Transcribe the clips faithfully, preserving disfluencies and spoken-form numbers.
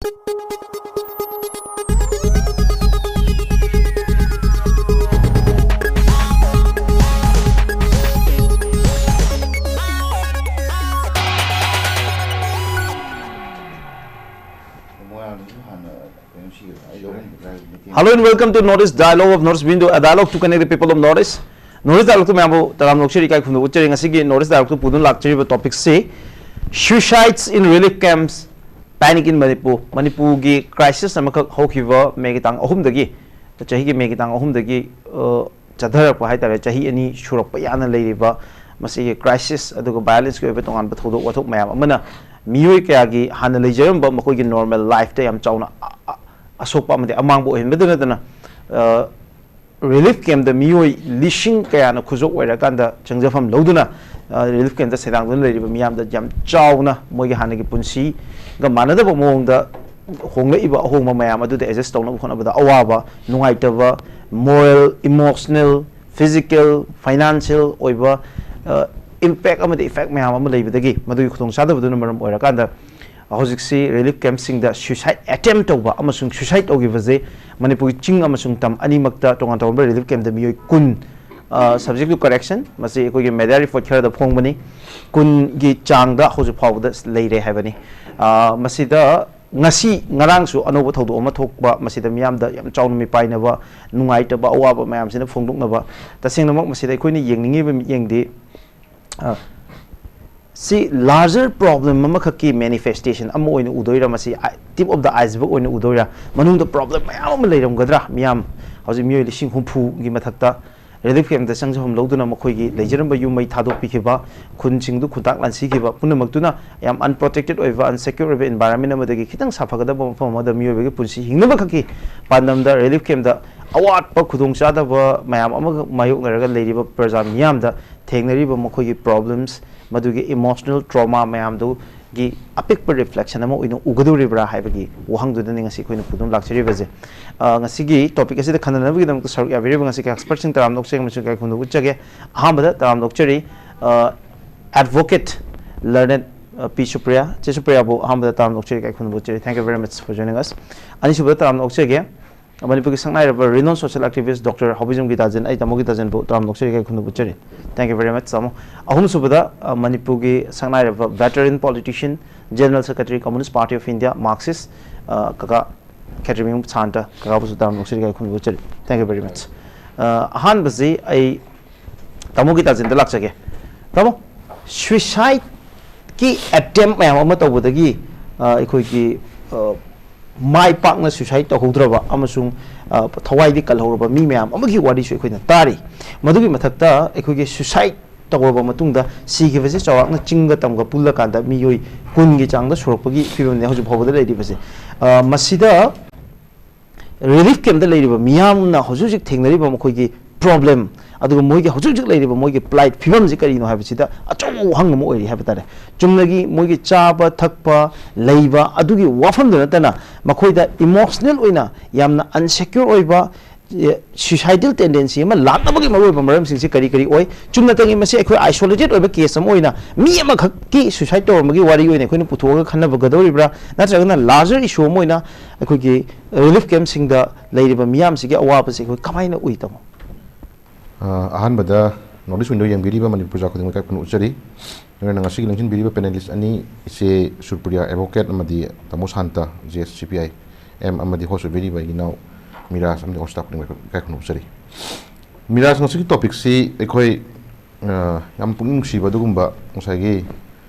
Hello and welcome to North East Dialogue of North East Window, a dialogue to connect the people of North East. North East Dialogue two ꯃꯌꯥꯝꯕꯨ ꯇꯔꯥꯝꯅ ꯑꯣꯛꯆꯔꯤ, ꯏꯀꯥꯏ ꯈꯨꯝꯅꯕ ꯎꯠꯆꯔꯤ꯫ ꯉꯁꯤꯒꯤ North East Dialogue two ꯄꯨꯗꯨꯅ ꯂꯥꯛꯆꯔꯤꯕ topic ꯁꯤ suicides in relief camps, panic in Manipur꯫ ꯃꯅꯤꯄꯨꯔꯒꯤ crisis ꯑꯃꯈꯛ ꯍꯧꯈꯤꯕ ꯃꯦꯒꯤ ꯇꯥꯡ ꯑꯍꯨꯝꯗꯒꯤ, ꯆꯍꯤꯒꯤ ꯃꯦꯒꯤ ꯇꯥꯡ ꯑꯍꯨꯝꯗꯒꯤ, ꯑ, ꯆꯠꯊꯔꯛꯄ ꯍꯥꯏꯇꯥꯔꯦ, ꯆꯍꯤ ꯑꯅꯤ ꯁꯨꯔꯛꯄ ꯌꯥꯅ ꯂꯩꯔꯤꯕ ꯃꯁꯤꯒꯤ crisis ꯑꯗꯨꯒ violence ꯀꯤ ꯑꯣꯏꯕ ꯇꯣꯉꯥꯟꯕ ꯊꯧꯗꯣꯛ ꯋꯥꯊꯣꯛ ꯃꯌꯥꯝ ꯑꯃꯅ ꯃꯤꯑꯣꯏ ꯀꯌꯥꯒꯤ ꯍꯥꯟꯅ ꯂꯩꯖꯔꯝꯕ ꯃꯈꯣꯏꯒꯤ normal life ꯇ ꯌꯥꯝ ꯆꯥꯎꯅ ꯑ-, ꯑ-, ꯑꯁꯣꯛꯄ ꯑꯃꯗꯤ ꯑꯃꯥꯡꯕ ꯑꯣꯏꯍꯟꯕꯗ ꯅꯠꯇꯅ, ꯑ, relief camp ꯇ ꯃꯤꯑꯣꯏ ꯂꯤꯁꯤꯡ ꯀꯌꯥꯅ ꯈꯨꯖꯣꯞ ꯑꯣꯏꯔꯀꯥꯟꯗ ꯆꯪꯖꯐꯝ ꯂꯧꯗꯨꯅ, ꯑ, relief camp ꯇ ꯁꯦꯗꯥꯡꯗꯨꯅ ꯂꯩꯔꯤꯕ ꯃꯤꯌꯥꯝꯗ ꯌꯥꯝ ꯆꯥꯎꯅ ꯃꯣꯏꯒꯤ ꯍꯥꯟꯅꯒꯤ ꯄꯨꯟꯁꯤꯒ ꯃꯥꯟꯅꯗꯕ ꯃꯑꯣꯡꯗ ꯍꯣꯡꯂꯛꯏꯕ ꯑꯍꯣꯡꯕ ꯃꯌꯥꯝ ꯑꯗꯨꯗ adjust ꯇꯧꯅꯕ ꯍꯣꯠꯅꯕꯗ ꯑꯋꯥꯕ, ꯅꯨꯡꯉꯥꯏꯇꯕ, moral, emotional, physical, financial ꯑꯣꯏꯕ, ꯑ, impact ꯑꯃꯗꯤ effect ꯃꯌꯥꯝ ꯑꯃ ꯂꯩꯕꯗꯒꯤ ꯃꯗꯨꯒꯤ ꯈꯨꯗꯣꯡꯆꯥꯗꯕꯗꯨꯅ ꯃꯔꯝ ꯑꯣꯏꯔꯀꯥꯟꯗ ꯍꯧꯖꯤꯛꯁꯤ relief camp ꯁꯤꯡꯗ suicide attempt ꯇꯧꯕ ꯑꯃꯁꯨꯡ suicide ꯇꯧꯈꯤꯕꯁꯦ ꯃꯅꯤꯄꯨꯔꯒꯤ ꯆꯤꯡ ꯑꯃꯁꯨꯡ ꯇꯝ ꯑꯅꯤꯃꯛꯇ ꯇꯣꯉꯥꯟ ꯇꯣꯉꯥꯟꯕ relief camp ꯇ ꯃꯤꯑꯣꯏ ꯀꯨꯟ, ꯑ, subject to correction, ꯃꯁꯤ ꯑꯩꯈꯣꯏꯒꯤ media report ꯈꯔꯗ ꯐꯣꯡꯕꯅꯤ, ꯀꯨꯟꯒꯤ ꯆꯥꯡꯗ ꯍꯧꯖꯤꯛ ꯐꯥꯎꯕꯗ ꯂꯩꯔꯦ ꯍꯥꯏꯕꯅꯤ꯫ ꯑ, ꯃꯁꯤꯗ ꯉꯁꯤ ꯉꯔꯥꯡꯁꯨ ꯑꯅꯧꯕ ꯊꯧꯗꯣꯛ ꯑꯃ ꯊꯣꯛꯄ, ꯃꯁꯤꯗ ꯃꯤꯌꯥꯝꯗ ꯌꯥꯝ ꯆꯥꯎꯅ ꯃꯤꯄꯥꯏꯅꯕ, ꯅꯨꯡꯉꯥꯏꯇꯕ, ꯑꯋꯥꯕ ꯃꯌꯥꯝꯁꯤꯅ ꯐꯣꯡꯗꯣꯛꯅꯕ, ꯇꯁꯦꯡꯅꯃꯛ ꯃꯁꯤꯗ ꯑꯩꯈꯣꯏꯅ ꯌꯦꯡꯅꯤꯡꯉꯤꯕ ꯃꯤꯠꯌꯦꯡꯗꯤ, ꯑ, ꯁꯤ larger problem ꯑꯃꯈꯛꯀꯤ manifestation ꯑꯃ ꯑꯣꯏꯅ ꯎꯗꯣꯏꯔꯥ, ꯃꯁꯤ tip of the iceberg ꯑꯣꯏꯅ ꯎꯗꯣꯏꯔꯥ, ꯃꯅꯨꯡꯗ problem ꯃꯌꯥꯝ ꯑꯃ ꯂꯩꯔꯝꯒꯗ꯭ꯔꯥ? ꯃꯤꯌꯥꯝ ꯍꯧꯖꯤꯛ ꯃꯤꯑꯣꯏ ꯂꯤꯁꯤꯡ ꯍꯨꯝꯐꯨꯒꯤ ꯃꯊꯛꯇ relief camp ꯇ ꯆꯪꯖꯐꯝ ꯂꯧꯗꯨꯅ ꯃꯈꯣꯏꯒꯤ ꯂꯩꯖꯔꯝꯕ ꯌꯨꯝ ꯃꯩ ꯊꯥꯗꯣꯛꯄꯤꯈꯤꯕ, ꯈꯨꯟꯁꯤꯡꯗꯨ ꯈꯨꯟꯇꯥꯛ ꯂꯥꯟꯁꯤꯈꯤꯕ ꯄꯨꯝꯅꯃꯛꯇꯨꯅ ꯌꯥꯝ unprotected ꯑꯣꯏꯕ, unsecure ꯑꯣꯏꯕ environment ꯑꯃꯗꯒꯤ ꯈꯤꯇꯪ ꯁꯥꯐꯒꯗꯕ ꯃꯐꯝ ꯑꯃꯗ ꯃꯤꯑꯣꯏꯕꯒꯤ ꯄꯨꯟꯁꯤ ꯍꯤꯡꯅꯕ ꯈꯛꯀꯤ ꯄꯥꯟꯗꯝꯗ relief camp ꯇ ꯑꯋꯥꯠꯄ ꯈꯨꯗꯣꯡꯆꯥꯗꯕ ꯃꯌꯥꯝ ꯑꯃꯒ ꯃꯥꯌꯣꯛꯅꯔꯒ ꯂꯩꯔꯤꯕ ꯄ꯭ꯔꯖꯥ ꯃꯤꯌꯥꯝꯗ ꯊꯦꯡꯅꯔꯤꯕ ꯃꯈꯣꯏꯒꯤ problems, ꯃꯗꯨꯒꯤ emotional trauma ꯃꯌꯥꯝꯗꯨꯒꯤ ꯑꯄꯤꯛꯄ reflection ꯑꯃ ꯑꯣꯏꯅ ꯎꯒꯗꯧꯔꯤꯕ꯭ꯔꯥ ꯍꯥꯏꯕꯒꯤ ꯋꯥꯍꯪꯗꯨꯗꯅꯤ ꯉꯁꯤ ꯑꯩꯈꯣꯏꯅ ꯄꯨꯗꯨꯅ ꯂꯥꯛꯆꯔꯤꯕꯁꯦ꯫ ꯑ, ꯉꯁꯤꯒꯤ topic ꯑꯁꯤꯗ ꯈꯟꯅꯅꯕꯒꯤꯗꯃꯛꯇ ꯁꯔꯨꯛ ꯌꯥꯕꯤꯔꯤꯕ ꯉꯁꯤꯒꯤ expert ꯁꯤꯡ ꯇꯔꯥꯝꯅ ꯑꯣꯛꯆꯔꯤ ꯑꯃꯁꯨꯡ ꯏꯀꯥꯏ ꯈꯨꯝꯅꯕ ꯎꯠꯆꯒꯦ꯫ ꯑꯍꯥꯟꯕꯗ ꯇꯔꯥꯝꯅ ꯑꯣꯛꯆꯔꯤ, ꯑ, advocate, learned ꯄꯤ ꯁꯨꯄ꯭ꯔꯤꯌꯥ꯫ ꯆꯦ ꯁꯨꯄ꯭ꯔꯤꯌꯥꯕꯨ ꯑꯍꯥꯟꯕꯗ ꯇꯔꯥꯝꯅ ꯑꯣꯛꯆꯔꯤ, ꯏꯀꯥꯏ ꯈꯨꯝꯅꯕ ꯎꯠꯆꯔꯤ꯫ Thank you very much for joining us. ꯑꯅꯤꯁꯨꯕꯗ ꯇꯔꯥꯝꯅ ꯑꯣꯛꯆꯒꯦ ꯃꯅꯤꯄꯨꯔꯒꯤ ꯁꯛꯅꯥꯏꯔꯕ renowned social activist Doctor ꯍꯥꯎꯕꯤꯖꯝ ꯒꯤꯇꯥꯖꯟ, ꯑꯩ ꯇꯥꯃꯣ ꯒꯤꯇꯥꯖꯟꯕꯨ ꯇꯔꯥꯝꯅ ꯑꯣꯛꯆꯔꯤ, ꯏꯀꯥꯏ ꯈꯨꯝꯅꯕ ꯎꯠꯆꯔꯤ꯫ Thank you very much, ꯇꯥꯃꯣ꯫ ꯑꯍꯨꯝꯁꯨꯕꯗ, ꯑ, ꯃꯅꯤꯄꯨꯔꯒꯤ ꯁꯛꯅꯥꯏꯔꯕ veteran politician, General Secretary, Communist Party of India, Marxist, ꯑ, ꯀꯀꯥ ꯈꯦꯇ꯭ꯔꯤꯃꯌꯨꯝ ꯁꯥꯟꯇ ꯀꯀꯥꯕꯨꯁꯨ ꯇꯔꯥꯝꯅ ꯑꯣꯛꯆꯔꯤ, ꯏꯀꯥꯏ ꯈꯨꯝꯅꯕ ꯎꯠꯆꯔꯤ꯫ Thank you very much. ꯑ, ꯑꯍꯥꯟꯕꯁꯤ ꯑꯩ ꯇꯥꯃꯣ ꯒꯤꯇꯥꯖꯟꯗ ꯂꯥꯛꯆꯒꯦ꯫ ꯇꯥꯃꯣ, suicideꯀꯤ attempt ꯃꯌꯥꯝ ꯑꯃ ꯇꯧꯕꯗꯒꯤ, ꯑ, ꯑꯩꯈꯣꯏꯒꯤ, ꯑ, ꯃꯥꯏ ꯄꯥꯛꯅ suicide ꯇꯧꯍꯧꯗ꯭ꯔꯕ ꯑꯃꯁꯨꯡ, ꯑ, ꯊꯋꯥꯏꯗꯤ ꯀꯜꯍꯧꯔꯕ ꯃꯤ ꯃꯌꯥꯝ ꯑꯃꯒꯤ ꯋꯥꯔꯤꯁꯨ ꯑꯩꯈꯣꯏꯅ ꯇꯥꯔꯤ꯫ ꯃꯗꯨꯒꯤ ꯃꯊꯛꯇ ꯑꯩꯈꯣꯏꯒꯤ suicide ꯇꯧꯔꯕ ꯃꯇꯨꯡꯗ ꯁꯤꯈꯤꯕꯁꯤ ꯆꯥꯎꯔꯥꯛꯅ ꯆꯤꯡꯒ ꯇꯝꯒ ꯄꯨꯜꯂꯀꯥꯟꯗ ꯃꯤꯑꯣꯏ ꯀꯨꯟꯒꯤ ꯆꯥꯡꯗ ꯁꯨꯔꯛꯄꯒꯤ ꯐꯤꯕꯝꯅꯤ ꯍꯧꯖꯤꯛ ꯐꯥꯎꯕꯗ ꯂꯩꯔꯤꯕꯁꯦ꯫ ꯑ, ꯃꯁꯤꯗ relief campꯇ ꯂꯩꯔꯤꯕ ꯃꯤꯌꯥꯝꯅ ꯍꯧꯖꯤꯛ ꯍꯧꯖꯤꯛ ꯊꯦꯡꯅꯔꯤꯕ ꯃꯈꯣꯏꯒꯤ problem, ꯑꯗꯨꯒ ꯃꯣꯏꯒꯤ ꯍꯧꯖꯤꯛ ꯍꯧꯖꯤꯛ ꯂꯩꯔꯤꯕ ꯃꯣꯏꯒꯤ plight, ꯐꯤꯕꯝꯁꯤ ꯀꯔꯤꯅꯣ ꯍꯥꯏꯕꯁꯤꯗ ꯑꯆꯧꯕ ꯋꯥꯍꯪ ꯑꯃ ꯑꯣꯏꯔꯤ ꯍꯥꯏꯕ ꯇꯥꯔꯦ꯫ ꯆꯨꯝꯅꯒꯤ ꯃꯣꯏꯒꯤ ꯆꯥꯕ ꯊꯛꯄ, ꯂꯩꯕ ꯑꯗꯨꯒꯤ ꯋꯥꯐꯝꯗ ꯅꯠꯇꯅ ꯃꯈꯣꯏꯗ emotional ꯑꯣꯏꯅ ꯌꯥꯝꯅ unsecure ꯑꯣꯏꯕ, ꯑꯦ, suicidal tendency ꯑꯃ ꯂꯥꯛꯅꯕꯒꯤ ꯃꯔꯨꯑꯣꯏꯕ ꯃꯔꯝꯁꯤꯡꯁꯤ ꯀꯔꯤ ꯀꯔꯤ ꯑꯣꯏ? ꯆꯨꯝꯅꯇꯒꯤ ꯃꯁꯤ ꯑꯩꯈꯣꯏ isolated ꯑꯣꯏꯕ case ꯑꯃ ꯑꯣꯏꯅ ꯃꯤ ꯑꯃꯈꯛꯀꯤ suicide ꯇꯧꯔꯝꯕꯒꯤ ꯋꯥꯔꯤ ꯑꯣꯏꯅ ꯑꯩꯈꯣꯏꯅ ꯄꯨꯊꯣꯛꯑꯒ ꯈꯟꯅꯕꯒꯗꯧꯔꯤꯕ꯭ꯔꯥ? ꯅꯠꯇ꯭ꯔꯒꯅ larger issue ꯑꯃ ꯑꯣꯏꯅ ꯑꯩꯈꯣꯏꯒꯤ relief campꯁꯤꯡꯗ ꯂꯩꯔꯤꯕ ꯃꯤꯌꯥꯝꯁꯤꯒꯤ ꯑꯋꯥꯕꯁꯤ ꯑꯩꯈꯣꯏ ꯀꯃꯥꯏꯅ ꯎꯏ, ꯇꯥꯃꯣ? ꯑ, ꯑꯍꯥꯟꯕꯗ North East Window ꯌꯦꯡꯕꯤꯔꯤꯕ ꯃꯅꯤꯄꯨꯔ ꯄ꯭ꯔꯖꯥ ꯈꯨꯗꯤꯡꯃꯛ ꯏꯀꯥꯏ ꯈꯨꯝꯅꯕ ꯎꯠꯆꯔꯤ꯫ ꯅꯣꯏꯅ ꯉꯁꯤꯒꯤ ꯂꯦꯡꯁꯤꯟꯕꯤꯔꯤꯕ panelist ꯑꯅꯤ, ꯏꯆꯦ ꯁꯨꯔꯄ꯭ꯔꯤꯌꯥ, advocate, ꯑꯃꯗꯤ ꯇꯥꯃꯣ Santa, J S C P I M, ꯑꯃꯗꯤ host ꯑꯣꯏꯕꯤꯔꯤꯕ ꯑꯩꯒꯤ ꯏꯅꯥꯎ ꯃꯤꯔꯥꯖ ꯑꯃꯗꯤ all staff ꯈꯨꯗꯤꯡꯃꯛ ꯏꯀꯥꯏ ꯈꯨꯝꯅꯕ ꯎꯠꯆꯔꯤ꯫ ꯃꯤꯔꯥꯖ, ꯉꯁꯤꯒꯤ topicꯁꯤ ꯑꯩꯈꯣꯏ, ꯑ, ꯌꯥꯝ ꯄꯨꯛꯅꯤꯡ ꯅꯨꯡꯁꯤꯕ ꯑꯗꯨꯒꯨꯝꯕ ꯉꯁꯥꯏꯒꯤ,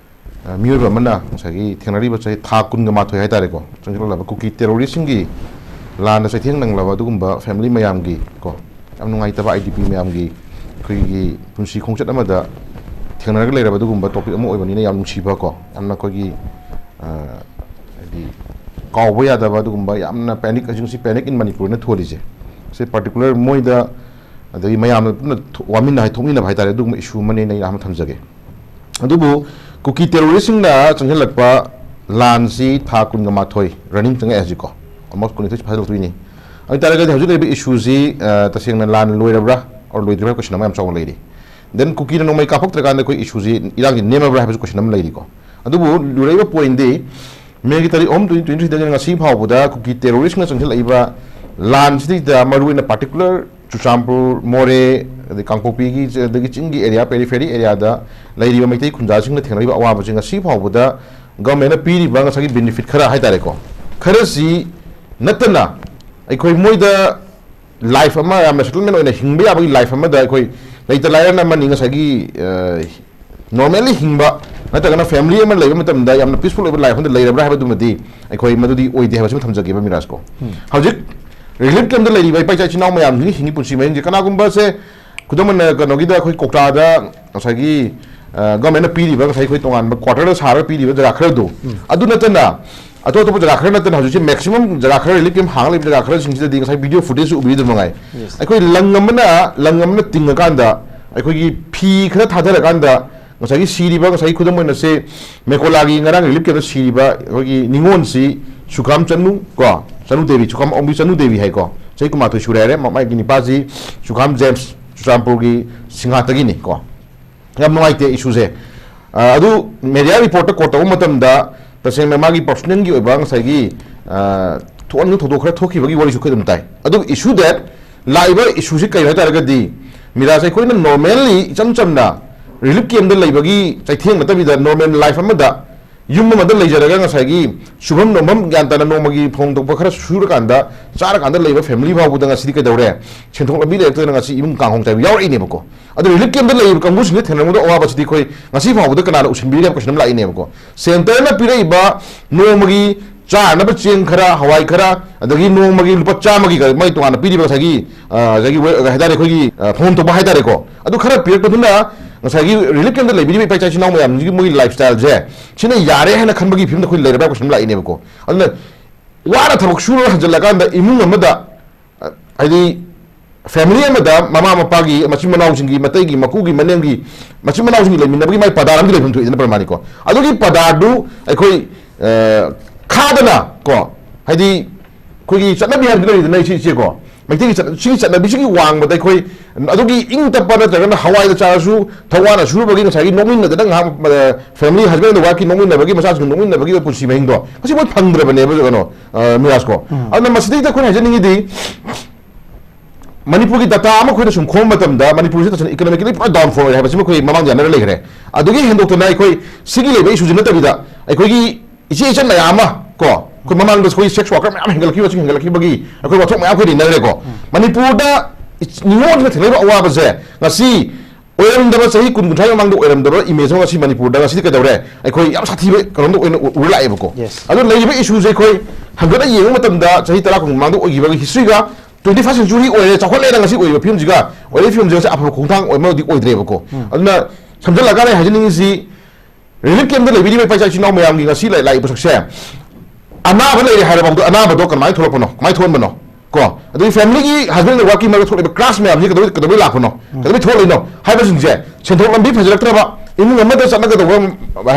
ꯑ, ꯃꯤꯑꯣꯏꯕ ꯑꯃꯅ ꯉꯁꯥꯏꯒꯤ ꯊꯦꯡꯅꯔꯤꯕ ꯆꯍꯤ ꯊꯥ ꯀꯨꯟꯒ ꯃꯥꯊꯣꯏ ꯍꯥꯏꯇꯥꯔꯦꯀꯣ, ꯆꯪꯁꯤꯜꯂꯛꯂꯕ ꯀꯨꯀꯤ terroristꯁꯤꯡꯒꯤ ꯂꯥꯟꯗ ꯆꯩꯊꯦꯡ ꯅꯪꯂꯕ ꯑꯗꯨꯒꯨꯝꯕ family ꯃꯌꯥꯝꯒꯤ ꯀꯣ, ꯌꯥꯝ ꯅꯨꯡꯉꯥꯏꯇꯕ IDP ꯃꯌꯥꯝꯒꯤ ꯑꯩꯈꯣꯏꯒꯤ ꯄꯨꯟꯁꯤ ꯈꯣꯡꯆꯠ ꯑꯃꯗ ꯊꯦꯡꯅꯔꯒ ꯂꯩꯔꯕ ꯑꯗꯨꯒꯨꯝꯕ topic ꯑꯃ ꯑꯣꯏꯕꯅꯤꯅ ꯌꯥꯝ ꯅꯨꯡꯁꯤꯕ ꯀꯣ, ꯌꯥꯝꯅ ꯑꯩꯈꯣꯏꯒꯤ, ꯑ, ꯍꯥꯏꯗꯤ ꯀꯥꯎꯕ ꯌꯥꯗꯕ ꯑꯗꯨꯒꯨꯝꯕ ꯌꯥꯝꯅ panic, ꯍꯧꯖꯤꯛ ꯍꯧꯖꯤꯛ panic in ꯃꯅꯤꯄꯨꯔꯅ ꯊꯣꯜꯂꯤꯁꯦ, ꯁꯤ particular ꯃꯣꯏꯗ ꯑꯗꯒꯤ ꯃꯌꯥꯝꯅ ꯄꯨꯟꯅ ꯊꯣ-, ꯋꯥꯃꯤꯟꯅ-, ꯊꯣꯛꯃꯤꯟꯅꯕ ꯍꯥꯏꯇꯥꯔꯦ, ꯑꯗꯨꯒꯨꯝꯕ issue ꯑꯃꯅꯦꯅ ꯑꯩꯅ ꯑꯍꯥꯟꯕ ꯊꯝꯖꯒꯦ꯫ ꯑꯗꯨꯕꯨ ꯀꯨꯀꯤ terroristꯁꯤꯡꯅ ꯆꯪꯁꯤꯜꯂꯛꯄ ꯂꯥꯟꯁꯤ ꯊꯥ ꯀꯨꯟꯒ ꯃꯥꯊꯣꯏ running ꯆꯪꯉꯛꯑꯦ ꯍꯧꯖꯤꯛꯀꯣ, almost ꯀꯨꯟꯅꯤꯊꯣꯏ ꯐꯥꯖꯤꯜꯂꯛꯇꯣꯏꯅꯤ꯫ ꯑꯗꯨ ꯑꯣꯏꯇꯥꯔꯒꯗꯤ ꯍꯧꯖꯤꯛ ꯂꯩꯔꯤꯕ issueꯁꯤ, ꯑ, ꯇꯁꯦꯡꯅ ꯂꯥꯟ ꯂꯣꯏꯔꯕ꯭ꯔꯥ or ꯂꯣꯏꯗ꯭ꯔꯤꯕ꯭ꯔꯥ question ꯑꯃ ꯌꯥꯝ ꯆꯥꯎꯅ ꯂꯩꯔꯤ꯫ Then ꯀꯨꯀꯤꯅ ꯅꯣꯡꯃꯩ ꯀꯥꯞꯄꯛꯇ꯭ꯔꯀꯥꯟꯗ ꯑꯩꯈꯣꯏ issueꯁꯤ, ꯏꯔꯥꯡꯁꯤ ꯅꯦꯝꯃꯕ꯭ꯔꯥ ꯍꯥꯏꯕꯁꯨ question ꯑꯃ ꯂꯩꯔꯤꯀꯣ꯫ ꯑꯗꯨꯕꯨ ꯂꯨꯔꯛꯏꯕ ꯄꯣꯏꯟꯗꯤ, ꯃꯦꯒꯤ ꯇꯥꯔꯤꯛ ꯑꯍꯨꯝ, ꯇ꯭ꯋꯦꯟꯇꯤ ꯇ꯭ꯋꯦꯟꯇꯤ ꯊ꯭ꯔꯤꯗꯒꯤꯅ ꯉꯁꯤ ꯐꯥꯎꯕꯗ ꯀꯨꯀꯤ ꯇꯦꯔꯣꯔꯤꯁꯅ ꯆꯪꯁꯤꯜꯂꯛꯏꯕ ꯂꯥꯟꯁꯤꯗꯩꯗ ꯃꯔꯨꯑꯣꯏꯅ ꯄꯥꯔꯇꯤꯀꯨꯂꯔ ꯆꯨꯔꯆꯥꯟꯄꯨꯔ, ꯃꯣꯔꯦ, ꯑꯗꯩ ꯀꯥꯡꯄꯣꯛꯄꯤꯒꯤ, ꯑꯗꯒꯤ ꯆꯤꯡꯒꯤ ꯑꯦꯔꯤꯌꯥ, ꯄꯦꯔꯤꯐꯦꯔꯤ ꯑꯦꯔꯤꯌꯥꯗ ꯂꯩꯔꯤꯕ ꯃꯩꯇꯩ ꯈꯨꯟꯖꯥꯁꯤꯡꯅ ꯊꯦꯡꯅꯔꯤꯕ ꯑꯋꯥꯕꯁꯤ ꯉꯁꯤ ꯐꯥꯎꯕꯗ ꯒꯚꯔꯟꯃꯦꯟꯠꯅ ꯄꯤꯔꯤꯕ ꯉꯁꯥꯏꯒꯤ ꯕꯦꯅꯤꯐꯤꯠ ꯈꯔ ꯍꯥꯏꯇꯥꯔꯦꯀꯣ, ꯈꯔꯁꯤ ꯅꯠꯇꯅ ꯑꯩꯈꯣꯏ ꯃꯣꯏꯗ ꯂꯥꯏꯐ ꯑꯃ ꯌꯥꯝꯅ ꯁꯦꯇꯜꯃꯦꯟ ꯑꯣꯏꯅ ꯍꯤꯡꯕ ꯌꯥꯕꯒꯤ ꯂꯥꯏꯐ ꯑꯃꯗ ꯑꯩꯈꯣꯏ ꯂꯩꯇ ꯂꯥꯏꯔꯅ ꯑꯃꯅꯤ ꯉꯁꯥꯏꯒꯤ, ꯑ, ꯅꯣꯔꯃꯦꯜꯂꯤ ꯍꯤꯡꯕ ꯅꯠꯇ꯭ꯔꯒꯅ ꯐꯦꯃꯤꯂꯤ ꯑꯃ ꯂꯩꯕ ꯃꯇꯝꯗ ꯌꯥꯝꯅ ꯄꯤꯁꯐꯨꯜ ꯑꯣꯏꯕ ꯂꯥꯏꯐ ꯑꯃꯗ ꯂꯩꯔꯕ꯭ꯔꯥ ꯍꯥꯏꯕꯗꯨꯃꯗꯤ ꯑꯩꯈꯣꯏ ꯃꯗꯨꯗꯤ ꯑꯣꯏꯗꯦ ꯍꯥꯏꯕꯁꯤꯃ ꯊꯝꯖꯒꯦꯕ ꯃꯤꯔꯥꯖꯀꯣ꯫ ꯍꯧꯖꯤꯛ ꯔꯤꯂꯤꯐ ꯀꯦꯝꯞꯇ ꯂꯩꯔꯤꯕ ꯏꯄꯥ ꯏꯆꯥ ꯏꯆꯤꯟ ꯏꯅꯥꯎ ꯃꯌꯥꯝꯁꯤꯒꯤ ꯍꯤꯡꯉꯤ ꯄꯨꯟꯁꯤ ꯃꯍꯤꯡꯁꯦ ꯀꯅꯥꯒꯨꯝꯕꯁꯦ ꯈꯨꯗꯝ ꯑꯣꯏꯅ ꯀꯩꯅꯣꯒꯤꯗ ꯑꯩꯈꯣꯏ ꯀꯣꯛꯇꯥꯗ ꯉꯁꯥꯏꯒꯤ, ꯑ, ꯒꯚꯔꯟꯃꯦꯟꯠꯅ ꯄꯤꯔꯤꯕ ꯉꯁꯥꯏ ꯑꯩꯈꯣꯏ ꯇꯣꯉꯥꯟꯕ ꯀ꯭ꯋꯥꯇꯔꯗ ꯁꯥꯔꯒ ꯄꯤꯔꯤꯕ ꯖꯒꯥ ꯈꯔꯗꯣ, ꯑꯗꯨ ꯅꯠꯇꯅ ꯑꯇꯣꯞ ꯑꯇꯣꯞꯄ ꯖꯒꯥ ꯈꯔ ꯅꯠꯇꯅ ꯍꯧꯖꯤꯛꯁꯦ ꯃꯦꯛꯁꯤꯃꯝ ꯖꯒꯥ ꯈꯔ ꯔꯤꯂꯤꯐ ꯀꯦꯝꯞ ꯍꯥꯡꯂꯤꯕ ꯖꯒꯥ ꯈꯔꯁꯤꯡꯁꯤꯗꯗꯤ ꯉꯁꯥꯏ ꯚꯤꯗꯤꯑꯣ ꯐꯨꯇꯦꯖꯁꯨ ꯎꯕꯤꯔꯤꯗꯨ ꯃꯉꯥꯏ꯫ ꯑꯩꯈꯣꯏ ꯂꯪ ꯑꯃꯅ, ꯂꯪ ꯑꯃꯅ ꯇꯤꯡꯉꯀꯥꯟꯗ ꯑꯩꯈꯣꯏꯒꯤ ꯐꯤ ꯈꯔ ꯊꯥꯗꯔꯀꯥꯟꯗ ꯉꯁꯥꯏꯒꯤ ꯁꯤꯔꯤꯕ, ꯉꯁꯥꯏꯒꯤ ꯈꯨꯗꯝ ꯑꯣꯏꯅ ꯁꯦ ꯃꯦꯀꯣꯂꯥꯒꯤ ꯉꯔꯥꯡ ꯔꯤꯂꯤꯐ ꯀꯦꯝꯞꯇ ꯁꯤꯔꯤꯕ ꯑꯩꯈꯣꯏꯒꯤ ꯅꯤꯉꯣꯜꯁꯤ ꯁꯨꯈꯥꯝ ꯆꯅꯨ ꯀꯣ, ꯆꯅꯨ ꯗꯦꯕꯤ, ꯁꯨꯈꯥꯝ ꯑꯣꯡꯕꯤ ꯆꯅꯨ ꯗꯦꯕꯤ ꯍꯥꯏꯀꯣ, ꯆꯍꯤ ꯀꯨꯟꯃꯥꯊꯣꯏ ꯁꯨꯔꯦ ꯍꯥꯏꯔꯦ꯫ ꯃ-, ꯃꯥꯒꯤ ꯅꯤꯄꯥꯁꯤ ꯁꯨꯈꯥꯝ ꯖꯦꯝꯁ, ꯆꯨꯔꯆꯥꯟꯄꯨꯔꯒꯤ ꯁꯤꯡꯍꯥꯠꯇꯒꯤꯅꯤ ꯀꯣ꯫ ꯌꯥꯝ ꯅꯨꯡꯉꯥꯏꯇꯦ ꯏꯁꯨꯁꯦ꯫ ꯑ, ꯑꯗꯨ ꯃꯦꯗꯤꯌꯥ ꯔꯤꯄꯣꯔꯠꯇ ꯀꯣꯠ ꯇꯧꯕ ꯃꯇꯝꯗ ꯇꯁꯦꯡꯅ ꯃꯥꯒꯤ ꯄꯔꯁꯣꯅꯦꯜꯒꯤ ꯑꯣꯏꯕ ꯉꯁꯥꯏꯒꯤ, ꯑ, ꯊꯣꯛꯍꯟꯅꯤꯡ ꯊꯧꯗꯣꯛ ꯈꯔ ꯊꯣꯛꯈꯤꯕꯒꯤ ꯋꯥꯔꯤꯁꯨ ꯑꯩꯈꯣꯏ ꯑꯗꯨꯝ ꯇꯥꯏ꯫ ꯑꯗꯨꯕꯨ ꯏꯁꯨ ꯗꯦꯠ ꯂꯥꯛꯏꯕ ꯏꯁꯨꯁꯤ ꯀꯩꯅꯣ ꯍꯥꯏ ꯇꯥꯔꯒꯗꯤ, ꯃꯤꯔꯥꯖ, ꯑꯩꯈꯣꯏꯅ ꯅꯣꯔꯃꯦꯜꯂꯤ ꯏꯆꯝ ꯆꯝꯅ ꯔꯤꯂꯤꯐ ꯀꯦꯝꯞꯇ ꯂꯩꯕꯒꯤ ꯆꯩꯊꯦꯡ ꯅꯠꯇꯕꯤꯗ ꯅꯣꯔꯃꯦꯜ ꯂꯥꯏꯐ ꯑꯃꯗ ꯌꯨꯝ ꯑꯃꯗ ꯂꯩꯖꯔꯒ ꯉꯁꯥꯏꯒꯤ ꯁꯨꯐꯝ ꯅꯣꯝꯐꯝ ꯒ꯭ꯌꯥꯟ ꯇꯥꯅ ꯅꯣꯡꯃꯒꯤ ꯐꯪꯐꯝ ꯊꯣꯛꯄ ꯈꯔ ꯁꯨꯔꯀꯥꯟꯗ ꯆꯥꯔꯀꯥꯟꯗ ꯂꯩꯕ ꯐꯦꯃꯤꯂꯤ ꯐꯥꯎꯕꯗ ꯉꯁꯤꯗꯤ ꯀꯩꯗꯧꯔꯦ? ꯁꯦꯟꯊꯣꯛ ꯂꯝꯕꯤ ꯂꯩꯔꯛꯇꯗꯅ ꯉꯁꯤ ꯏꯃꯨꯡ ꯀꯥꯡꯍꯣꯡ ꯆꯥꯏꯕ ꯌꯥꯎꯔꯛꯏꯅꯦꯕꯀꯣ꯫ ꯑꯗꯣ ꯔꯤꯂꯤꯐ ꯀꯦꯝꯞꯇ ꯂꯩꯔꯤꯕ ꯀꯥꯡꯕꯨꯁꯤꯡꯗ ꯊꯦꯡꯅꯔꯝꯒꯗꯕ ꯑꯋꯥꯕꯁꯤꯗꯤ ꯑꯩꯈꯣꯏ ꯉꯁꯤ ꯐꯥꯎꯕꯗ ꯀꯅꯥꯅ ꯎꯁꯤꯟꯕꯤꯔꯤ ꯍꯥꯏꯕ ꯀꯣꯏꯁꯟ ꯑꯃ ꯂꯥꯛꯏꯅꯦꯕꯀꯣ꯫ ꯁꯦꯟꯇꯔꯅ ꯄꯤꯔꯛꯏꯕ ꯅꯣꯡꯃꯒꯤ ꯆꯥꯅꯕ ꯆꯦꯡ ꯈꯔ, ꯍꯋꯥꯏ ꯈꯔ, ꯑꯗꯒꯤ ꯅꯣꯡꯃꯒꯤ ꯂꯨꯄꯥ ꯆꯥꯝꯃꯒꯤ ꯃꯣꯏ ꯇꯣꯉꯥꯟꯅ ꯄꯤꯔꯤꯕ ꯉꯁꯥꯏꯒꯤ, ꯑ, ꯉꯁꯥꯏꯒꯤ ꯋꯦ-, ꯍꯥꯏꯇꯥꯔꯦ, ꯑꯩꯈꯣꯏꯒꯤ, ꯑ, ꯐꯪꯐꯝ ꯊꯣꯛꯄ ꯍꯥꯏꯇꯥꯔꯦꯀꯣ, ꯑꯗꯨ ꯈꯔ ꯄꯤꯔꯛꯄꯗꯨꯅ ꯉꯁꯥꯏꯒꯤ ꯔꯤꯂꯤꯐ ꯀꯦꯝꯞꯇ ꯂꯩꯕꯤꯔꯤꯕ ꯏꯄꯥ ꯏꯆꯥ ꯏꯆꯤꯟ ꯏꯅꯥꯎ ꯃꯌꯥꯝꯁꯤꯒꯤ ꯃꯣꯏꯒꯤ ꯂꯥꯏꯐ ꯁ꯭ꯇꯥꯏꯜꯁꯦ ꯁꯤꯅ ꯌꯥꯔꯦ ꯍꯥꯏꯅ ꯈꯟꯕꯒꯤ ꯐꯤꯕꯝꯗ ꯑꯩꯈꯣꯏ ꯂꯩꯔꯕ꯭ꯔꯥ ꯀꯣꯏꯁꯟ ꯑꯃ ꯂꯥꯛꯏꯅꯦꯕꯀꯣ꯫ ꯑꯗꯨꯅ ꯋꯥꯅ ꯊꯕꯛ ꯁꯨꯔꯒ ꯍꯟꯖꯜꯂꯀꯥꯟꯗ ꯏꯃꯨꯡ ꯑꯃꯗ, ꯑ, ꯍꯥꯏꯗꯤ ꯐꯦꯃꯤꯂꯤ ꯑꯃꯗ ꯃꯃꯥ ꯃꯄꯥꯒꯤ ꯃꯆꯤꯟ ꯃꯅꯥꯎꯁꯤꯡꯒꯤ, ꯃꯇꯩꯒꯤ, ꯃꯀꯨꯒꯤ, ꯃꯅꯦꯝꯒꯤ ꯃꯆꯤꯟ ꯃꯅꯥꯎꯁꯤꯡꯒꯤ ꯂꯩꯃꯤꯟꯅꯕꯒꯤ ꯃꯥꯏ ꯄꯗꯥꯔ ꯑꯃꯗꯤ ꯂꯩꯐꯝ ꯊꯣꯛꯏꯗꯅ ꯄ꯭ꯔꯃꯥꯅꯤꯀꯣ꯫ ꯑꯗꯨꯒꯤ ꯄꯗꯥꯔꯗꯨ ꯑꯩꯈꯣꯏ, ꯑ, ꯈꯥꯗꯅ ꯀꯣ, ꯍꯥꯏꯗꯤ ꯑꯩꯈꯣꯏꯒꯤ ꯆꯠꯅꯕꯤ ꯍꯥꯏꯕꯗꯤ ꯂꯩꯔꯤꯗꯅ ꯏꯆꯦ, ꯏꯆꯦꯀꯣ, ꯃꯩꯇꯩꯒꯤ ꯆꯠꯅ-, ꯁꯤꯒꯤ ꯆꯠꯅꯕꯤꯁꯤꯒꯤ ꯋꯥꯡꯃꯗ ꯑꯩꯈꯣꯏ ꯑꯗꯨꯒꯤ ꯏꯪ ꯇꯞꯄ, ꯅꯠꯇ꯭ꯔꯒꯅ ꯍꯋꯥꯏꯗ ꯆꯥꯔꯁꯨ ꯊꯋꯥꯅ ꯁꯨꯔꯨꯕꯒꯤ ꯉꯁꯥꯏꯒꯤ ꯅꯣꯛꯃꯤꯟꯅꯗꯅ ꯉꯥꯏꯍꯥꯛ, ꯑ, family, husband and wife ꯀꯤ ꯅꯣꯛꯃꯤꯟꯅꯕꯒꯤ, ꯃꯆꯥꯁꯤꯡ ꯅꯣꯛꯃꯤꯟꯅꯕꯒꯤ ꯄꯨꯟꯁꯤ ꯃꯍꯤꯡꯗꯣ ꯃꯁꯤ ꯃꯣꯏ ꯐꯪꯗ꯭ꯔꯕꯅꯦꯕ, ꯀꯩꯅꯣ, ꯑ, ꯃꯤꯔꯥꯖ ꯀꯣ꯫ ꯎꯝ꯫ ꯑꯗꯨꯅ ꯃꯁꯤꯗꯩꯗ ꯑꯩꯈꯣꯏꯅ ꯍꯥꯏꯖꯅꯤꯡꯉꯤꯗꯤ, ꯃꯅꯤꯄꯨꯔꯒꯤ data ꯑꯃ ꯑꯩꯈꯣꯏꯅ ꯁꯨꯝ ꯈꯣꯝꯕ ꯃꯇꯝꯗ ꯃꯅꯤꯄꯨꯔꯁꯤ ꯇꯁꯦꯡꯅ economically ꯄꯨꯔꯥ downfall ꯑꯣꯏꯔꯦ ꯍꯥꯏꯕꯁꯤꯃ ꯑꯩꯈꯣꯏ ꯃꯃꯥꯡꯗ ꯌꯥꯅꯔ ꯂꯩꯈ꯭ꯔꯦ꯫ ꯑꯗꯨꯒꯤ ꯍꯦꯟꯗꯣꯛꯇꯅ ꯑꯩꯈꯣꯏ ꯁꯤꯒꯤ ꯂꯩꯕ issue ꯁꯤ ꯅꯠꯇꯕꯤꯗ, ꯑꯩꯈꯣꯏꯒꯤ ꯏꯆꯦ ꯏꯆꯟ ꯃꯌꯥꯝ ꯑꯃ ꯀꯣ, ꯑꯩꯈꯣꯏ ꯃꯃꯥꯡꯗ ꯑꯩꯈꯣꯏ sex worker ꯃꯌꯥꯝ ꯍꯦꯟꯒꯠꯂꯛꯈꯤꯕꯁꯤꯡ ꯍꯦꯟꯒꯠꯂꯛꯈꯤꯕꯒꯤ ꯑꯩꯈꯣꯏ ꯋꯥꯊꯣꯛ ꯃꯌꯥꯝ ꯑꯩꯈꯣꯏ ꯅꯩꯅꯈ꯭ꯔꯦꯀꯣ꯫ ꯎꯝ꯫ ꯃꯅꯤꯄꯨꯔꯗ ꯏꯆ-, ꯅꯤꯉꯣꯜꯁꯤꯡꯅ ꯊꯦꯡꯅꯔꯤꯕ ꯑꯋꯥꯕꯁꯦ ꯉꯁꯤ ꯑꯣꯏꯔꯝꯗꯕ, ꯆꯍꯤ ꯀꯨꯟ ꯀꯨꯟꯊ꯭ꯔꯥꯒꯤ ꯃꯃꯥꯡꯗ ꯑꯣꯏꯔꯝꯗꯕ image ꯑꯃ ꯉꯁꯤ ꯃꯅꯤꯄꯨꯔꯗ ꯉꯁꯤꯗꯤ ꯀꯩꯗꯧꯔꯦ? ꯑꯩꯈꯣꯏ ꯌꯥꯝ ꯁꯥꯊꯤꯕ ꯀꯩꯅꯣꯝꯗ ꯑꯣꯏꯅ ꯎ-, ꯎꯔ ꯂꯥꯛꯑꯦꯕꯀꯣ꯫ Yes꯫ ꯑꯗꯨ ꯂꯩꯔꯤꯕ issue ꯁꯦ ꯑꯩꯈꯣꯏ ꯍꯟꯒꯠꯅ ꯌꯦꯡꯕ ꯃꯇꯝꯗ ꯆꯍꯤ ꯇꯔꯥ ꯀꯨꯟ ꯃꯃꯥꯡꯗ ꯑꯣꯏꯈꯤꯕꯒꯤ history ꯒ twenty first century ꯑꯣꯏꯔꯦ, ꯆꯥꯎꯈꯠꯂꯦꯅ ꯉꯁꯤ ꯑꯣꯏꯔꯤꯕ ꯐꯤꯕꯝꯁꯤꯒ, ꯑꯣꯏꯔꯤꯕ ꯐꯤꯕꯝꯁꯤꯒ ꯉꯁꯤ ꯑꯐꯕ ꯈꯣꯡꯊꯥꯡ ꯑꯣꯏꯕ ꯑꯃꯗꯤ ꯑꯣꯏꯗ꯭ꯔꯦꯕꯀꯣ꯫ ꯎꯝ꯫ ꯑꯗꯨꯅ ꯁꯝꯖꯜꯂꯀꯥꯟꯗ ꯑꯩ ꯍꯥꯏꯖꯅꯤꯡꯉꯤꯁꯤ, relief camp ꯇ ꯂꯩꯕꯤꯔꯤꯕ ꯏꯄꯥ ꯏꯆꯥ ꯏꯆꯤꯟ ꯏꯅꯥꯎ ꯃꯌꯥꯝꯒꯤ ꯉꯁꯤ ꯂꯥꯛ-, ꯂꯥꯛꯏꯕ ꯄꯣꯠꯁꯛꯁꯦ, ꯑꯅꯥꯕ ꯂꯩꯔꯦ ꯍꯥꯏꯔꯕ ꯃꯇꯝꯗ ꯑꯅꯥꯕꯗꯣ ꯀꯃꯥꯏꯅ ꯊꯣꯛꯂꯛꯄꯅꯣ, ꯀꯃꯥꯏꯅ ꯊꯣꯛꯍꯟꯕꯅꯣ ꯀꯣ? ꯑꯗꯒꯤ family ꯒꯤ husband and wife ꯀꯤ ꯃꯔꯛꯇ ꯊꯣꯛꯂꯤꯕ clash ꯃꯌꯥꯝꯁꯤ ꯀꯩꯗꯧꯕꯩ, ꯀꯩꯗꯧꯕꯩ ꯂꯥꯛꯄꯅꯣ? ꯎꯝ꯫ ꯀꯩꯗꯧꯕꯩ ꯊꯣꯛꯂꯛꯏꯅꯣ? ꯍꯥꯏꯕꯁꯤꯡꯁꯦ, ꯁꯦꯟꯊꯣꯛ ꯂꯝꯕꯤ ꯐꯖꯔꯛꯇ꯭ꯔꯕ, ꯏꯃꯨꯡ ꯑꯃꯗ ꯆꯠꯅꯒꯗꯧꯕ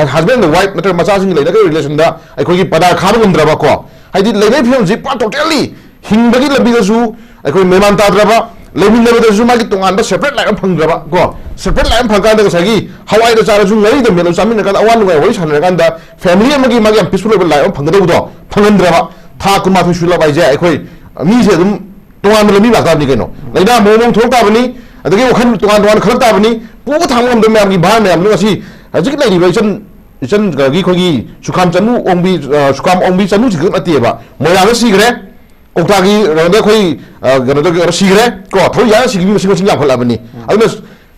husband and wife ꯅꯠꯇ꯭ꯔꯒ ꯃꯆꯥꯁꯤꯡꯒꯤ ꯂꯩꯅꯒꯗꯧꯕ relation ꯗ ꯑꯩꯈꯣꯏꯒꯤ ꯄꯔꯗꯥ ꯈꯥꯕ ꯉꯝꯗ꯭ꯔꯕ ꯀꯣ? ꯍꯥꯏꯗꯤ ꯂꯩꯅꯔꯤꯕ ꯐꯤꯕꯝꯁꯤ ꯄꯨꯔꯥ totally ꯍꯤꯡꯕꯒꯤ ꯂꯝꯕꯤꯗꯁꯨ ꯑꯩꯈꯣꯏ ꯃꯦꯃꯥꯟ ꯇꯥꯗ꯭ꯔꯕ, ꯂꯩꯃꯤꯟꯅꯕꯗꯁꯨ ꯃꯥꯒꯤ ꯇꯣꯉꯥꯟꯕ separate life ꯑꯃ ꯐꯪꯗ꯭ꯔꯕ ꯀꯣ, separate life ꯑꯃ ꯐꯪꯀꯥꯟꯗ ꯉꯁꯥꯏꯒꯤ ꯍꯋꯥꯏꯗ ꯆꯥꯔꯁꯨ ꯉꯥꯔꯤꯗ ꯃꯦꯠꯂꯁꯨ ꯆꯥꯃꯤꯟꯅꯔꯀꯥꯟꯗ ꯑꯋꯥ ꯅꯨꯡꯉꯥꯏ ꯋꯥꯔꯤ ꯁꯥꯟꯅꯔꯀꯥꯟꯗ family ꯑꯃꯒꯤ ꯃꯥꯒꯤ ꯌꯥꯝ peaceful ꯑꯣꯏꯕ life ꯑꯃ ꯐꯪꯒꯗꯧꯕꯗꯣ ꯐꯪꯍꯟꯗ꯭ꯔꯕ, ꯊꯥ ꯀꯨꯟꯃꯥꯊꯣꯏ ꯁꯨꯔꯛꯑꯕ ꯍꯥꯏꯁꯦ ꯑꯩꯈꯣꯏ ꯃꯤꯁꯦ ꯑꯗꯨꯝ ꯇꯣꯉꯥꯟꯕ ꯂꯝꯕꯤ ꯂꯥꯛꯇꯥꯕꯅꯤ ꯀꯩꯅꯣ, ꯂꯥꯏꯅꯥ ꯃꯑꯣꯡ ꯃꯑꯣꯡ ꯊꯣꯛꯂꯛ ꯇꯥꯕꯅꯤ, ꯑꯗꯒꯤ ꯋꯥꯈꯜ ꯇꯣꯉꯥꯟ ꯇꯣꯉꯥꯟ ꯈꯜꯂꯛ ꯇꯥꯕꯅꯤ, ꯄꯨꯕ ꯊꯥꯡꯕ ꯉꯝꯗꯕ ꯃꯌꯥꯝꯒꯤ ꯚꯥꯔ ꯃꯌꯥꯝꯗꯣ ꯉꯁꯤ ꯍꯧꯖꯤꯛ ꯂꯩꯔꯤꯕ ꯏꯆꯟ, ꯏꯆꯟꯒꯤ ꯑꯩꯈꯣꯏꯒꯤ ꯁꯨꯈꯥꯝ ꯆꯅꯨ ꯑꯣꯡꯕꯤ, ꯑ, ꯁꯨꯈꯥꯝ ꯑꯣꯡꯕꯤ ꯆꯅꯨꯁꯤ ꯈꯛ ꯅꯠꯇꯦꯕ, ꯃꯣꯏꯔꯥꯡꯗ ꯁꯤꯈ꯭ꯔꯦ, ꯀꯧꯇꯥꯒꯤ ꯀꯩꯅꯣꯗ ꯑꯩꯈꯣꯏ, ꯑ, ꯀꯩꯅꯣꯗ ꯁꯤꯈ꯭ꯔꯦ ꯀꯣ, ꯊꯕꯛ ꯌꯥꯅ ꯁꯤꯈꯤꯕ ꯃꯤ ꯃꯁꯤꯡ, ꯃꯁꯤꯡ ꯌꯥꯝꯈꯠꯂꯛꯑꯕꯅꯤ꯫ ꯑꯗꯨꯅ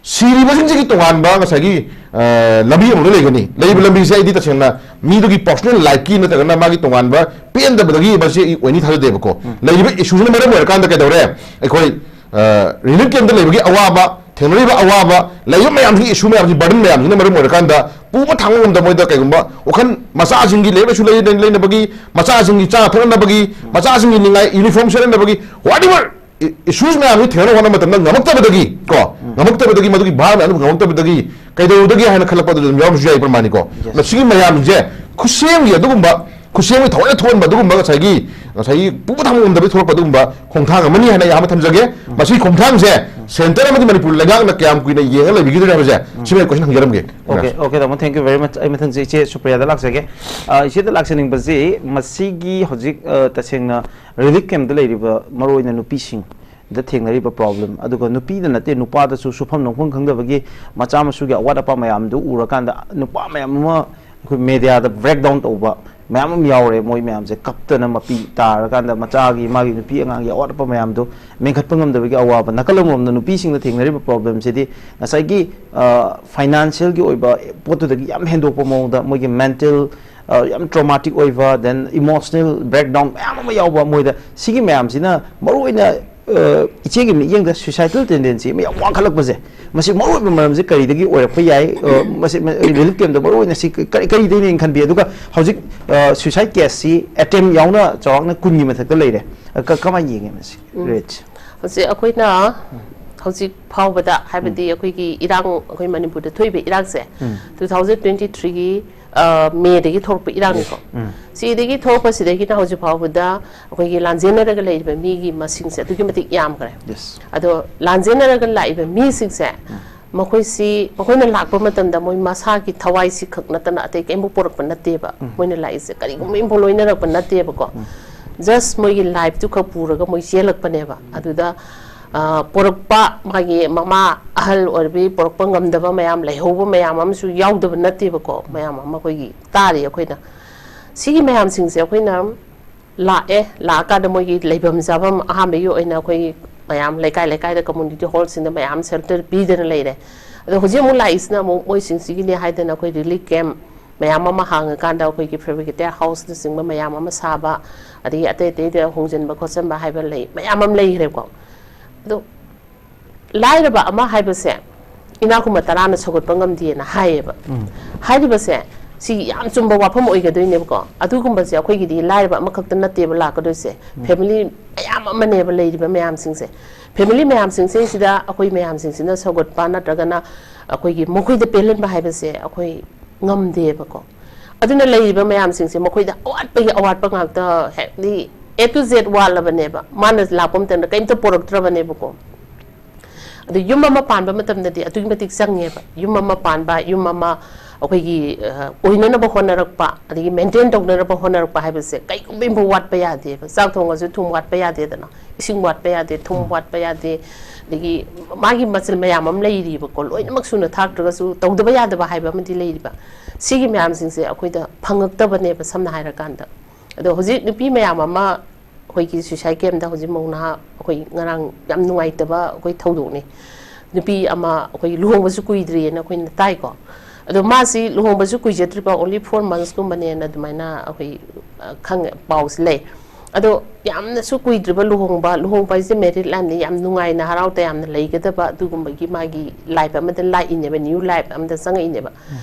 ꯁꯤꯔꯤꯕꯁꯤꯡꯁꯤꯒꯤ ꯇꯣꯉꯥꯟꯕ ꯉꯁꯥꯏꯒꯤ, ꯑ, ꯂꯝꯕꯤ ꯑꯃ ꯂꯩꯒꯅꯤ꯫ ꯂꯩꯔꯤꯕ ꯂꯝꯕꯤꯁꯦ ꯑꯩꯗꯤ ꯇꯁꯦꯡꯅ ꯃꯤꯗꯨꯒꯤ personal life ꯀꯤ ꯅꯠꯇ꯭ꯔꯒꯅ ꯃꯥꯒꯤ ꯇꯣꯉꯥꯟꯕ ꯄꯦꯟꯗꯕꯗꯒꯤ ꯃꯁꯤ ꯑꯣꯏꯅꯤ ꯊꯥꯖꯗꯦꯕꯀꯣ꯫ ꯂꯩꯔꯤꯕ issue ꯁꯤꯅ ꯃꯔꯝ ꯑꯣꯏꯔꯀꯥꯟꯗ ꯀꯩꯗꯧꯔꯦ? ꯑꯩꯈꯣꯏ, ꯑ, relief camp ꯇ ꯂꯩꯕꯒꯤ ꯑꯋꯥꯕ, ꯊꯦꯡꯅꯔꯤꯕ ꯑꯋꯥꯕ, ꯂꯩꯔꯤꯕ ꯃꯌꯥꯝꯁꯤꯒꯤ issue ꯃꯌꯥꯝꯁꯤ, burden ꯃꯌꯥꯝꯁꯤꯅ ꯃꯔꯝ ꯑꯣꯏꯔꯀꯥꯟꯗ ꯄꯨꯕ ꯊꯥꯡꯕ ꯉꯝꯗꯕ ꯃꯣꯏꯗ ꯀꯩꯒꯨꯝꯕ ꯋꯥꯈꯜ ꯃꯆꯥꯁꯤꯡꯒꯤ ꯂꯥꯏꯔꯤꯛ ꯂꯥꯏꯁꯨ ꯂꯩ-, ꯂꯩꯅꯕꯒꯤ, ꯃꯆꯥꯁꯤꯡꯒꯤ ꯆꯥꯅ ꯊꯛꯅꯅꯕꯒꯤ, ꯃꯆꯥꯁꯤꯡꯒꯤ ꯅꯤꯡꯉꯥꯏ uniform ꯁꯦꯠꯅꯅꯕꯒꯤ, whatever i-, issues ꯃꯌꯥꯝꯁꯤ ꯊꯦꯡꯅꯅꯕ ꯍꯣꯠꯅꯕ ꯃꯇꯝꯗ ꯉꯝꯃꯛꯇꯕꯗꯒꯤ ꯀꯣ, ꯎꯝ꯫ ꯉꯝꯃꯛꯇꯕꯗꯒꯤ ꯃꯗꯨꯒꯤ ꯚꯥꯔ ꯃꯌꯥꯝꯗꯨ ꯉꯝꯃꯛꯇꯕꯗꯒꯤ ꯀꯩꯗꯧꯗꯒꯦ ꯍꯥꯏꯅ ꯈꯜꯂꯛꯄ ꯑꯗꯨ ꯑꯗꯨꯝ ꯌꯥꯎꯔꯝꯕꯁꯨ ꯌꯥꯏ ꯄ꯭ꯔꯃꯥꯅꯤꯀꯣ꯫ Yes꯫ ꯃꯁꯤꯒꯤ ꯃꯌꯥꯝꯁꯦ ꯈꯨꯠꯁꯦꯝꯒꯤ ꯑꯗꯨꯒꯨꯝꯕ ꯈꯨꯠꯁꯦꯝꯒꯤ ꯊꯑꯣꯏꯅ ꯊꯣꯛꯍꯟꯕ ꯑꯗꯨꯒꯨꯝꯕ ꯉꯁꯥꯏꯒꯤ, ꯉꯁꯥꯏꯒꯤ ꯄꯨꯕ ꯊꯥꯡꯕ ꯉꯝꯗꯕꯒꯤ ꯊꯣꯛꯂꯛꯄ ꯑꯗꯨꯒꯨꯝꯕ ꯈꯣꯡꯊꯥꯡ ꯑꯃꯅꯤ ꯍꯥꯏꯅ ꯑꯩ ꯑꯍꯥꯟꯕ ꯊꯝꯖꯒꯦ꯫ ꯃꯁꯤꯒꯤ ꯈꯣꯡꯊꯥꯡꯁꯦ ꯁꯦꯟꯇꯔ ꯑꯃꯗꯤ ꯃꯅꯤꯄꯨꯔ ꯂꯩꯉꯥꯛꯅ ꯀꯌꯥꯝ ꯀꯨꯏꯅ ꯌꯦꯡꯉ ꯂꯩꯕꯤꯒꯗꯣꯏꯅꯣ ꯍꯥꯏꯕꯁꯦ ꯁꯤꯃ ꯑꯩ ꯀꯣꯏꯁꯟ ꯍꯪꯖꯔꯝꯒꯦ꯫ Okay, okay, ꯇꯥꯃꯣ, thank you very much. ꯑꯩ ꯃꯊꯪꯁꯦ ꯏꯆꯦ ꯁꯨꯄ꯭ꯔꯤꯌꯥꯗ ꯂꯥꯛꯆꯒꯦ꯫ ꯑ, ꯏꯆꯦꯗ ꯂꯥꯛꯆꯅꯤꯡꯕꯁꯤ, ꯃꯁꯤꯒꯤ ꯍꯧꯖꯤꯛ, ꯑ, ꯇꯁꯦꯡꯅ relief camp ꯇ ꯂꯩꯔꯤꯕ ꯃꯔꯨꯑꯣꯏꯅ ꯅꯨꯄꯤꯁꯤꯡꯗ ꯊꯦꯡꯅꯔꯤꯕ problem, ꯑꯗꯨꯒ ꯅꯨꯄꯤꯗ ꯅꯠꯇꯦ, ꯅꯨꯄꯥꯗꯁꯨ ꯁꯨꯐꯝ ꯅꯣꯝꯐꯝ ꯈꯪꯗꯕꯒꯤ ꯃꯆꯥ ꯃꯁꯨꯒꯤ ꯑꯋꯥꯠ ꯑꯄꯥ ꯃꯌꯥꯝꯗꯨ ꯎꯔꯀꯥꯟꯗ ꯅꯨꯄꯥ ꯃꯌꯥꯝ ꯑꯃ ꯑꯩꯈꯣꯏ media ꯗ break down ꯇꯧꯕ ꯃꯌꯥꯝ ꯑꯃ ꯌꯥꯎꯔꯦ꯫ ꯃꯣꯏ ꯃꯌꯥꯝꯁꯦ ꯀꯞꯇꯅ ꯃꯄꯤ ꯇꯥꯔꯀꯥꯟꯗ ꯃꯆꯥꯒꯤ, ꯃꯥꯒꯤ ꯅꯨꯄꯤ ꯑꯉꯥꯡꯒꯤ ꯑꯋꯥꯠ ꯑꯄꯥ ꯃꯌꯥꯝꯗꯣ ꯃꯦꯟꯈꯠꯄ ꯉꯝꯗꯕꯒꯤ ꯑꯋꯥꯕ꯫ ꯅꯥꯀꯜ ꯑꯃꯔꯣꯝꯗ ꯅꯨꯄꯤꯁꯤꯡꯅ ꯊꯦꯡꯅꯔꯤꯕ problem ꯁꯤꯗꯤ ꯉꯁꯥꯏꯒꯤ, ꯑ, financial ꯒꯤ ꯑꯣꯏꯕ ꯄꯣꯠꯇꯨꯗꯒꯤ ꯌꯥꯝ ꯍꯦꯟꯗꯣꯛꯄ ꯃꯑꯣꯡꯗ ꯃꯣꯏꯒꯤ mental, ꯑ, ꯌꯥꯝ traumatic ꯑꯣꯏꯕ, then emotional breakdown ꯃꯌꯥꯝ ꯑꯃ ꯌꯥꯎꯕ ꯃꯣꯏꯗ꯫ ꯁꯤꯒꯤ ꯃꯌꯥꯝꯁꯤꯅ ꯃꯔꯨꯑꯣꯏꯅ, ꯑ, ꯏꯆꯦꯒꯤ ꯃꯤꯠꯌꯦꯡꯗ suicidal tendency ꯑꯃ ꯌꯥꯝ ꯋꯥꯡꯈꯠꯂꯛꯄꯁꯦ, ꯃꯁꯤ ꯃꯔꯨꯑꯣꯏꯕ ꯃꯔꯝꯁꯦ ꯀꯔꯤꯗꯒꯤ ꯑꯣꯏꯔꯛꯄ ꯌꯥꯏ? ꯑ, ꯃꯁꯤ ꯃ-, relief camp ꯇ ꯃꯔꯨꯑꯣꯏꯅ ꯁꯤ ꯀꯔꯤ, ꯀꯔꯤꯗꯒꯤꯅꯦꯅ ꯈꯟꯕꯤ? ꯑꯗꯨꯒ ꯍꯧꯖꯤꯛ, ꯑ, suicide case ꯁꯤ attempt ꯌꯥꯎꯅ ꯆꯥꯎꯔꯥꯛꯅ ꯀꯨꯟꯒꯤ ꯃꯊꯛꯇ ꯂꯩꯔꯦ꯫ ꯑ, ꯀ-, ꯀꯃꯥꯏꯅ ꯌꯦꯡꯉꯦ ꯃꯁꯤ rate ꯁꯦ? ꯍꯧꯖꯤꯛ ꯑꯩꯈꯣꯏꯅ ꯍꯧꯖꯤꯛ ꯐꯥꯎꯕꯗ, ꯍꯥꯏꯕꯗꯤ ꯑꯩꯈꯣꯏꯒꯤ ꯏꯔꯥꯡ, ꯑꯩꯈꯣꯏ ꯃꯅꯤꯄꯨꯔꯗ ꯊꯣꯛꯏꯕ ꯏꯔꯥꯡꯁꯦ, two thousand twenty three ꯒꯤ, ꯑ, May ꯗꯒꯤ ꯊꯣꯛꯂꯛꯄ ꯏꯔꯥꯡꯅꯤꯀꯣ꯫ ꯁꯤꯗꯒꯤ ꯊꯣꯛꯂꯛꯄꯁꯤꯗꯒꯤꯅ ꯍꯧꯖꯤꯛ ꯐꯥꯎꯕꯗ ꯑꯩꯈꯣꯏꯒꯤ ꯂꯥꯟꯖꯦꯟꯅꯔꯒ ꯂꯩꯔꯤꯕ ꯃꯤꯒꯤ ꯃꯁꯤꯡꯁꯦ ꯑꯗꯨꯛꯀꯤ ꯃꯇꯤꯛ ꯌꯥꯝꯈ꯭ꯔꯦ꯫ Yes. ꯑꯗꯣ ꯂꯥꯟꯖꯦꯟꯅꯔꯒ ꯂꯥꯛꯏꯕ ꯃꯤꯁꯤꯡꯁꯦ, ꯃꯈꯣꯏꯁꯤ, ꯃꯈꯣꯏꯅ ꯂꯥꯛꯄ ꯃꯇꯝꯗ ꯃꯣꯏ ꯃꯁꯥꯒꯤ ꯊꯋꯥꯏꯁꯤ ꯈꯛ ꯅꯠꯇꯅ ꯑꯇꯩ ꯀꯔꯤꯝꯐꯥꯎ ꯄꯣꯔꯛꯄ ꯅꯠꯇꯦꯕ꯫ ꯃꯣꯏꯅ ꯂꯥꯛꯏꯁꯦ ꯀꯔꯤꯒꯨꯝꯕ ꯑꯃꯐꯥꯎ ꯂꯣꯏꯅꯔꯛꯄ ꯅꯠꯇꯦꯕꯀꯣ꯫ Just ꯃꯣꯏꯒꯤ life ꯇꯨ ꯈꯛ ꯄꯨꯔꯒ ꯃꯣꯏ ꯆꯦꯜꯂꯛꯄꯅꯦꯕ꯫ ꯑꯗꯨꯗ, ꯑ, ꯄꯣꯔꯛꯄ ꯃꯥꯒꯤ ꯃꯃꯥ ꯑꯍꯜ ꯑꯣꯏꯔꯕꯤ ꯄꯣꯔꯛꯄ ꯉꯝꯗꯕ ꯃꯌꯥꯝ, ꯂꯩꯍꯧꯕ ꯃꯌꯥꯝ ꯑꯃꯁꯨ ꯌꯥꯎꯗꯕ ꯅꯠꯇꯦꯕꯀꯣ꯫ ꯃꯌꯥꯝ ꯑꯃ ꯑꯩꯈꯣꯏꯒꯤ ꯇꯥꯔꯤ ꯑꯩꯈꯣꯏꯅ꯫ ꯁꯤꯒꯤ ꯃꯌꯥꯝꯁꯤꯡꯁꯦ ꯑꯩꯈꯣꯏꯅ ꯂꯥꯛꯑꯦ, ꯂꯥꯛꯑꯀꯥꯟꯗ ꯃꯣꯏꯒꯤ ꯂꯩꯐꯝ ꯆꯥꯐꯝ ꯑꯍꯥꯟꯕꯒꯤ ꯑꯣꯏꯅ ꯑꯩꯈꯣꯏꯒꯤ ꯃꯌꯥꯝ ꯂꯩꯀꯥꯏ ꯂꯩꯀꯥꯏꯗ community hall ꯁꯤꯡꯗ ꯃꯌꯥꯝ shelter ꯄꯤꯗꯅ ꯂꯩꯔꯦ꯫ ꯑꯗꯣ ꯍꯧꯖꯤꯛ ꯑꯃꯨꯛ ꯂꯥꯛꯏꯁꯤꯅ ꯑꯃꯨꯛ ꯃꯣꯏꯁꯤꯡꯁꯤꯒꯤꯅꯦ ꯍꯥꯏꯗꯅ ꯑꯩꯈꯣꯏ relief camp ꯃꯌꯥꯝ ꯑꯃ ꯍꯥꯡꯉꯀꯥꯟꯗ ꯑꯩꯈꯣꯏꯒꯤ fabricated house ꯅꯆꯤꯡꯕ ꯃꯌꯥꯝ ꯑꯃ ꯁꯥꯕ, ꯑꯗꯒꯤ ꯑꯇꯩ ꯑꯇꯩꯗ ꯍꯣꯡꯖꯤꯟꯕ ꯈꯣꯠꯆꯟꯕ ꯍꯥꯏꯕ ꯂꯩ, ꯃꯌꯥꯝ ꯑꯃ ꯂꯩꯈ꯭ꯔꯦꯀꯣ꯫ ꯑꯗꯣ ꯂꯥꯏꯔꯕ ꯑꯃ ꯍꯥꯏꯕꯁꯦ ꯏꯅꯥꯛ ꯈꯨꯟꯕ ꯇꯔꯥꯅ ꯁꯧꯒꯠꯄ ꯉꯝꯗꯦꯅ ꯍꯥꯏꯌꯦꯕ꯫ ꯍꯥꯏꯔꯤꯕꯁꯦ ꯁꯤ ꯌꯥꯝ ꯆꯨꯝꯕ ꯋꯥꯐꯝ ꯑꯣꯏꯒꯗꯣꯏꯅꯦꯕꯀꯣ꯫ ꯑꯗꯨꯒꯨꯝꯕꯁꯦ ꯑꯩꯈꯣꯏꯒꯤꯗꯤ ꯂꯥꯏꯔꯕ ꯑꯃꯈꯛꯇ ꯅꯠꯇꯦꯕ ꯂꯥꯛꯀꯗꯣꯏꯁꯦ, family ꯃꯌꯥꯝ ꯑꯃꯅꯦꯕ ꯂꯩꯔꯤꯕ ꯃꯌꯥꯝꯁꯤꯡꯁꯦ꯫ Family ꯃꯌꯥꯝꯁꯤꯡꯁꯤꯗ ꯑꯩꯈꯣꯏ ꯃꯌꯥꯝꯁꯤꯡꯁꯤꯅ ꯁꯧꯒꯠꯄ ꯅꯠꯇ꯭ꯔꯒꯅ ꯑꯩꯈꯣꯏꯒꯤ ꯃꯈꯣꯏꯗ ꯄꯦꯜꯍꯟꯕ ꯍꯥꯏꯕꯁꯦ ꯑꯩꯈꯣꯏ ꯉꯝꯗꯦꯕꯀꯣ꯫ ꯑꯗꯨꯅ ꯂꯩꯔꯤꯕ ꯃꯌꯥꯝꯁꯤꯡꯁꯦ ꯃꯈꯣꯏꯗ ꯑꯋꯥꯠꯄꯒꯤ ꯑꯋꯥꯠꯄ ꯉꯥꯛꯇ, ꯍꯥꯏꯗꯤ A to Z ꯋꯥꯠꯂꯕꯅꯦꯕ꯫ ꯃꯥꯅ ꯂꯥꯛꯄ ꯃꯇꯝꯗ ꯀꯔꯤꯝꯇ ꯄꯣꯔꯛꯇ꯭ꯔꯕꯅꯦꯕꯀꯣ꯫ ꯑꯗꯨ ꯌꯨꯝ ꯑꯃ ꯄꯥꯟꯕ ꯃꯇꯝꯗꯗꯤ ꯑꯗꯨꯛꯀꯤ ꯃꯇꯤꯛ ꯆꯪꯉꯦꯕ꯫ ꯌꯨꯝ ꯑꯃ ꯄꯥꯟꯕ, ꯌꯨꯝ ꯑꯃ ꯑꯩꯈꯣꯏꯒꯤ, ꯑ, ꯑꯣꯏꯅꯅꯕ ꯍꯣꯠꯅꯔꯛꯄ, ꯑꯗꯒꯤ maintain ꯇꯧꯅꯅꯕ ꯍꯣꯠꯅꯔꯛꯄ ꯍꯥꯏꯕꯁꯦ ꯀꯩꯒꯨꯝꯕ ꯑꯃ ꯋꯥꯠꯄ ꯌꯥꯗꯦꯕ꯫ ꯆꯥꯛ ꯊꯣꯡꯉꯁꯨ ꯊꯨꯝ ꯋꯥꯠꯄ ꯌꯥꯗꯦꯗꯅ, ꯏꯁꯤꯡ ꯋꯥꯠꯄ ꯌꯥꯗꯦ, ꯊꯨꯝ ꯋꯥꯠꯄ ꯌꯥꯗꯦ, ꯑꯗꯒꯤ ꯃꯥꯒꯤ ꯃꯆꯜ ꯃꯌꯥꯝ ꯑꯃ ꯂꯩꯔꯤꯕꯀꯣ, ꯂꯣꯏꯅꯃꯛ ꯁꯨꯅ ꯊꯥꯛꯇ꯭ꯔꯒꯁꯨ ꯇꯧꯗꯕ ꯌꯥꯗꯕ ꯍꯥꯏꯕ ꯑꯃꯗꯤ ꯂꯩꯔꯤꯕ꯫ ꯁꯤꯒꯤ ꯃꯌꯥꯝꯁꯤꯡꯁꯦ ꯑꯩꯈꯣꯏꯗ ꯐꯪꯉꯛꯇꯕꯅꯦꯕ, ꯁꯝꯅ ꯍꯥꯏꯔꯀꯥꯟꯗ꯫ ꯑꯗꯣ ꯍꯧꯖꯤꯛ ꯅꯨꯄꯤ ꯃꯌꯥꯝ ꯑꯃ ꯑꯩꯈꯣꯏꯒꯤ suicide campꯇ ꯍꯧꯖꯤꯛ ꯃꯧ ꯅꯍꯥ ꯑꯩꯈꯣꯏ ꯉꯔꯥꯡ ꯌꯥꯝ ꯅꯨꯡꯉꯥꯏꯇꯕ ꯑꯩꯈꯣꯏ ꯊꯧꯗꯣꯛꯅꯤ꯫ ꯅꯨꯄꯤ ꯑꯃ ꯑꯩꯈꯣꯏ ꯂꯨꯍꯣꯡꯕꯁꯨ ꯀꯨꯏꯗ꯭ꯔꯤꯑꯅ ꯑꯩꯈꯣꯏꯅ ꯇꯥꯏꯀꯣ꯫ ꯑꯗꯣ ꯃꯥꯁꯤ ꯂꯨꯍꯣꯡꯕꯁꯨ ꯀꯨꯏꯖꯗ꯭ꯔꯤꯕ, only four monthsꯀꯨꯝꯕꯅꯦꯅ ꯑꯗꯨꯃꯥꯏꯅ ꯑꯩꯈꯣꯏ, ꯑ, ꯈꯪꯉꯦ, ꯄꯥꯎꯁꯤ ꯂꯩ꯫ ꯑꯗꯣ ꯌꯥꯝꯅꯁꯨ ꯀꯨꯏꯗ꯭ꯔꯤꯕ ꯂꯨꯍꯣꯡꯕ, ꯂꯨꯍꯣꯡꯕ ꯍꯥꯏꯁꯦ married lifeꯅꯤ, ꯌꯥꯝ ꯅꯨꯡꯉꯥꯏꯅ ꯍꯔꯥꯎ ꯇꯌꯥꯝꯅ ꯂꯩꯒꯗꯕ ꯑꯗꯨꯒꯨꯝꯕꯒꯤ ꯃꯥꯒꯤ life ꯑꯃꯗ ꯂꯥꯛꯏꯅꯦꯕ, new life ꯑꯃꯗ ꯆꯪꯉꯛꯏꯅꯦꯕ꯫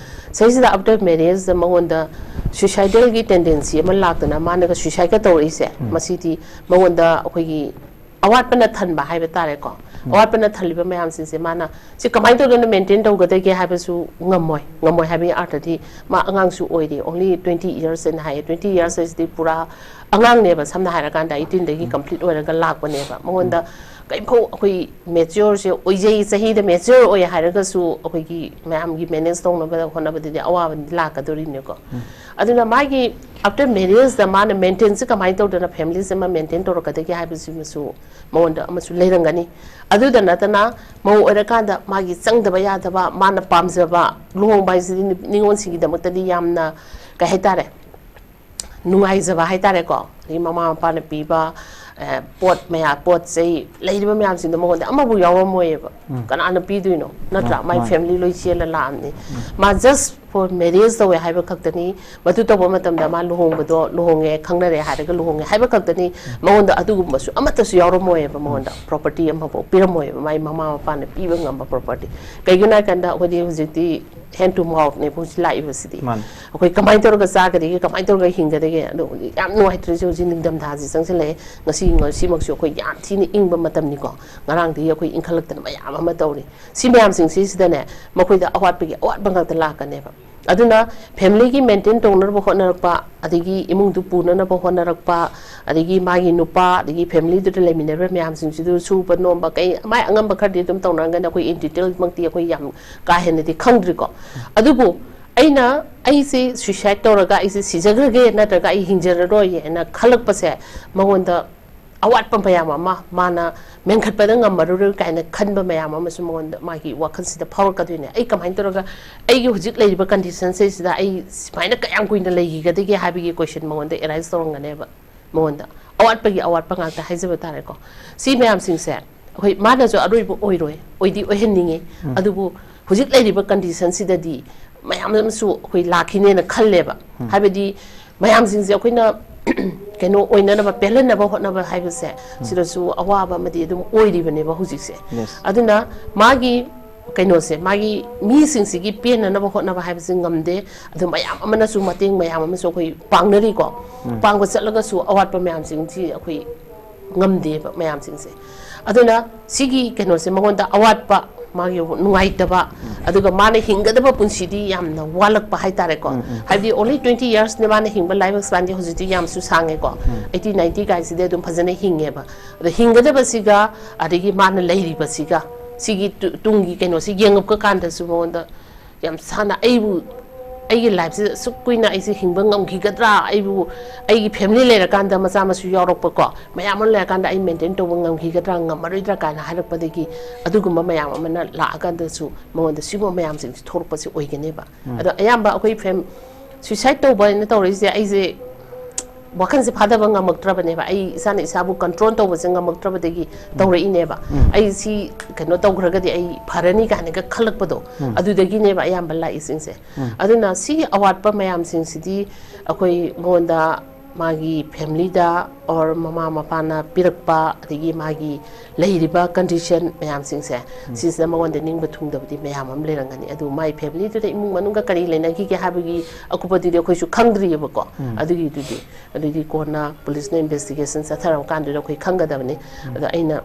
ꯁꯤꯁꯤꯗ after marriageꯇ ꯃꯉꯣꯟꯗ suicidalꯒꯤ tendency ꯑꯃ ꯂꯥꯛꯇꯅ ꯃꯥꯅꯒ suicideꯀ ꯇꯧꯔꯛꯏꯁꯦ, ꯃꯁꯤꯗꯤ ꯃꯉꯣꯟꯗ ꯑꯩꯈꯣꯏꯒꯤ ꯑꯋꯥꯠꯄꯅ ꯊꯟꯕ ꯍꯥꯏꯕ ꯇꯥꯔꯦꯀꯣ꯫ ꯑꯋꯥꯠꯄꯅ ꯊꯜꯂꯤꯕ ꯃꯌꯥꯝꯁꯤꯡꯁꯦ ꯃꯥꯅ ꯁꯤ ꯀꯃꯥꯏꯅ ꯇꯧꯗꯅ maintain ꯇꯧꯒꯗꯒꯦ ꯍꯥꯏꯕꯁꯨ ꯉꯝꯃꯣꯏ꯫ ꯉꯝꯃꯣꯏ ꯍꯥꯏꯕꯒꯤ ꯑꯥꯔꯊꯗꯤ ꯃꯥ ꯑꯉꯥꯡꯁꯨ ꯑꯣꯏꯔꯤ, only twenty years ꯍꯥꯏꯅ ꯍꯥꯏꯌꯦ꯫ Twenty years ꯍꯥꯏꯁꯤꯗꯤ ꯄꯨꯔꯥ ꯑꯉꯥꯡꯅꯦꯕ, ꯁꯝꯅ ꯍꯥꯏꯔꯀꯥꯟꯗ eighteenꯗꯒꯤ complete ꯑꯣꯏꯔꯒ ꯂꯥꯛꯄꯅꯦꯕ꯫ ꯃꯉꯣꯟꯗ ꯀꯔꯤꯝꯐꯥꯎ ꯑꯩꯈꯣꯏ matureꯁꯦ ꯑꯣꯏꯖꯩ, ꯆꯍꯤꯗ mature ꯑꯣꯏ ꯍꯥꯏꯔꯒꯁꯨ ꯑꯩꯈꯣꯏꯒꯤ ꯃꯌꯥꯝꯒꯤ manage ꯇꯧꯅꯕ ꯍꯣꯠꯅꯕꯗꯗꯤ ꯑꯋꯥꯕꯗꯤ ꯂꯥꯛꯀꯗꯣꯔꯤꯅꯦꯀꯣ꯫ ꯑꯗꯨꯅ ꯃꯥꯒꯤ after marriageꯇ ꯃꯥꯅ maintainꯁꯦ ꯀꯃꯥꯏꯅ ꯇꯧꯗꯅ families ꯑꯃ maintain ꯇꯧꯔꯛꯀꯗꯒꯦ ꯍꯥꯏꯕꯁꯤꯃꯁꯨ ꯃꯉꯣꯟꯗ ꯑꯃꯁꯨ ꯂꯩꯔꯝꯒꯅꯤ꯫ ꯑꯗꯨꯗ ꯅꯠꯇꯅ ꯃꯧ ꯑꯣꯏꯔꯀꯥꯟꯗ ꯃꯥꯒꯤ ꯆꯪꯗꯕ ꯌꯥꯗꯕ, ꯃꯥꯅ ꯄꯥꯝꯖꯕ, ꯂꯨꯍꯣꯡꯕ ꯍꯥꯏꯁꯤꯗꯤ ꯅꯨ-, ꯅꯤꯉꯣꯜꯁꯤꯡꯒꯤꯗꯃꯛꯇꯗꯤ ꯌꯥꯝꯅ, ꯀꯩ ꯍꯥꯏꯇꯥꯔꯦ, ꯅꯨꯡꯉꯥꯏꯖꯕ ꯍꯥꯏꯇꯥꯔꯦꯀꯣ꯫ ꯑꯗꯒꯤ ꯃꯃꯥ ꯃꯄꯥꯅ ꯄꯤꯕ, ꯑꯦ, ꯄꯣꯠ ꯃꯌꯥꯝ, ꯄꯣꯠ ꯆꯩ, ꯂꯩꯔꯤꯕ ꯃꯌꯥꯝꯁꯤꯡꯗꯣ ꯃꯉꯣꯟꯗ ꯑꯃꯐꯥꯎ ꯌꯥꯎꯔꯝꯃꯣꯏꯌꯦꯕ꯫ ꯀꯅꯥꯅ ꯄꯤꯗꯣꯏꯅꯣ? ꯅꯠꯇ꯭ꯔꯥ? ꯃꯥ-, ꯃꯥꯏ ꯃꯥꯅꯤ꯫ Family ꯂꯣꯏ ꯆꯦꯜꯂ ꯂꯥꯛꯑꯕꯅꯤ꯫ ꯃꯥ just for marriage ꯇꯧꯋꯦ ꯍꯥꯏꯕ ꯈꯛꯇꯅꯤ꯫ ꯃꯗꯨ ꯇꯧꯕ ꯃꯇꯝꯗ ꯃꯥ ꯂꯨꯍꯣꯡꯕꯗꯣ, ꯂꯨꯍꯣꯡꯉꯦ, ꯈꯪꯅꯔꯦ ꯍꯥꯏꯔꯒ ꯂꯨꯍꯣꯡꯉꯦ ꯍꯥꯏꯕ ꯈꯛꯇꯅꯤ꯫ ꯃꯉꯣꯟꯗ ꯑꯗꯨꯒꯨꯝꯕꯁꯨ ꯑꯃꯠꯇꯁꯨ ꯌꯥꯎꯔꯝꯃꯣꯏꯌꯦꯕ, ꯃꯉꯣꯟꯗ property ꯑꯃꯐꯥꯎ ꯄꯤꯔꯝꯃꯣꯏꯌꯦꯕ, ꯃꯥꯏ ꯃꯃꯥ ꯃꯄꯥꯅ ꯄꯤꯕ ꯉꯝꯕ property꯫ ꯀꯩꯒꯤꯅꯣ ꯍꯥꯏ ꯀꯥꯟꯗ ꯑꯩꯈꯣꯏꯗꯤ ꯍꯧꯖꯤꯛꯇꯤ hand to mouthꯅꯦꯕ ꯍꯧꯖꯤꯛ ꯂꯥꯛꯏꯕꯁꯤꯗꯤ꯫ ꯃꯥꯅꯤ꯫ ꯑꯩꯈꯣꯏ ꯀꯃꯥꯏꯅ ꯇꯧꯔꯒ ꯆꯥꯒꯗꯒꯦ, ꯀꯃꯥꯏꯅ ꯇꯧꯔꯒ ꯍꯤꯡꯒꯗꯒꯦ? ꯑꯗꯣ ꯍꯧꯖꯤꯛ ꯌꯥꯝ ꯅꯨꯡꯉꯥꯏꯇ꯭ꯔꯤꯁꯦ ꯍꯧꯖꯤꯛ ꯅꯤꯡꯊꯝꯊꯥꯁꯤ ꯆꯪꯁꯤꯜꯂꯛꯑꯦ꯫ ꯉꯁꯤ, ꯉꯁꯤꯃꯛꯁꯨ ꯑꯩꯈꯣꯏ ꯌꯥꯝ ꯊꯤꯅ ꯏꯪꯕ ꯃꯇꯝꯅꯤꯀꯣ꯫ ꯉꯔꯥꯡꯗꯒꯤ ꯑꯩꯈꯣꯏ ꯏꯪꯈꯠꯂꯛꯇꯅ ꯃꯌꯥꯝ ꯑꯃ ꯇꯧꯔꯤ꯫ ꯁꯤ ꯃꯌꯥꯝꯁꯤꯡꯁꯤꯁꯤꯗꯅꯦ, ꯃꯈꯣꯏꯗ ꯑꯋꯥꯠꯄꯒꯤ ꯑꯋꯥꯠꯄ ꯉꯥꯛꯇ ꯂꯥꯛꯀꯅꯦꯕ꯫ ꯑꯗꯨꯅ ꯐꯦꯃꯤꯂꯤꯒꯤ ꯃꯦꯟꯇꯦꯟ ꯇꯧꯅꯅꯕ ꯍꯣꯠꯅꯔꯛꯄ, ꯑꯗꯒꯤ ꯏꯃꯨꯡꯗꯨ ꯄꯨꯅꯅꯕ ꯍꯣꯠꯅꯔꯛꯄ, ꯑꯗꯒꯤ ꯃꯥꯒꯤ ꯅꯨꯄꯥ, ꯑꯗꯒꯤ ꯐꯦꯃꯤꯂꯤꯗꯨꯗ ꯂꯩꯃꯤꯟꯅꯔꯤꯕ ꯃꯌꯥꯝꯁꯤꯡꯁꯤꯗ ꯁꯨꯕ ꯅꯣꯝꯕ, ꯀꯩ, ꯃꯥꯏ ꯑꯉꯝꯕ ꯈꯔꯗꯤ ꯑꯗꯨꯝ ꯇꯧꯅꯔꯝꯒꯅꯤ꯫ ꯑꯩꯈꯣꯏ ꯏꯟ ꯗꯤꯇꯦꯜꯃꯛꯇꯤ ꯑꯩꯈꯣꯏ ꯌꯥꯝ ꯀꯥ ꯍꯦꯟꯅꯗꯤ ꯈꯪꯗ꯭ꯔꯤꯀꯣ꯫ ꯑꯗꯨꯕꯨ ꯑꯩꯅ, ꯑꯩꯁꯦ ꯁꯨꯏꯁꯥꯏꯠ ꯇꯧꯔꯒ ꯑꯩꯁꯦ ꯁꯤꯖꯈ꯭ꯔꯒꯦ ꯅꯠꯇ꯭ꯔꯒ ꯑꯩ ꯍꯤꯡꯖꯔꯔꯣꯏ ꯍꯥꯏꯅ ꯈꯜꯂꯛꯄꯁꯦ, ꯃꯉꯣꯟꯗ ꯑꯋꯥꯠꯄ ꯃꯌꯥꯝ ꯑꯃ, ꯃꯥꯅ ꯃꯦꯟꯈꯠꯄꯗ ꯉꯝꯃꯔꯣꯏ ꯀꯥꯏꯅ ꯈꯟꯕ ꯃꯌꯥꯝ ꯑꯃꯁꯨ ꯃꯉꯣꯟꯗ, ꯃꯥꯒꯤ ꯋꯥꯈꯜꯁꯤꯗ ꯐꯥꯎꯔꯛꯀꯗꯣꯏꯅꯦ꯫ ꯑꯩ ꯀꯃꯥꯏꯅ ꯇꯧꯔꯒ ꯑꯩꯒꯤ ꯍꯧꯖꯤꯛ ꯂꯩꯔꯤꯕ ꯀꯟꯗꯤꯁꯟꯁꯤꯗ ꯑꯩ ꯁꯨꯃꯥꯏꯅ ꯀꯌꯥꯝ ꯀꯨꯏꯅ ꯂꯩꯈꯤꯒꯗꯒꯦ ꯍꯥꯏꯕꯒꯤ ꯀꯣꯏꯁꯟ ꯃꯉꯣꯟꯗ ꯑꯦꯔꯥꯏꯁ ꯇꯧꯔꯝꯒꯅꯦꯕ꯫ ꯃꯉꯣꯟꯗ ꯑꯋꯥꯠꯄꯒꯤ ꯑꯋꯥꯠꯄ ꯉꯥꯛꯇ ꯍꯥꯏꯖꯕ ꯇꯥꯔꯦꯀꯣ꯫ ꯁꯤ ꯃꯌꯥꯝꯁꯤꯡꯁꯦ ꯑꯩꯈꯣꯏ, ꯃꯥꯅꯁꯨ ꯑꯔꯣꯏꯕ ꯑꯣꯏꯔꯣꯏ, ꯑꯣꯏꯗꯤ ꯑꯣꯏꯍꯟꯅꯤꯡꯉꯤ, ꯑꯗꯨꯕꯨ ꯍꯧꯖꯤꯛ ꯂꯩꯔꯤꯕ ꯀꯟꯗꯤꯁꯟꯁꯤꯗꯗꯤ ꯃꯌꯥꯝ ꯑꯃꯁꯨ ꯑꯩꯈꯣꯏ ꯂꯥꯛꯈꯤꯅꯦꯅ ꯈꯜꯂꯦꯕ꯫ ꯍꯥꯏꯕꯗꯤ ꯃꯌꯥꯝꯁꯤꯡꯁꯦ ꯑꯩꯈꯣꯏꯅ ꯀꯩꯅꯣ ꯑꯣꯏꯅꯅꯕ, ꯄꯦꯜꯍꯟꯅꯕ ꯍꯣꯠꯅꯕ ꯍꯥꯏꯕꯁꯦ, ꯁꯤꯗꯁꯨ ꯑꯋꯥꯕ ꯑꯃꯗꯤ ꯑꯗꯨꯝ ꯑꯣꯏꯔꯤꯕꯅꯦꯕ ꯍꯧꯖꯤꯛꯁꯦ꯫ Yes. ꯑꯗꯨꯅ ꯃꯥꯒꯤ ꯀꯩꯅꯣꯁꯦ, ꯃꯥꯒꯤ ꯃꯤꯁꯤꯡꯁꯤꯒꯤ ꯄꯦꯟꯅꯅꯕ ꯍꯣꯠꯅꯕ ꯍꯥꯏꯕꯁꯦ ꯉꯝꯗꯦ꯫ ꯑꯗꯨ ꯃꯌꯥꯝ ꯑꯃꯅꯁꯨ, ꯃꯇꯦꯡ ꯃꯌꯥꯝ ꯑꯃꯁꯨ ꯑꯩꯈꯣꯏ ꯄꯥꯡꯅꯔꯤꯀꯣ꯫ ꯄꯥꯡꯕ ꯆꯠꯂꯒꯁꯨ ꯑꯋꯥꯠꯄ ꯃꯌꯥꯝꯁꯤꯡꯁꯤ ꯑꯩꯈꯣꯏ ꯉꯝꯗꯦꯕ ꯃꯌꯥꯝꯁꯤꯡꯁꯦ꯫ ꯑꯗꯨꯅ ꯁꯤꯒꯤ ꯀꯩꯅꯣꯁꯦ, ꯃꯉꯣꯟꯗ ꯑꯋꯥꯠꯄ, ꯃꯥꯒꯤ ꯅꯨꯡꯉꯥꯏꯇꯕ, ꯑꯗꯨꯒ ꯃꯥꯅ ꯍꯤꯡꯒꯗꯕ ꯄꯨꯟꯁꯤꯗꯤ ꯌꯥꯝꯅ ꯋꯥꯠꯂꯛꯄ ꯍꯥꯏꯇꯥꯔꯦꯀꯣ꯫ ꯍꯥꯏꯕꯗꯤ only twenty years ꯅꯦ ꯃꯥꯅ ꯍꯤꯡꯕ life span ꯗꯤ, ꯍꯧꯖꯤꯛꯇꯤ ꯌꯥꯝꯁꯨ ꯁꯥꯡꯉꯦꯀꯣ꯫ Eighty ninety ꯀꯥꯏꯁꯤꯗꯤ ꯑꯗꯨꯝ ꯐꯖꯅ ꯍꯤꯡꯉꯦꯕ꯫ ꯑꯗꯣ ꯍꯤꯡꯒꯗꯕꯁꯤꯒ ꯑꯗꯒꯤ ꯃꯥꯅ ꯂꯩꯔꯤꯕꯁꯤꯒ, ꯁꯤꯒꯤ ꯇꯨ-, ꯇꯨꯡꯒꯤ ꯀꯩꯅꯣꯁꯤ ꯌꯦꯡꯉꯛꯄ ꯀꯥꯟꯗꯁꯨ ꯃꯉꯣꯟꯗ ꯌꯥꯝ ꯁꯥꯟꯅ, ꯑꯩꯕꯨ, ꯑꯩꯒꯤ life ꯁꯤꯗ ꯑꯁꯨꯛ ꯀꯨꯏꯅ ꯑꯩꯁꯦ ꯍꯤꯡꯕ ꯉꯝꯈꯤꯒꯗ꯭ꯔꯥ, ꯑꯩꯕꯨ, ꯑꯩꯒꯤ family ꯂꯩꯔꯀꯥꯟꯗ, ꯃꯆꯥ ꯃꯁꯨ ꯌꯥꯎꯔꯛꯄꯀꯣ, ꯃꯌꯥꯝ ꯑꯃ ꯂꯩꯔꯀꯥꯟꯗ ꯑꯩ maintain ꯇꯧꯕ ꯉꯝꯈꯤꯒꯗ꯭ꯔꯥ, ꯉꯝꯃꯔꯣꯏꯗ꯭ꯔꯥ ꯀꯥꯏꯅ ꯍꯥꯏꯔꯛꯄꯗꯒꯤ, ꯑꯗꯨꯒꯨꯝꯕ ꯃꯌꯥꯝ ꯑꯃꯅ ꯂꯥꯛꯑꯀꯥꯟꯗꯁꯨ ꯃꯉꯣꯟꯗ ꯁꯤꯒꯨꯝꯕ ꯃꯌꯥꯝꯁꯤꯡꯁꯦ ꯊꯣꯛꯂꯛꯄꯁꯦ ꯑꯣꯏꯒꯅꯦꯕ꯫ ꯑꯗꯣ ꯑꯌꯥꯝꯕ ꯑꯩꯈꯣꯏ ꯐꯦꯝ-, suicide ꯇꯧꯕ ꯍꯥꯏꯅ ꯇꯧꯔꯛꯏꯁꯦ, ꯑꯩꯁꯦ ꯋꯥꯈꯜꯁꯦ ꯐꯥꯗꯕ ꯉꯝꯃꯛꯇ꯭ꯔꯕꯅꯦꯕ꯫ ꯑꯩ ꯏꯁꯥꯅ ꯏꯁꯥꯕꯨ control ꯇꯧꯕꯁꯦ ꯉꯝꯃꯛꯇ꯭ꯔꯕꯗꯒꯤ ꯇꯧꯔꯛꯏꯅꯦꯕ꯫ ꯑꯩ ꯁꯤ ꯀꯩꯅꯣ ꯇꯧꯈ꯭ꯔꯒꯗꯤ ꯑꯩ ꯐꯔꯅꯤ ꯀꯥꯏꯅꯒ ꯈꯜꯂꯛꯄꯗꯣ, ꯑꯗꯨꯗꯒꯤꯅꯦꯕ ꯑꯌꯥꯝꯕ ꯂꯥꯛꯏꯁꯤꯡꯁꯦ꯫ ꯑꯗꯨꯅ ꯁꯤꯒꯤ ꯑꯋꯥꯠꯄ ꯃꯌꯥꯝꯁꯤꯡꯁꯤꯗꯤ ꯑꯩꯈꯣꯏ ꯃꯉꯣꯟꯗ, ꯃꯥꯒꯤ family ꯗ, or ꯃꯃꯥ ꯃꯄꯥꯅ ꯄꯤꯔꯛꯄ, ꯑꯗꯒꯤ ꯃꯥꯒꯤ ꯂꯩꯔꯤꯕ condition ꯃꯌꯥꯝꯁꯤꯡꯁꯦ, ꯁꯤꯁꯤꯅ ꯃꯉꯣꯟꯗ ꯅꯤꯡꯕ ꯊꯨꯡꯗꯕꯗꯤ ꯃꯌꯥꯝ ꯑꯃ ꯂꯩꯔꯝꯒꯅꯤ꯫ ꯑꯗꯨ ꯃꯥꯏ family ꯗꯨꯗ, ꯏꯃꯨꯡ ꯃꯅꯨꯡꯒ ꯀꯔꯤ ꯂꯩꯅꯈꯤꯒꯦ ꯍꯥꯏꯕꯒꯤ ꯑꯀꯨꯞꯄꯗꯨꯗꯤ ꯑꯩꯈꯣꯏꯁꯨ ꯈꯪꯗ꯭ꯔꯤꯑꯕꯀꯣ꯫ ꯑꯗꯨꯒꯤꯗꯨꯗꯤ, ꯑꯗꯨꯗꯤ ꯀꯣꯟꯅ police ꯅ investigation ꯆꯠꯊꯔꯕ ꯀꯥꯟꯗꯨꯗ ꯑꯩꯈꯣꯏ ꯈꯪꯒꯗꯕꯅꯤ꯫ ꯑꯗꯣ ꯑꯩꯅ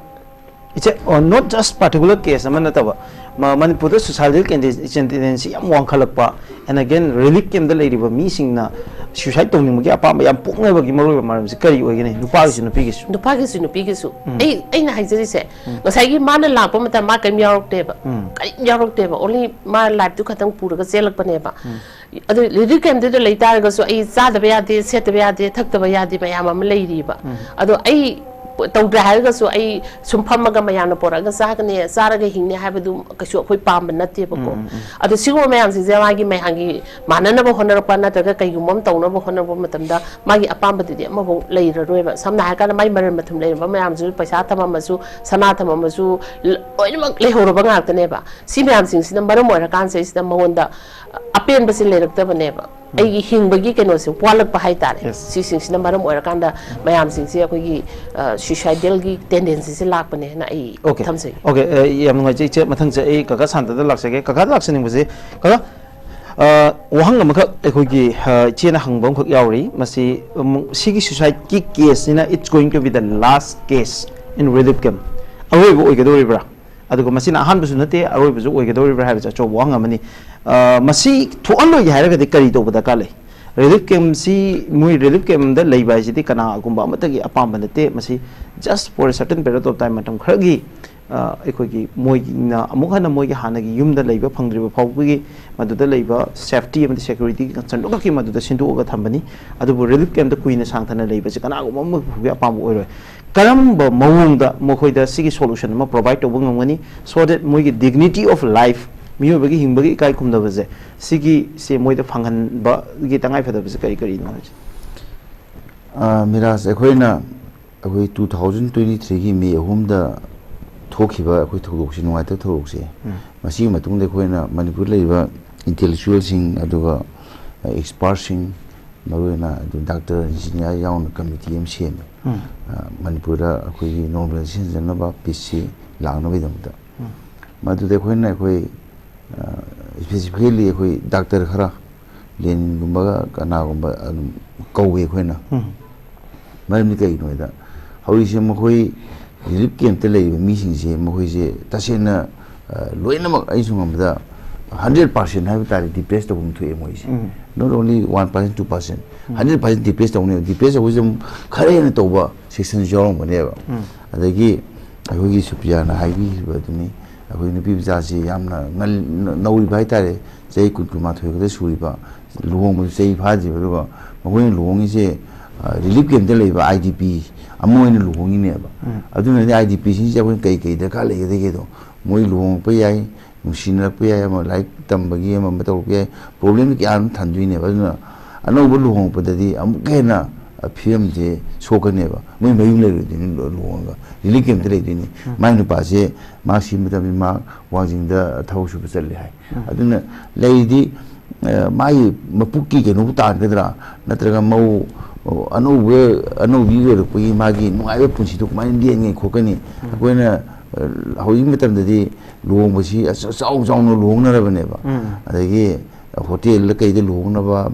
It's a, uh, not just particular case ꯑꯃ ꯅꯠꯇꯕ, ꯃ- ꯃꯅꯤꯄꯨꯔꯗ suicidal tendency ꯌꯥꯝ ꯋꯥꯡꯈꯠꯂꯛꯄ, and again relief camp ꯗ ꯂꯩꯔꯤꯕ ꯃꯤꯁꯤꯡꯅ suicide ꯇꯧꯅꯤꯡꯕꯒꯤ ꯑꯄꯥꯝꯕ ꯌꯥꯝ ꯄꯣꯛꯅꯕꯒꯤ ꯃꯔꯨꯑꯣꯏꯕ ꯃꯔꯝꯁꯤ ꯀꯔꯤ ꯑꯣꯏꯒꯅꯤ, ꯅꯨꯄꯥꯒꯤꯁꯨ ꯅꯨꯄꯤꯒꯤꯁꯨ? ꯅꯨꯄꯥꯒꯤꯁꯨ ꯅꯨꯄꯤꯒꯤꯁꯨ꯫ ꯑꯩ ꯑꯩꯅ ꯍꯥꯏꯖꯔꯤꯁꯦ, ꯉꯁꯥꯏꯒꯤ ꯃꯥꯅ ꯂꯥꯛꯄ ꯃꯇꯝ ꯃꯥ ꯀꯔꯤꯝ ꯌꯥꯎꯔꯛꯇꯦꯕ, ꯀꯔꯤꯝ ꯌꯥꯎꯔꯛꯇꯦꯕ, only ꯃꯥ life ꯇꯨ ꯈꯛꯇꯪ ꯄꯨꯔꯒ ꯆꯦꯜꯂꯛꯄꯅꯦꯕ꯫ ꯑꯗꯨ relief camp ꯇꯨꯗ ꯂꯩ ꯇꯥꯔꯒꯁꯨ ꯑꯩ ꯆꯥꯗꯕ ꯌꯥꯗꯦ, ꯁꯦꯠꯇꯕ ꯌꯥꯗꯦ, ꯊꯛꯇꯕ ꯌꯥꯗꯦ ꯃꯌꯥꯝ ꯑꯃ ꯂꯩꯔꯤꯕ꯫ ꯑꯗꯣ ꯑꯩ ꯇꯧꯗ꯭ꯔꯦ ꯍꯥꯏꯔꯒꯁꯨ ꯑꯩ ꯁꯨꯝ ꯐꯝꯃꯒ ꯃꯌꯥꯝꯅ ꯄꯣꯔꯛꯑꯒ ꯆꯥꯒꯅꯤ, ꯆꯥꯔꯒ ꯍꯤꯡꯅꯤ ꯍꯥꯏꯕꯗꯨ ꯀꯩꯁꯨ ꯑꯩꯈꯣꯏ ꯄꯥꯝꯕ ꯅꯠꯇꯦꯕꯀꯣ꯫ ꯑꯗꯣ ꯁꯤꯒꯨꯝꯕ ꯃꯌꯥꯝꯁꯤꯡꯁꯦ ꯃꯥꯒꯤ ꯃꯌꯥꯝꯒꯤ ꯃꯥꯟꯅꯅꯕ ꯍꯣꯠꯅꯔꯛꯄ ꯅꯠꯇ꯭ꯔꯒ ꯀꯩꯒꯨꯝꯕ ꯑꯃ ꯇꯧꯅꯕ ꯍꯣꯠꯅꯔꯛꯄ ꯃꯇꯝꯗ ꯃꯥꯒꯤ ꯑꯄꯥꯝꯕꯗꯨꯗꯤ ꯑꯃꯐꯥꯎ ꯂꯩꯔꯔꯣꯏꯕ꯫ ꯁꯝꯅ ꯍꯥꯏꯔꯀꯥꯟꯗ ꯃꯥꯒꯤ ꯃꯔꯟ ꯃꯊꯨꯝ ꯂꯩꯔꯝꯕ ꯃꯌꯥꯝꯁꯨ, ꯄꯩꯁꯥ ꯊꯝꯃꯝꯃꯁꯨ, ꯁꯅꯥ ꯊꯝꯃꯝꯃꯁꯨ, ꯂ- ꯂꯣꯏꯅꯃꯛ ꯂꯩꯍꯧꯔꯕ ꯉꯥꯛꯇꯅꯦꯕ꯫ ꯁꯤ ꯃꯌꯥꯝꯁꯤꯡꯁꯤꯅ ꯃꯔꯝ ꯑꯣꯏꯔꯀꯥꯟꯁꯤꯗꯩꯁꯤꯗ ꯃꯉꯣꯟꯗ ꯑꯄꯦꯟꯕꯁꯦ ꯂꯩꯔꯛꯇꯕꯅꯦꯕ꯫ ꯑꯩꯒꯤ ꯍꯤꯡꯕꯒꯤ ꯀꯩꯅꯣꯁꯦ ꯋꯥꯠꯂꯛꯄ ꯍꯥꯏꯇꯥꯔꯦ꯫ Yes. ꯁꯤꯁꯤꯡꯁꯤꯅ ꯃꯔꯝ ꯑꯣꯏꯔꯀꯥꯟꯗ ꯃꯌꯥꯝꯁꯤꯡꯁꯦ ꯑꯩꯈꯣꯏꯒꯤ suicidal ꯒꯤ tendency ꯁꯦ ꯂꯥꯛꯄꯅꯦꯅ ꯑꯩ Okay. ꯊꯝꯖꯒꯦ꯫ Okay, ꯑ, ꯌꯥꯝ ꯅꯨꯡꯉꯥꯏꯖꯩ ꯏꯆꯦ꯫ ꯃꯊꯪꯁꯦ ꯑꯩ ꯀꯀꯥ ꯁꯥꯟꯇꯗ ꯂꯥꯛꯆꯒꯦ꯫ ꯀꯀꯥꯗ ꯂꯥꯛꯆꯅꯤꯡꯕꯁꯦ, ꯀꯀꯥ, ꯑ, ꯋꯥꯍꯪ ꯑꯃꯈꯛ ꯑꯩꯈꯣꯏꯒꯤ, ꯑ, ꯏꯆꯦꯅ ꯍꯪꯕ ꯑꯃꯈꯛ ꯌꯥꯎꯔꯤ꯫ ꯃꯁꯤ, ꯎꯝ, ꯁꯤꯒꯤ suicide ꯀꯤ case ꯁꯤꯅ it's going to be the last case in relief camp, ꯑꯔꯣꯏꯕ ꯑꯣꯏꯒꯗꯧꯔꯤꯕ꯭ꯔꯥ? ꯑꯗꯨꯒ ꯃꯁꯤꯅ ꯑꯍꯥꯟꯕꯁꯨ ꯅꯠꯇꯦ, ꯑꯔꯣꯏꯕꯁꯨ ꯑꯣꯏꯒꯗꯧꯔꯤꯕ꯭ꯔꯥ ꯍꯥꯏꯕꯁꯦ ꯑꯆꯧꯕ ꯋꯥꯍꯪ ꯑꯃꯅꯤ꯫ ꯑ, ꯃꯁꯤ ꯊꯣꯛꯍꯜꯂꯣꯏꯒꯦ ꯍꯥꯏꯔꯒꯗꯤ ꯀꯔꯤ ꯇꯧꯕ ꯗꯔꯀꯥꯔ ꯂꯩ? Relief camp ꯁꯤ, ꯃꯣꯏ relief camp ꯗ ꯂꯩꯕ ꯍꯥꯏꯁꯤꯗꯤ ꯀꯅꯥꯒꯨꯝꯕ ꯑꯃꯠꯇꯒꯤ ꯑꯄꯥꯝꯕ ꯅꯠꯇꯦ꯫ ꯃꯁꯤ just for a certain period of time, ꯃꯇꯝ ꯈꯔꯒꯤ, ꯑ, ꯑꯩꯈꯣꯏꯒꯤ ꯃꯣꯏꯅ ꯑꯃꯨꯛ ꯍꯟꯅ ꯃꯣꯏꯒꯤ ꯍꯥꯟꯅꯒꯤ ꯌꯨꯝꯗ ꯂꯩꯕ ꯐꯪꯗ꯭ꯔꯤꯕ ꯐꯥꯎꯕꯒꯤ ꯃꯗꯨꯗ ꯂꯩꯕ safety ꯑꯃꯗꯤ security ꯒꯤ concern ꯗꯨ ꯈꯛꯀꯤ ꯃꯗꯨꯗ ꯁꯤꯟꯗꯣꯛꯑꯒ ꯊꯝꯕꯅꯤ꯫ ꯑꯗꯨꯕꯨ relief camp ꯇ ꯀꯨꯏꯅ ꯁꯥꯡꯊꯅ ꯂꯩꯕꯁꯤ ꯀꯅꯥꯒꯨꯝꯕ ꯑꯃ ꯐꯥꯎꯕꯒꯤ ꯑꯄꯥꯝꯕ ꯑꯣꯏꯔꯣꯏ꯫ ꯀꯔꯝꯕ ꯃꯑꯣꯡꯗ ꯃꯈꯣꯏꯗ ꯁꯤꯒꯤ solution ꯑꯃ provide ꯇꯧꯕ ꯉꯝꯒꯅꯤ, so that ꯃꯣꯏꯒꯤ dignity of life, ꯃꯤꯑꯣꯏꯕꯒꯤ ꯍꯤꯡꯕꯒꯤ ꯏꯀꯥꯏ ꯈꯨꯝꯅꯕꯁꯦ, ꯁꯤꯒꯤꯁꯦ ꯃꯣꯏꯗ ꯐꯪꯍꯟꯕꯒꯤ ꯇꯉꯥꯏꯐꯗꯕꯁꯦ ꯀꯔꯤ ꯀꯔꯤꯅꯣ ꯍꯥꯏꯁꯦ? ꯑ, ꯃꯤꯔꯥꯖ, ꯑꯩꯈꯣꯏꯅ ꯑꯩꯈꯣꯏ two thousand twenty three ꯒꯤ ꯃꯦ ꯑꯍꯨꯝꯗ ꯊꯣꯛꯈꯤꯕ ꯑꯩꯈꯣꯏ ꯊꯧꯗꯣꯛꯁꯤ, ꯅꯨꯡꯉꯥꯏꯇꯕ ꯊꯧꯗꯣꯛꯁꯦ, ꯃꯁꯤꯒꯤ ꯃꯇꯨꯡꯗ ꯑꯩꯈꯣꯏꯅ ꯃꯅꯤꯄꯨꯔꯗ ꯂꯩꯔꯤꯕ intellectual ꯁꯤꯡ, ꯑꯗꯨꯒ experts ꯁꯤꯡ, ꯃꯔꯨꯑꯣꯏꯅ ꯑꯗꯨ doctor, engineer ꯌꯥꯎꯅ committee ꯑꯃ ꯁꯦꯝꯃꯦ꯫ ꯑ, ꯃꯅꯤꯄꯨꯔꯗ ꯑꯩꯈꯣꯏꯒꯤ normalcy ꯍꯟꯖꯅꯕ, peace ꯁꯤ ꯂꯥꯛꯅꯕꯒꯤꯗꯃꯛꯇ꯫ ꯃꯗꯨꯗ ꯑꯩꯈꯣꯏꯅ ꯑꯩꯈꯣꯏ, ꯑ, specifically ꯑꯩꯈꯣꯏ doctor ꯈꯔ, ꯂꯦꯅꯤꯟꯒꯨꯝꯕꯒ ꯀꯅꯥꯒꯨꯝꯕ ꯑꯗꯨꯝ ꯀꯧꯋꯦ ꯑꯩꯈꯣꯏꯅ꯫ ꯃꯔꯝꯗꯤ ꯀꯩꯒꯤꯅꯣ ꯍꯥꯏꯗ, ꯍꯧꯖꯤꯛꯁꯦ ꯃꯈꯣꯏ ꯔꯤꯂꯤꯐ ꯀꯦꯝꯞꯇ ꯂꯩꯔꯤꯕ ꯃꯤꯁꯤꯡꯁꯦ, ꯃꯈꯣꯏꯁꯦ ꯇꯁꯦꯡꯅ, ꯑ, ꯂꯣꯏꯅꯃꯛ ꯑꯩꯁꯨ ꯉꯝꯕꯗ ꯍꯟꯗ꯭ꯔꯦꯠ ꯄꯥꯔꯁꯦꯟ ꯍꯥꯏꯕ ꯇꯥꯔꯦ, ꯗꯤꯄ꯭ꯔꯦꯁ ꯇꯧꯕ ꯑꯃ ꯊꯣꯛꯑꯦ ꯃꯣꯏꯁꯦ꯫ ꯎꯝ. Not only one percent, two percent, um. Hundred percent depress ꯇꯧꯅꯦꯕ꯫ ꯗꯤꯄ꯭ꯔꯦꯁ ꯇꯧꯕꯁꯦ ꯑꯃꯨꯛ ꯈꯔ ꯍꯦꯟꯅ ꯇꯧꯕ ꯁꯦꯛꯁꯟꯁꯨ ꯌꯥꯎꯔꯝꯒꯅꯦꯕ꯫ ꯎꯝ. ꯑꯗꯒꯤ ꯑꯩꯈꯣꯏꯒꯤ ꯁꯨꯄ꯭ꯔꯤꯌꯥꯅ ꯍꯥꯏꯕꯤꯈꯤꯕ ꯑꯗꯨꯅꯤ, ꯑꯩꯈꯣꯏ ꯅꯨꯄꯤ ꯃꯆꯥꯁꯤ ꯌꯥꯝꯅ ꯉꯜ-, ꯅꯧꯔꯤꯕ ꯍꯥꯏꯇꯥꯔꯦ, ꯆꯍꯤ ꯀꯨꯟ, ꯀꯨꯟꯃꯥꯊꯣꯏ ꯈꯛꯇ ꯁꯨꯔꯤꯕ, ꯂꯨꯍꯣꯡꯕꯁꯨ ꯆꯍꯤ ꯐꯥꯗ꯭ꯔꯤꯕ, ꯑꯗꯨꯒ ꯃꯈꯣꯏꯅ ꯂꯨꯍꯣꯡꯉꯤꯁꯦ, ꯑ, ꯔꯤꯂꯤꯐ ꯀꯦꯝꯞꯇ ꯂꯩꯕ ꯑꯥꯏ ꯗꯤ ꯄꯤ ꯑꯃ ꯑꯣꯏꯅ ꯂꯨꯍꯣꯡꯉꯤꯅꯦꯕ꯫ ꯎꯝ. ꯑꯗꯨꯅꯗꯤ ꯑꯥꯏ ꯗꯤ ꯄꯤꯁꯤꯡꯁꯦ ꯑꯩꯈꯣꯏꯅ ꯀꯩ ꯀꯩ ꯗꯔꯀꯥꯔ ꯂꯩꯒꯗꯒꯦꯗꯣ, ꯃꯣꯏ ꯂꯨꯍꯣꯡꯉꯛꯄ ꯌꯥꯏ, ꯅꯨꯡꯁꯤꯅꯔꯛꯄ ꯌꯥꯏ, ꯑꯃ ꯂꯥꯏꯔꯤꯛ ꯇꯝꯕꯒꯤ ꯑꯃ ꯑꯃ ꯇꯧꯔꯛꯄ ꯌꯥꯏ, ꯄ꯭ꯔꯣꯕ꯭ꯂꯦꯝꯗꯤ ꯀꯌꯥ ꯑꯗꯨꯝ ꯊꯟꯗꯣꯏꯅꯦꯕ꯫ ꯑꯗꯨꯅ ꯑꯅꯧꯕ ꯂꯨꯍꯣꯡꯉꯛꯄꯗꯗꯤ ꯑꯃꯨꯛꯀ ꯍꯦꯟꯅ, ꯑ, ꯐꯤꯕꯝꯁꯦ ꯁꯣꯛꯀꯅꯦꯕ꯫ ꯃꯣꯏ ꯃꯌꯨꯝ ꯂꯩꯔꯣꯏꯗꯣꯏꯅꯤ, ꯂꯨ-, ꯂꯨꯍꯣꯡꯉꯒ ꯔꯤꯂꯤꯐ ꯀꯦꯝꯞꯇ ꯂꯩꯗꯣꯏꯅꯤ꯫ ꯎꯝ. ꯃꯥꯏ ꯅꯨꯄꯥꯁꯦ ꯃꯥ ꯁꯤ ꯃꯇꯝꯗ ꯃꯥ ꯋꯥꯡꯖꯤꯡꯗ ꯊꯕꯛ ꯁꯨꯕ ꯆꯠꯂꯦ ꯍꯥꯏ꯫ ꯎꯝ. ꯑꯗꯨꯅ ꯂꯩꯔꯤꯗꯤ, ꯑ, ꯃꯥꯒꯤ ꯃꯄꯨꯛꯀꯤ ꯀꯩꯅꯣꯕꯨ ꯇꯥꯟꯒꯗ꯭ꯔꯥ, ꯅꯠꯇ꯭ꯔꯒ ꯃꯧ, ꯑꯅꯧꯕ, ꯑꯅꯧꯕꯤ ꯑꯣꯏꯔꯛꯄꯒꯤ ꯃꯥꯒꯤ ꯅꯨꯡꯉꯥꯏꯕ ꯄꯨꯟꯁꯤꯗꯣ ꯀꯃꯥꯏꯅ ꯂꯦꯟꯒꯅꯤ ꯈꯣꯠꯀꯅꯤ? ꯎꯝ. ꯑꯩꯈꯣꯏꯅ, ꯑ, ꯍꯧꯖꯤꯛ ꯃꯇꯝꯗꯗꯤ ꯂꯨꯍꯣꯡꯕꯁꯤ ꯑꯆ-, ꯆꯥꯎ ꯆꯥꯎꯅ ꯂꯨꯍꯣꯡꯅꯔꯕꯅꯦꯕ꯫ ꯎꯝ. ꯑꯗꯒꯤ ꯍꯣꯇꯦꯜꯗ ꯀꯩꯗ ꯂꯨꯍꯣꯡꯅꯕ,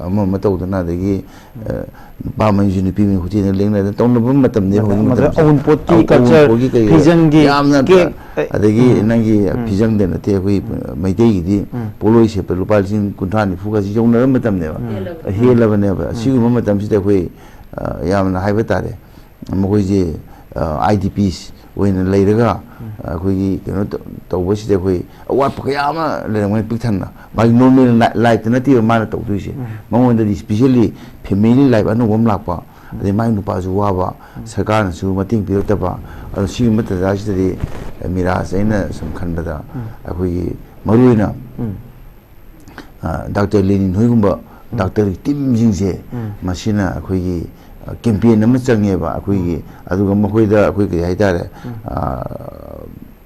ꯑꯃ ꯑꯃ ꯇꯧꯗꯅ, ꯑꯗꯒꯤ, ꯎꯝ. ꯑ, ꯅꯨꯄꯥ ꯃꯌꯨꯝꯁꯨ ꯅꯨꯄꯤ ꯃꯌꯨꯝ ꯍꯣꯇꯦꯜꯗ ꯂꯦꯡꯅꯗꯅ ꯇꯧꯅꯕ ꯃꯇꯝꯅꯦꯕ ꯍꯧꯖꯤꯛ ꯃꯇꯝꯗ ꯃꯇꯝꯁꯦ꯫ ꯑꯎꯟꯄꯣꯠꯀꯤ ꯑꯎ-, culture, ꯑꯎꯟꯄꯣꯠꯀꯤ ꯀꯩ ꯐꯤꯖꯪꯒꯤ ꯌꯥꯝꯅ ꯀꯦꯛ, ꯑꯗꯒꯤ ꯎꯝ. ꯅꯪꯒꯤ ꯎꯝ. ꯐꯤꯖꯪꯗ ꯅꯠꯇꯦ, ꯑꯩꯈꯣꯏ ꯎꯝ. ꯃꯩꯇꯩꯒꯤꯗꯤ ꯎꯝ. ꯄꯣꯠꯂꯣꯏ ꯁꯦꯠꯄ ꯂꯨꯄꯥ ꯂꯤꯁꯤꯡ ꯀꯨꯟꯊ꯭ꯔꯥ ꯅꯤꯐꯨꯒꯁꯤ ꯌꯧꯅꯔꯕ ꯃꯇꯝꯅꯦꯕ꯫ ꯎꯝ. ꯍꯦꯜꯂꯕꯅꯦꯕ꯫ ꯎꯝ. ꯑꯁꯤꯒꯨꯝꯕ ꯃꯇꯝꯁꯤꯗ ꯑꯩꯈꯣꯏ, ꯑ, ꯌꯥꯝꯅ ꯍꯥꯏꯕ ꯇꯥꯔꯦ, ꯃꯈꯣꯏꯁꯦ, ꯑ, ꯑꯥꯏ ꯗꯤ ꯄꯤꯁ ꯑꯣꯏꯅ ꯂꯩꯔꯒ, ꯎꯝ. ꯑꯩꯈꯣꯏꯒꯤ ꯀꯩꯅꯣ ꯇꯧ-, ꯇꯧꯕꯁꯤꯗ ꯑꯩꯈꯣꯏ ꯑꯋꯥꯠꯄ ꯀꯌꯥ ꯑꯃ ꯂꯩꯔꯝꯒꯅꯤ ꯄꯤꯛ ꯊꯟꯅ꯫ ꯃꯥꯒꯤ ꯅꯣꯔꯃꯦꯜ ꯂꯥꯏ-, ꯂꯥꯏꯐꯇ ꯅꯠꯇꯦꯕ ꯃꯥꯅ ꯇꯧꯗꯣꯏꯁꯦ꯫ ꯎꯝ. ꯃꯉꯣꯟꯗꯗꯤ ꯏꯁꯄꯤꯁꯦꯜꯂꯤ ꯐꯦꯃꯤꯂꯤ ꯂꯥꯏꯐ ꯑꯅꯧꯕ ꯑꯃ ꯂꯥꯛꯄ, ꯎꯝ. ꯑꯗꯩ ꯃꯥꯒꯤ ꯅꯨꯄꯥꯁꯨ ꯋꯥꯕ, ꯎꯝ. ꯁꯔꯀꯥꯔꯅꯁꯨ ꯃꯇꯦꯡ ꯄꯤꯔꯛꯇꯕ꯫ ꯑꯗꯣ ꯁꯤꯒꯨꯝꯕ ꯇꯥꯟꯖꯥꯁꯤꯗꯗꯤ, ꯑ, ꯃꯤꯔꯥꯖ, ꯑꯩꯅ ꯁꯨꯝ ꯈꯟꯕꯗ, ꯎꯝ. ꯑꯩꯈꯣꯏꯒꯤ ꯃꯔꯨꯑꯣꯏꯅ, ꯎꯝ. ꯑ, ꯗꯥꯛꯇꯔ ꯂꯦꯅꯤꯟ ꯍꯣꯏꯒꯨꯝꯕ ꯎꯝ. ꯗꯥꯛꯇꯔꯒꯤ ꯇꯤꯝꯁꯤꯡꯁꯦ, ꯎꯝ. ꯃꯁꯤꯅ ꯑꯩꯈꯣꯏꯒꯤ, ꯑ, ꯀꯦꯝꯄꯦꯟ ꯑꯃ ꯆꯪꯉꯦꯕ ꯑꯩꯈꯣꯏꯒꯤ, ꯎꯝ. ꯑꯗꯨꯒ ꯃꯈꯣꯏꯗ ꯑꯩꯈꯣꯏ ꯀꯔꯤ ꯍꯥꯏꯇꯥꯔꯦ, ꯎꯝ. ꯑ,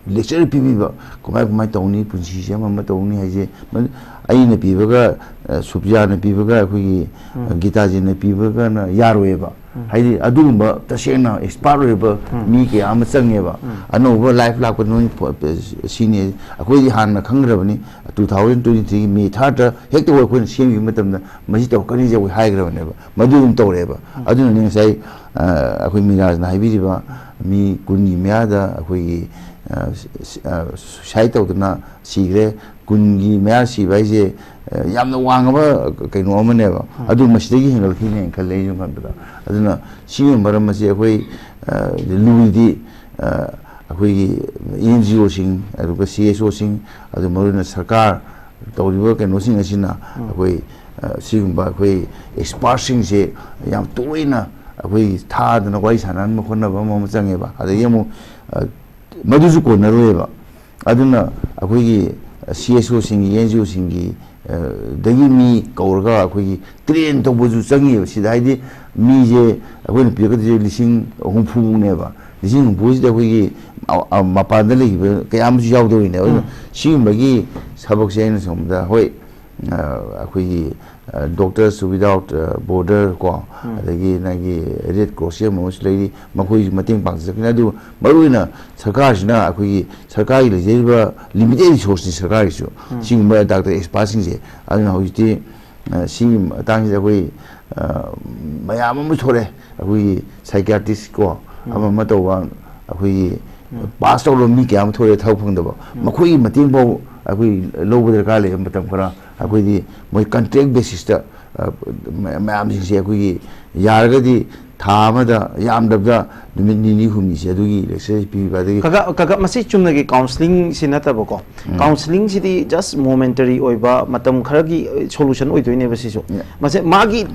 ꯂꯦꯛꯆꯔ ꯄꯤꯕꯤꯕ, ꯀꯃꯥꯏ ꯀꯃꯥꯏ ꯇꯧꯅꯤ, ꯄꯨꯟꯁꯤꯁꯦ ꯑꯃ ꯑꯃ ꯇꯧꯅꯤ ꯍꯥꯏꯁꯦ, ꯃ-, ꯑꯩꯅ ꯄꯤꯕꯒ, ꯑ, ꯁꯨꯄ꯭ꯔꯤꯌꯥꯅ ꯄꯤꯕꯒ, ꯑꯩꯈꯣꯏꯒꯤ, ꯎꯝ. ꯑ, ꯒꯤꯇꯥꯖꯤꯠꯅ ꯄꯤꯕꯒꯅ ꯌꯥꯔꯣꯏꯕ꯫ ꯎꯝ. ꯍꯥꯏꯗꯤ ꯑꯗꯨꯒꯨꯝꯕ ꯇꯁꯦꯡꯅ ꯑꯦꯛꯁꯄꯥꯔꯠ ꯑꯣꯏꯕ ꯎꯝ. ꯃꯤ ꯀꯌꯥ ꯑꯃ ꯆꯪꯉꯦꯕ꯫ ꯎꯝ. ꯑꯅꯧꯕ ꯂꯥꯏꯐ ꯂꯥꯛꯄ ꯅꯣꯏ ꯄ-, ꯄ-, ꯁꯤꯅꯤ, ꯑꯩꯈꯣꯏꯗꯤ ꯍꯥꯟꯅ ꯈꯪꯈ꯭ꯔꯕꯅꯤ, two thousand twenty three ꯒꯤ ꯃꯦ third ꯍꯦꯛꯇ ꯑꯩꯈꯣꯏꯅ ꯁꯦꯝꯈꯤꯕ ꯃꯇꯝꯗ ꯃꯁꯤ ꯇꯧꯔꯛꯀꯅꯤꯁꯦ ꯑꯩꯈꯣꯏ ꯍꯥꯏꯈ꯭ꯔꯕꯅꯦꯕ꯫ ꯃꯗꯨ ꯑꯗꯨꯝ ꯇꯧꯔꯛꯑꯦꯕ꯫ ꯎꯝ. ꯑꯗꯨꯅꯅꯤ ꯉꯁꯥꯏ, ꯑ, ꯑꯩꯈꯣꯏ ꯃꯤꯔꯥꯖꯅ ꯍꯥꯏꯕꯤꯔꯤꯕ, ꯃꯤ ꯀꯨꯟꯒꯤ ꯃꯌꯥꯗ ꯑꯩꯈꯣꯏꯒꯤ, ꯑ, ꯁ-, ꯁ-, ꯑ, suicide ꯇꯧꯗꯅ ꯁꯤꯈ꯭ꯔꯦ꯫ ꯀꯨꯟꯒꯤ ꯃꯌꯥ ꯁꯤꯕ ꯍꯥꯏꯁꯦ, ꯑ, ꯌꯥꯝꯅ ꯋꯥꯡꯉꯕ ꯀꯩꯅꯣ ꯑꯃꯅꯦꯕ꯫ ꯎꯝ꯫ ꯑꯗꯨ ꯃꯁꯤꯗꯒꯤ ꯍꯦꯟꯒꯠꯂꯛꯈꯤꯅꯦꯅ ꯈꯜꯂꯦ ꯑꯩ ꯁꯨꯝ ꯈꯟꯕꯗ꯫ ꯑꯗꯨꯅ ꯁꯤꯒꯤ ꯃꯔꯝ ꯑꯁꯤ ꯑꯩꯈꯣꯏ, ꯑ, ꯂꯨꯔꯤꯗꯤ, ꯑ, ꯑꯩꯈꯣꯏꯒꯤ N G Oꯁꯤꯡ, ꯑꯗꯨꯒ C S Oꯁꯤꯡ, ꯑꯗꯨ ꯃꯔꯨ ꯑꯣꯏꯅ ꯁꯔꯀꯥꯔ ꯇꯧꯔꯤꯕ ꯀꯩꯅꯣꯁꯤꯡ ꯑꯁꯤꯅ ꯎꯝ꯫ ꯑꯩꯈꯣꯏ, ꯑ, ꯁꯤꯒꯨꯝꯕ ꯑꯩꯈꯣꯏ expertꯁꯤꯡꯁꯦ ꯌꯥꯝ ꯇꯣꯏꯅ ꯑꯩꯈꯣꯏ ꯊꯥꯗꯅ ꯋꯥꯔꯤ ꯁꯥꯟꯅꯍꯟꯕ ꯈꯣꯠꯅꯕ ꯑꯃ ꯑꯃ ꯆꯪꯉꯦꯕ꯫ ꯑꯗꯒꯤ ꯑꯃꯨꯛ, ꯑ, ꯃꯗꯨꯁꯨ ꯀꯣꯟꯅꯔꯣꯏꯕ꯫ ꯑꯗꯨꯅ ꯑꯩꯈꯣꯏꯒꯤ C S Oꯁꯤꯡꯒꯤ, N G Oꯁꯤꯡꯒꯤ, ꯑ, ꯗꯒꯤ ꯃꯤ ꯀꯧꯔꯒ ꯑꯩꯈꯣꯏꯒꯤ train ꯇꯧꯕꯁꯨ ꯆꯪꯉꯤꯕ꯫ ꯁꯤꯗ ꯍꯥꯏꯗꯤ ꯃꯤꯁꯦ ꯑꯩꯈꯣꯏꯅ ꯄꯤꯔꯛꯀꯗꯣꯏꯁꯦ ꯂꯤꯁꯤꯡ ꯍꯨꯝꯐꯨꯃꯨꯛꯅꯦꯕ꯫ ꯂꯤꯁꯤꯡ ꯍꯨꯝꯐꯨꯁꯤꯗ ꯑꯩꯈꯣꯏꯒꯤ ꯑ-, ꯑ-, ꯃꯄꯥꯟꯗ ꯂꯩꯈꯤꯕ ꯀꯌꯥ ꯑꯃꯁꯨ ꯌꯥꯎꯗꯧꯔꯤꯅꯦꯕ꯫ ꯑꯗꯨꯅ ꯎꯝ꯫ ꯁꯤꯒꯨꯝꯕꯒꯤ ꯊꯕꯛꯁꯦ ꯑꯩꯅ ꯁꯣꯝꯗ, ꯍꯣꯏ, ꯑ, ꯑꯩꯈꯣꯏꯒꯤ, ꯑ, Doctors Without, ꯑ, Border ꯀꯣ, ꯎꯝ꯫ ꯑꯗꯒꯤ ꯅꯪꯒꯤ Red Cross ꯑꯃ ꯑꯃꯁꯨ ꯂꯩꯔꯤ, ꯃꯈꯣꯏꯁꯨ ꯃꯇꯦꯡ ꯄꯥꯡꯖꯔꯛꯀꯅꯤ꯫ ꯑꯗꯨꯕꯨ ꯃꯔꯨꯑꯣꯏꯅ ꯁꯔꯀꯥꯔꯁꯤꯅ, ꯑꯩꯈꯣꯏꯒꯤ ꯁꯔꯀꯥꯔꯒꯤ ꯂꯩꯖꯔꯤꯕ limited resourceꯅꯤ ꯁꯔꯀꯥꯔꯒꯤꯁꯨ, ꯎꯝ꯫ ꯁꯤꯒꯨꯝꯕ doctor expertꯁꯤꯡꯁꯦ꯫ ꯑꯗꯨꯅ ꯍꯧꯖꯤꯛꯇꯤ, ꯑ, ꯁꯤꯒꯤ ꯃꯇꯥꯡꯁꯤꯗ ꯑꯩꯈꯣꯏ, ꯑ, ꯃꯌꯥꯝ ꯑꯃ ꯊꯣꯛꯂꯛꯑꯦ꯫ ꯑꯩꯈꯣꯏꯒꯤ psychiatrist ꯀꯣ, ꯎꯝ꯫ ꯑꯃ ꯑꯃ ꯇꯧꯕ, ꯑꯩꯈꯣꯏꯒꯤ ꯎꯝ꯫ pass ꯇꯧꯔꯕ ꯃꯤ ꯀꯌꯥ ꯑꯃ ꯊꯣꯛꯂꯛꯑꯦ, ꯊꯕꯛ ꯐꯪꯗꯕ꯫ ꯎꯝ꯫ ꯃꯈꯣꯏꯒꯤ ꯃꯇꯦꯡ ꯐꯥꯎ ꯑꯩꯈꯣꯏ ꯂꯧꯕ ꯗꯔꯀꯥꯔ ꯂꯩꯕ ꯃꯇꯝ ꯈꯔ꯫ ꯑꯩꯈꯣꯏꯗꯤ ꯃꯣꯏ contract basisꯇ, ꯑ, ꯃ-, ꯃꯌꯥꯝꯁꯤꯡꯁꯦ ꯑꯩꯈꯣꯏꯒꯤ ꯌꯥꯔꯒꯗꯤ ꯊꯥ ꯑꯃꯗ ꯌꯥꯝꯗ꯭ꯔꯕꯗ ꯅꯨꯃꯤꯠ ꯅꯤꯅꯤ ꯍꯨꯝꯅꯤꯁꯦ ꯑꯗꯨꯒꯤ lecture ꯄꯤꯕꯤꯕ, ꯑꯗꯒꯤ ꯀꯀꯥ, ꯀꯀꯥ, ꯃꯁꯤ ꯆꯨꯝꯅꯒꯤ counselling ꯁꯤ ꯅꯠꯇꯕꯀꯣ꯫ ꯎꯝ꯫ Counselling ꯁꯤꯗꯤ just momentary ꯑꯣꯏꯕ, ꯃꯇꯝ ꯈꯔꯒꯤ solution ꯑꯣꯏꯗꯣꯏꯅꯦꯕ ꯁꯤꯁꯨ꯫ ꯌꯥ꯫ ꯃꯁꯦ ꯃꯥꯒꯤ,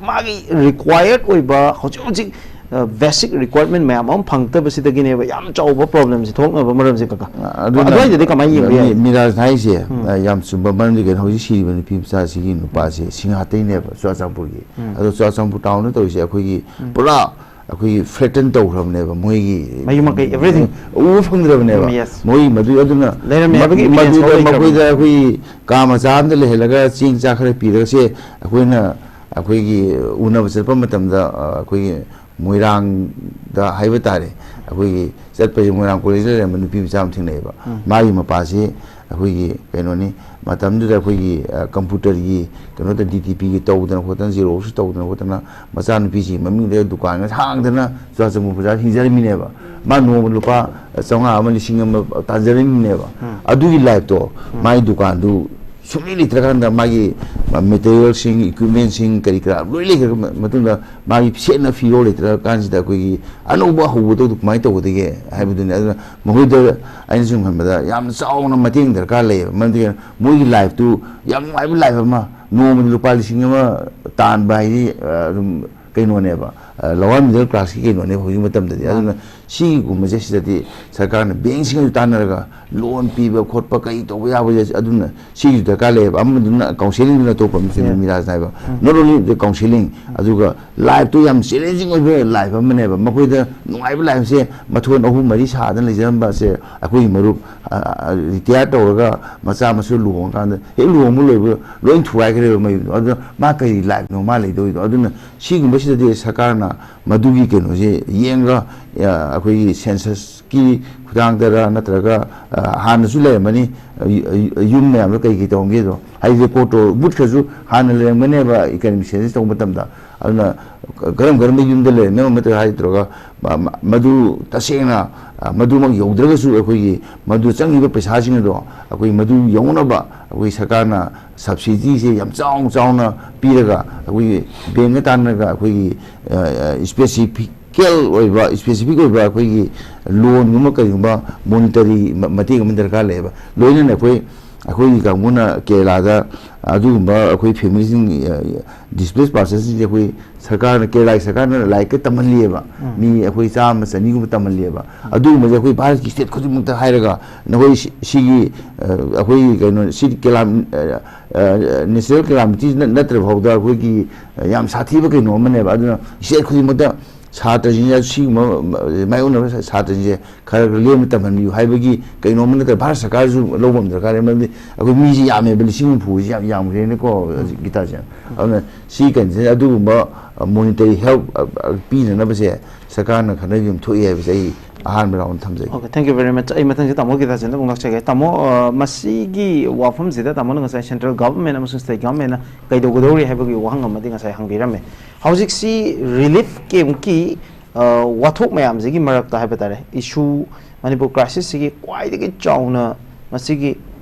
ꯃꯥꯒꯤ required ꯑꯣꯏꯕ ꯍꯧꯖꯤꯛ ꯍꯧꯖꯤꯛ, ꯑ, basic requirement ꯃꯌꯥꯝ ꯑꯃ ꯐꯪꯉꯛꯇꯕꯁꯤꯗꯒꯤꯅꯦꯕ ꯌꯥꯝ ꯆꯥꯎꯕ problemꯁꯦ ꯊꯣꯛꯅꯕ ꯃꯔꯝꯁꯦ, ꯀꯀꯥ꯫ ꯑꯗꯨꯅ ꯑꯗꯨꯋꯥꯏꯗꯗꯤ ꯀꯃꯥꯏꯅ ꯌꯦꯡꯕ ꯌꯥꯏ? ꯃꯤ-, ꯃꯤꯔꯥꯖꯅ ꯍꯥꯏꯁꯦ, ꯎꯝ꯫ ꯑ, ꯌꯥꯝ ꯆꯨꯝꯕ ꯃꯔꯝꯗꯤ ꯀꯩꯅꯣ, ꯍꯧꯖꯤꯛ ꯁꯤꯔꯤꯕ ꯅꯨꯄꯤ ꯃꯆꯥꯁꯤꯒꯤ ꯅꯨꯄꯥꯁꯦ ꯁꯤꯡꯍꯥꯇꯩꯅꯦꯕ, ꯆꯨꯔꯥꯆꯥꯟꯄꯨꯔꯒꯤ꯫ ꯎꯝ꯫ ꯑꯗꯣ ꯆꯨꯔꯥꯆꯥꯟꯄꯨꯔ townꯅ ꯇꯧꯔꯤꯁꯦ ꯑꯩꯈꯣꯏꯒꯤ ꯎꯝ꯫ ꯄꯨꯔꯥ ꯑꯩꯈꯣꯏꯒꯤ threaten ꯇꯧꯈ꯭ꯔꯕꯅꯦꯕ ꯃꯣꯏꯒꯤ ꯃꯌꯨꯝ ꯃꯀꯩ, everything꯫ ꯎꯕ ꯐꯪꯗ꯭ꯔꯕꯅꯦꯕ꯫ ꯎꯝ, yes꯫ ꯃꯣꯏ ꯃꯗꯨ, ꯑꯗꯨꯅ ꯂꯩꯔꯝꯃꯦ ꯃ-, ꯍꯥꯏꯕꯒꯤ evidence ꯃꯗꯨꯗ ꯐꯥꯎ ꯂꯩꯇ꯭ꯔꯕꯅꯦ꯫ ꯃꯈꯣꯏꯗ ꯑꯩꯈꯣꯏꯒꯤ ꯀꯥ ꯃꯆꯥ ꯑꯃꯗ ꯂꯩꯍꯜꯂꯒ ꯆꯦꯡ ꯆꯥꯛ ꯈꯔ ꯄꯤꯔꯒ, "ꯁꯦ, ꯑꯩꯈꯣꯏꯅ, ꯑꯩꯈꯣꯏꯒꯤ ꯎꯅꯕ ꯆꯠꯄ ꯃꯇꯝꯗ, ꯑ, ꯑꯩꯈꯣꯏꯒꯤ ꯃꯣꯏꯔꯥꯡꯗ ꯍꯥꯏꯕ ꯇꯥꯔꯦ, ꯑꯩꯈꯣꯏꯒꯤ ꯆꯠꯄꯁꯦ ꯃꯣꯏꯔꯥꯡ ꯀꯣꯂꯦꯖꯇ ꯂꯩꯔꯝꯕ ꯅꯨꯄꯤ ꯃꯆꯥ ꯑꯃ ꯊꯦꯡꯅꯩꯑꯕ꯫ ꯎꯝ꯫ ꯃꯥꯒꯤ ꯃꯄꯥꯁꯤ, ꯑꯩꯈꯣꯏꯒꯤ ꯀꯩꯅꯣꯅꯤ, ꯃꯇꯝꯗꯨꯗ ꯑꯩꯈꯣꯏꯒꯤ ꯀꯝꯄ꯭ꯌꯨꯇꯔꯒꯤ ꯀꯩꯅꯣꯗ ꯗꯤ ꯇꯤ ꯄꯤꯒꯤ ꯇꯧꯗꯅ ꯈꯣꯠꯇꯅ, ꯖꯦꯔꯣꯛꯁ ꯇꯧꯗꯅ ꯈꯣꯠꯇꯅ, ꯃꯆꯥꯅꯨꯄꯤꯁꯤ ꯃꯃꯤꯡꯗ ꯗꯨꯀꯥꯟꯒ ꯍꯥꯡꯗꯅ ꯆꯨꯔꯥꯆꯥꯟꯄꯨꯔ ꯕꯖꯥꯔ ꯍꯤꯡꯖꯔꯝꯃꯤꯅꯦꯕ꯫ ꯃꯥ ꯅꯣꯡꯃ ꯂꯨꯄꯥ ꯆꯥꯝꯃꯉꯥ ꯑꯃ ꯂꯤꯁꯤꯡ ꯑꯃ ꯇꯥꯟꯖꯔꯝꯃꯤꯅꯦꯕ꯫ ꯑꯗꯨꯒꯤ ꯂꯥꯏꯐꯇꯣ ꯃꯥꯒꯤ ꯗꯨꯀꯥꯟꯗꯨ ꯁꯨꯡꯂꯩ ꯂꯩꯇ꯭ꯔꯀꯥꯟꯗ, ꯃꯥꯒꯤ ꯃꯦꯇꯔꯤꯌꯦꯜꯁꯤꯡ, ꯏꯀ꯭ꯋꯤꯞꯃꯦꯟꯁꯤꯡ, ꯀꯔꯤ ꯀꯔꯥ ꯂꯣꯏ ꯂꯩꯈ꯭ꯔ ꯃꯇꯨꯡꯗ, ꯃꯥꯒꯤ ꯁꯦꯠꯅ ꯐꯤꯔꯣꯜ ꯂꯩꯇ꯭ꯔꯀꯥꯟꯁꯤꯗ ꯑꯩꯈꯣꯏꯒꯤ ꯑꯅꯧꯕ ꯍꯧꯕꯗꯣ ꯑꯗꯨ ꯀꯃꯥꯏꯅ ꯇꯧꯒꯗꯒꯦ ꯍꯥꯏꯕꯗꯨꯅꯤ꯫ ꯑꯗꯨꯅ ꯃꯈꯣꯏꯗ ꯑꯩꯅ ꯁꯨꯝ ꯈꯟꯕꯗ ꯌꯥꯝꯅ ꯆꯥꯎꯅ ꯃꯇꯦꯡ ꯗꯔꯀꯥꯔ ꯂꯩꯌꯦꯕ꯫ ꯃꯔꯝꯗꯤ ꯃꯣꯏꯒꯤ ꯂꯥꯏꯐꯇꯨ ꯌꯥꯝ ꯅꯨꯡꯉꯥꯏꯕ ꯂꯥꯏꯐ ꯑꯃ, ꯅꯣꯡꯃꯗ ꯂꯨꯄꯥ ꯂꯤꯁꯤꯡ ꯑꯃ ꯇꯥꯟꯕ ꯍꯥꯏꯗꯤ, ꯑ, ꯑꯗꯨꯝ ꯀꯩꯅꯣꯅꯦꯕ, lower middle classꯀꯤ ꯀꯩꯅꯣꯅꯦꯕ ꯍꯧꯖꯤꯛ ꯃꯇꯝꯗꯗꯤ꯫ ꯑꯗꯨꯅ ꯁꯤꯒꯨꯝꯕꯁꯦ ꯁꯤꯗꯗꯤ ꯁꯔꯀꯥꯔꯅ ꯕꯦꯡꯁꯤꯡꯒꯁꯨ ꯇꯥꯟꯅꯔꯒ ꯂꯣꯟ ꯄꯤꯕ ꯈꯣꯠꯄ ꯀꯩ ꯇꯧꯕ ꯌꯥꯕꯁꯦ ꯑꯗꯨꯅ ꯁꯤꯒꯤꯁꯨ ꯗꯔꯀꯥꯔ ꯂꯩꯌꯦꯕ꯫ ꯑꯃꯗꯨꯅ ꯀꯥꯎꯟꯁꯦꯂꯤꯡꯗꯨꯅ ꯑꯇꯣꯞꯄ ꯑꯃ, ꯁꯤꯗ ꯃꯤꯔꯥꯖꯅ ꯍꯥꯏꯕ, not only the counseling, ꯑꯗꯨꯒ ꯂꯥꯏꯐꯇꯨ ꯌꯥꯝ ꯆꯦꯂꯦꯟꯖꯤꯡ ꯑꯣꯏꯕ ꯂꯥꯏꯐ ꯑꯃꯅꯦꯕ꯫ ꯃꯈꯣꯏꯗ ꯅꯨꯡꯉꯥꯏꯕ ꯂꯥꯏꯐꯁꯦ ꯃꯊꯣꯟ ꯑꯍꯨꯝ ꯃꯔꯤ ꯁꯥꯗꯅ ꯂꯩꯖꯔꯝꯕꯁꯦ ꯑꯩꯈꯣꯏꯒꯤ ꯃꯔꯨꯞ ꯔꯤꯇꯤꯌꯥꯔ ꯇꯧꯔꯒ ꯃꯆꯥ ꯃꯁꯨ ꯂꯨꯍꯣꯡꯉꯀꯥꯟꯗ ꯍꯦꯛ ꯂꯨꯍꯣꯡꯕ ꯂꯣꯏꯕ ꯂꯣꯏ ꯊꯨꯒꯥꯏꯈ꯭ꯔꯦꯕ ꯃꯌꯨꯝꯗꯣ꯫ ꯑꯗꯨꯅ ꯃꯥ ꯀꯔꯤ ꯂꯥꯏꯐꯅꯣ ꯃꯥ ꯂꯩꯗꯧꯔꯤꯗꯣ? ꯑꯗꯨꯅ ꯁꯤꯒꯨꯝꯕꯁꯤꯗꯗꯤ ꯁꯔꯀꯥꯔꯅ ꯃꯗꯨꯒꯤ ꯀꯩꯅꯣꯁꯦ ꯌꯦꯡꯉꯒ, ꯑ, ꯑꯩꯈꯣꯏꯒꯤ ꯁꯦꯟꯁꯁꯀꯤ ꯈꯨꯊꯥꯡꯗꯔ ꯅꯠꯇ꯭ꯔꯒ, ꯑ, ꯍꯥꯟꯅꯁꯨ ꯂꯩꯔꯝꯃꯅꯤ, ꯑ, ꯌꯨ-, ꯑ, ꯌꯨꯝ ꯃꯌꯥꯝꯗꯣ ꯀꯩ ꯀꯩ ꯇꯧꯔꯝꯒꯦꯗꯣ, ꯍꯥꯏꯗꯤ ꯔꯦꯀꯣꯔꯠꯇꯣ ꯃꯨꯠꯈ꯭ꯔꯁꯨ ꯍꯥꯟꯅ ꯂꯩꯔꯝꯒꯅꯦꯕ ꯏꯀꯅꯃꯤꯛ ꯁꯦꯟꯁꯁ ꯇꯧꯕ ꯃꯇꯝꯗ꯫ ꯑꯗꯨꯅ ꯀꯔꯝ ꯀꯔꯝꯕ ꯌꯨꯝꯗ ꯂꯩꯔꯝꯃꯦ ꯅꯠꯇ꯭ꯔꯒ ꯍꯥꯏꯗ꯭ꯔꯒ, ꯃ-, ꯃ-, ꯃꯗꯨ ꯇꯁꯦꯡꯅ, ꯑ, ꯃꯗꯨꯃꯛ ꯌꯧꯗ꯭ꯔꯒꯁꯨ ꯑꯩꯈꯣꯏꯒꯤ ꯃꯗꯨ ꯆꯪꯉꯤꯕ ꯄꯩꯁꯥꯁꯤꯡ ꯑꯗꯣ ꯑꯩꯈꯣꯏ ꯃꯗꯨ ꯌꯧꯅꯕ ꯑꯩꯈꯣꯏ ꯁꯔꯀꯥꯔꯅ ꯁꯕꯁꯤꯗꯤꯁꯦ ꯌꯥꯝ ꯆꯥꯎꯅ ꯆꯥꯎꯅ ꯄꯤꯔꯒ, ꯑꯩꯈꯣꯏꯒꯤ ꯕꯦꯡꯒ ꯇꯥꯟꯅꯔꯒ ꯑꯩꯈꯣꯏꯒꯤ, ꯑ, ꯑ, ꯏꯁꯄꯦꯁꯤꯐꯤꯀꯦꯜ ꯑꯣꯏꯕ, ꯏꯁꯄꯦꯁꯤꯐꯤꯛ ꯑꯣꯏꯕ ꯑꯩꯈꯣꯏꯒꯤ ꯂꯣꯟꯒꯨꯝꯕ ꯀꯔꯤꯒꯨꯝꯕ ꯃꯣꯅꯤꯇꯔꯤ ꯃ-, ꯃꯇꯦꯡ ꯑꯃ ꯗꯔꯀꯥꯔ ꯂꯩꯌꯦꯕ꯫ ꯂꯣꯏꯅꯅ ꯑꯩꯈꯣꯏ, ꯑꯩꯈꯣꯏꯒꯤ ꯀꯥꯡꯕꯨꯅ ꯀꯦꯔꯂꯥꯗ ꯑꯗꯨꯒꯨꯝꯕ ꯑꯩꯈꯣꯏ ꯐꯦꯃꯤꯂꯤꯁꯤꯡ, ꯑ, ꯗꯤꯁꯄ꯭ꯂꯦꯁ ꯄꯥꯔꯁꯟꯁꯤꯡꯁꯦ ꯑꯩꯈꯣꯏ ꯁꯔꯀꯥꯔꯅ, ꯀꯦꯔꯂꯥꯒꯤ ꯁꯔꯀꯥꯔꯅ ꯂꯥꯏꯔꯤꯛꯀ ꯇꯝꯍꯜꯂꯤꯑꯕ꯫ ꯃꯤ ꯑꯩꯈꯣꯏ ꯆꯥꯝꯃ ꯆꯅꯤꯒꯨꯝꯕ ꯇꯝꯍꯜꯂꯤꯑꯕ꯫ ꯑꯗꯨꯒꯨꯝꯕꯁꯦ ꯑꯩꯈꯣꯏ ꯚꯥꯔꯠꯀꯤ ꯁ꯭ꯇꯦꯠ ꯈꯨꯗꯤꯡꯃꯛꯇ ꯍꯥꯏꯔꯒ, ꯅꯈꯣꯏ ꯁꯤ-, ꯁꯤꯒꯤ, ꯑ, ꯑꯩꯈꯣꯏꯒꯤ ꯀꯩꯅꯣ, ꯁꯤ ꯀꯦꯂꯥꯝ-, ꯑ, ꯑ, ꯅꯦꯆꯔꯦꯜ ꯀꯦꯂꯥꯃꯤꯇꯤ ꯅꯠ-, ꯅꯠꯇ꯭ꯔ ꯐꯥꯎꯗ ꯑꯩꯈꯣꯏꯒꯤ, ꯑ, ꯌꯥꯝ ꯁꯥꯊꯤꯕ ꯀꯩꯅꯣ ꯑꯃꯅꯦꯕ꯫ ꯑꯗꯨꯅ ꯁ꯭ꯇꯦꯠ ꯈꯨꯗꯤꯡꯃꯛꯇ ꯁꯥꯇ꯭ꯔꯁꯤꯡꯁꯦ ꯁꯤꯒꯨꯝꯕ ꯃꯥꯌꯣꯛꯅꯕ ꯁꯥꯇ꯭ꯔꯁꯤꯡꯁꯦ ꯈꯔ ꯈꯔ ꯂꯦꯝꯅ ꯇꯝꯍꯟꯕꯤꯌꯨ ꯍꯥꯏꯕꯒꯤ ꯀꯩꯅꯣꯝꯃ ꯅꯠꯇ꯭ꯔꯒ ꯚꯥꯔꯠ ꯁꯔꯀꯥꯔꯁꯨ ꯂꯧꯕ ꯑꯃ ꯗꯔꯀꯥꯔ ꯂꯩ꯫ ꯃꯔꯝꯗꯤ ꯑꯩꯈꯣꯏ ꯃꯤꯁꯦ ꯌꯥꯝꯃꯦꯕ, ꯂꯤꯁꯤꯡ ꯍꯨꯝꯐꯨꯁꯦ ꯌꯥꯝ ꯌꯥꯝꯈ꯭ꯔꯦꯅꯦꯀꯣ, ꯍꯧꯖꯤꯛ ꯒꯤꯇꯥꯁꯦ꯫ ꯑꯗꯨꯅ ꯁꯤ ꯀꯩꯅꯣꯁꯦ, ꯑꯗꯨꯒꯨꯝꯕ ꯃꯣꯅꯤꯇꯔꯤ ꯍꯦꯜꯞ ꯄꯤꯅꯅꯕꯁꯦ ꯁꯔꯀꯥꯔꯅ ꯈꯟꯅꯕꯤꯕ ꯑꯃ ꯊꯣꯛꯏ ꯍꯥꯏꯕꯁꯦ ꯑꯩ ꯑꯍꯥꯟꯕ ꯔꯥꯎꯟ ꯊꯝꯖꯒꯦ꯫ Okay, thank you very much. ꯑꯩ ꯃꯊꯪꯁꯤ ꯇꯥꯃꯣ ꯒꯤꯇꯥꯆꯟꯗ ꯑꯃꯨꯛ ꯂꯥꯛꯆꯒꯦ꯫ ꯇꯥꯃꯣ, ꯑ, ꯃꯁꯤꯒꯤ ꯋꯥꯐꯝꯁꯤꯗ ꯇꯥꯃꯣꯅ ꯉꯁꯥꯏ central government ꯑꯃꯁꯨꯡ state governmentꯅ ꯀꯩꯗꯧꯒꯗꯧꯔꯤ ꯍꯥꯏꯕꯒꯤ ꯋꯥꯍꯪ ꯑꯃꯗꯤ ꯉꯁꯥꯏ ꯍꯪꯕꯤꯔꯝꯃꯦ꯫ ꯍꯧꯖꯤꯛꯁꯤ relief campꯀꯤ, ꯑ, ꯋꯥꯊꯣꯛ ꯃꯌꯥꯝꯁꯤꯒꯤ ꯃꯔꯛꯇ ꯍꯥꯏꯕ ꯇꯥꯔꯦ, issue, ꯃꯅꯤꯄꯨꯔ crisisꯁꯤꯒꯤ ꯈ꯭ꯋꯥꯏꯗꯒꯤ ꯆꯥꯎꯅ ꯃꯁꯤꯒꯤ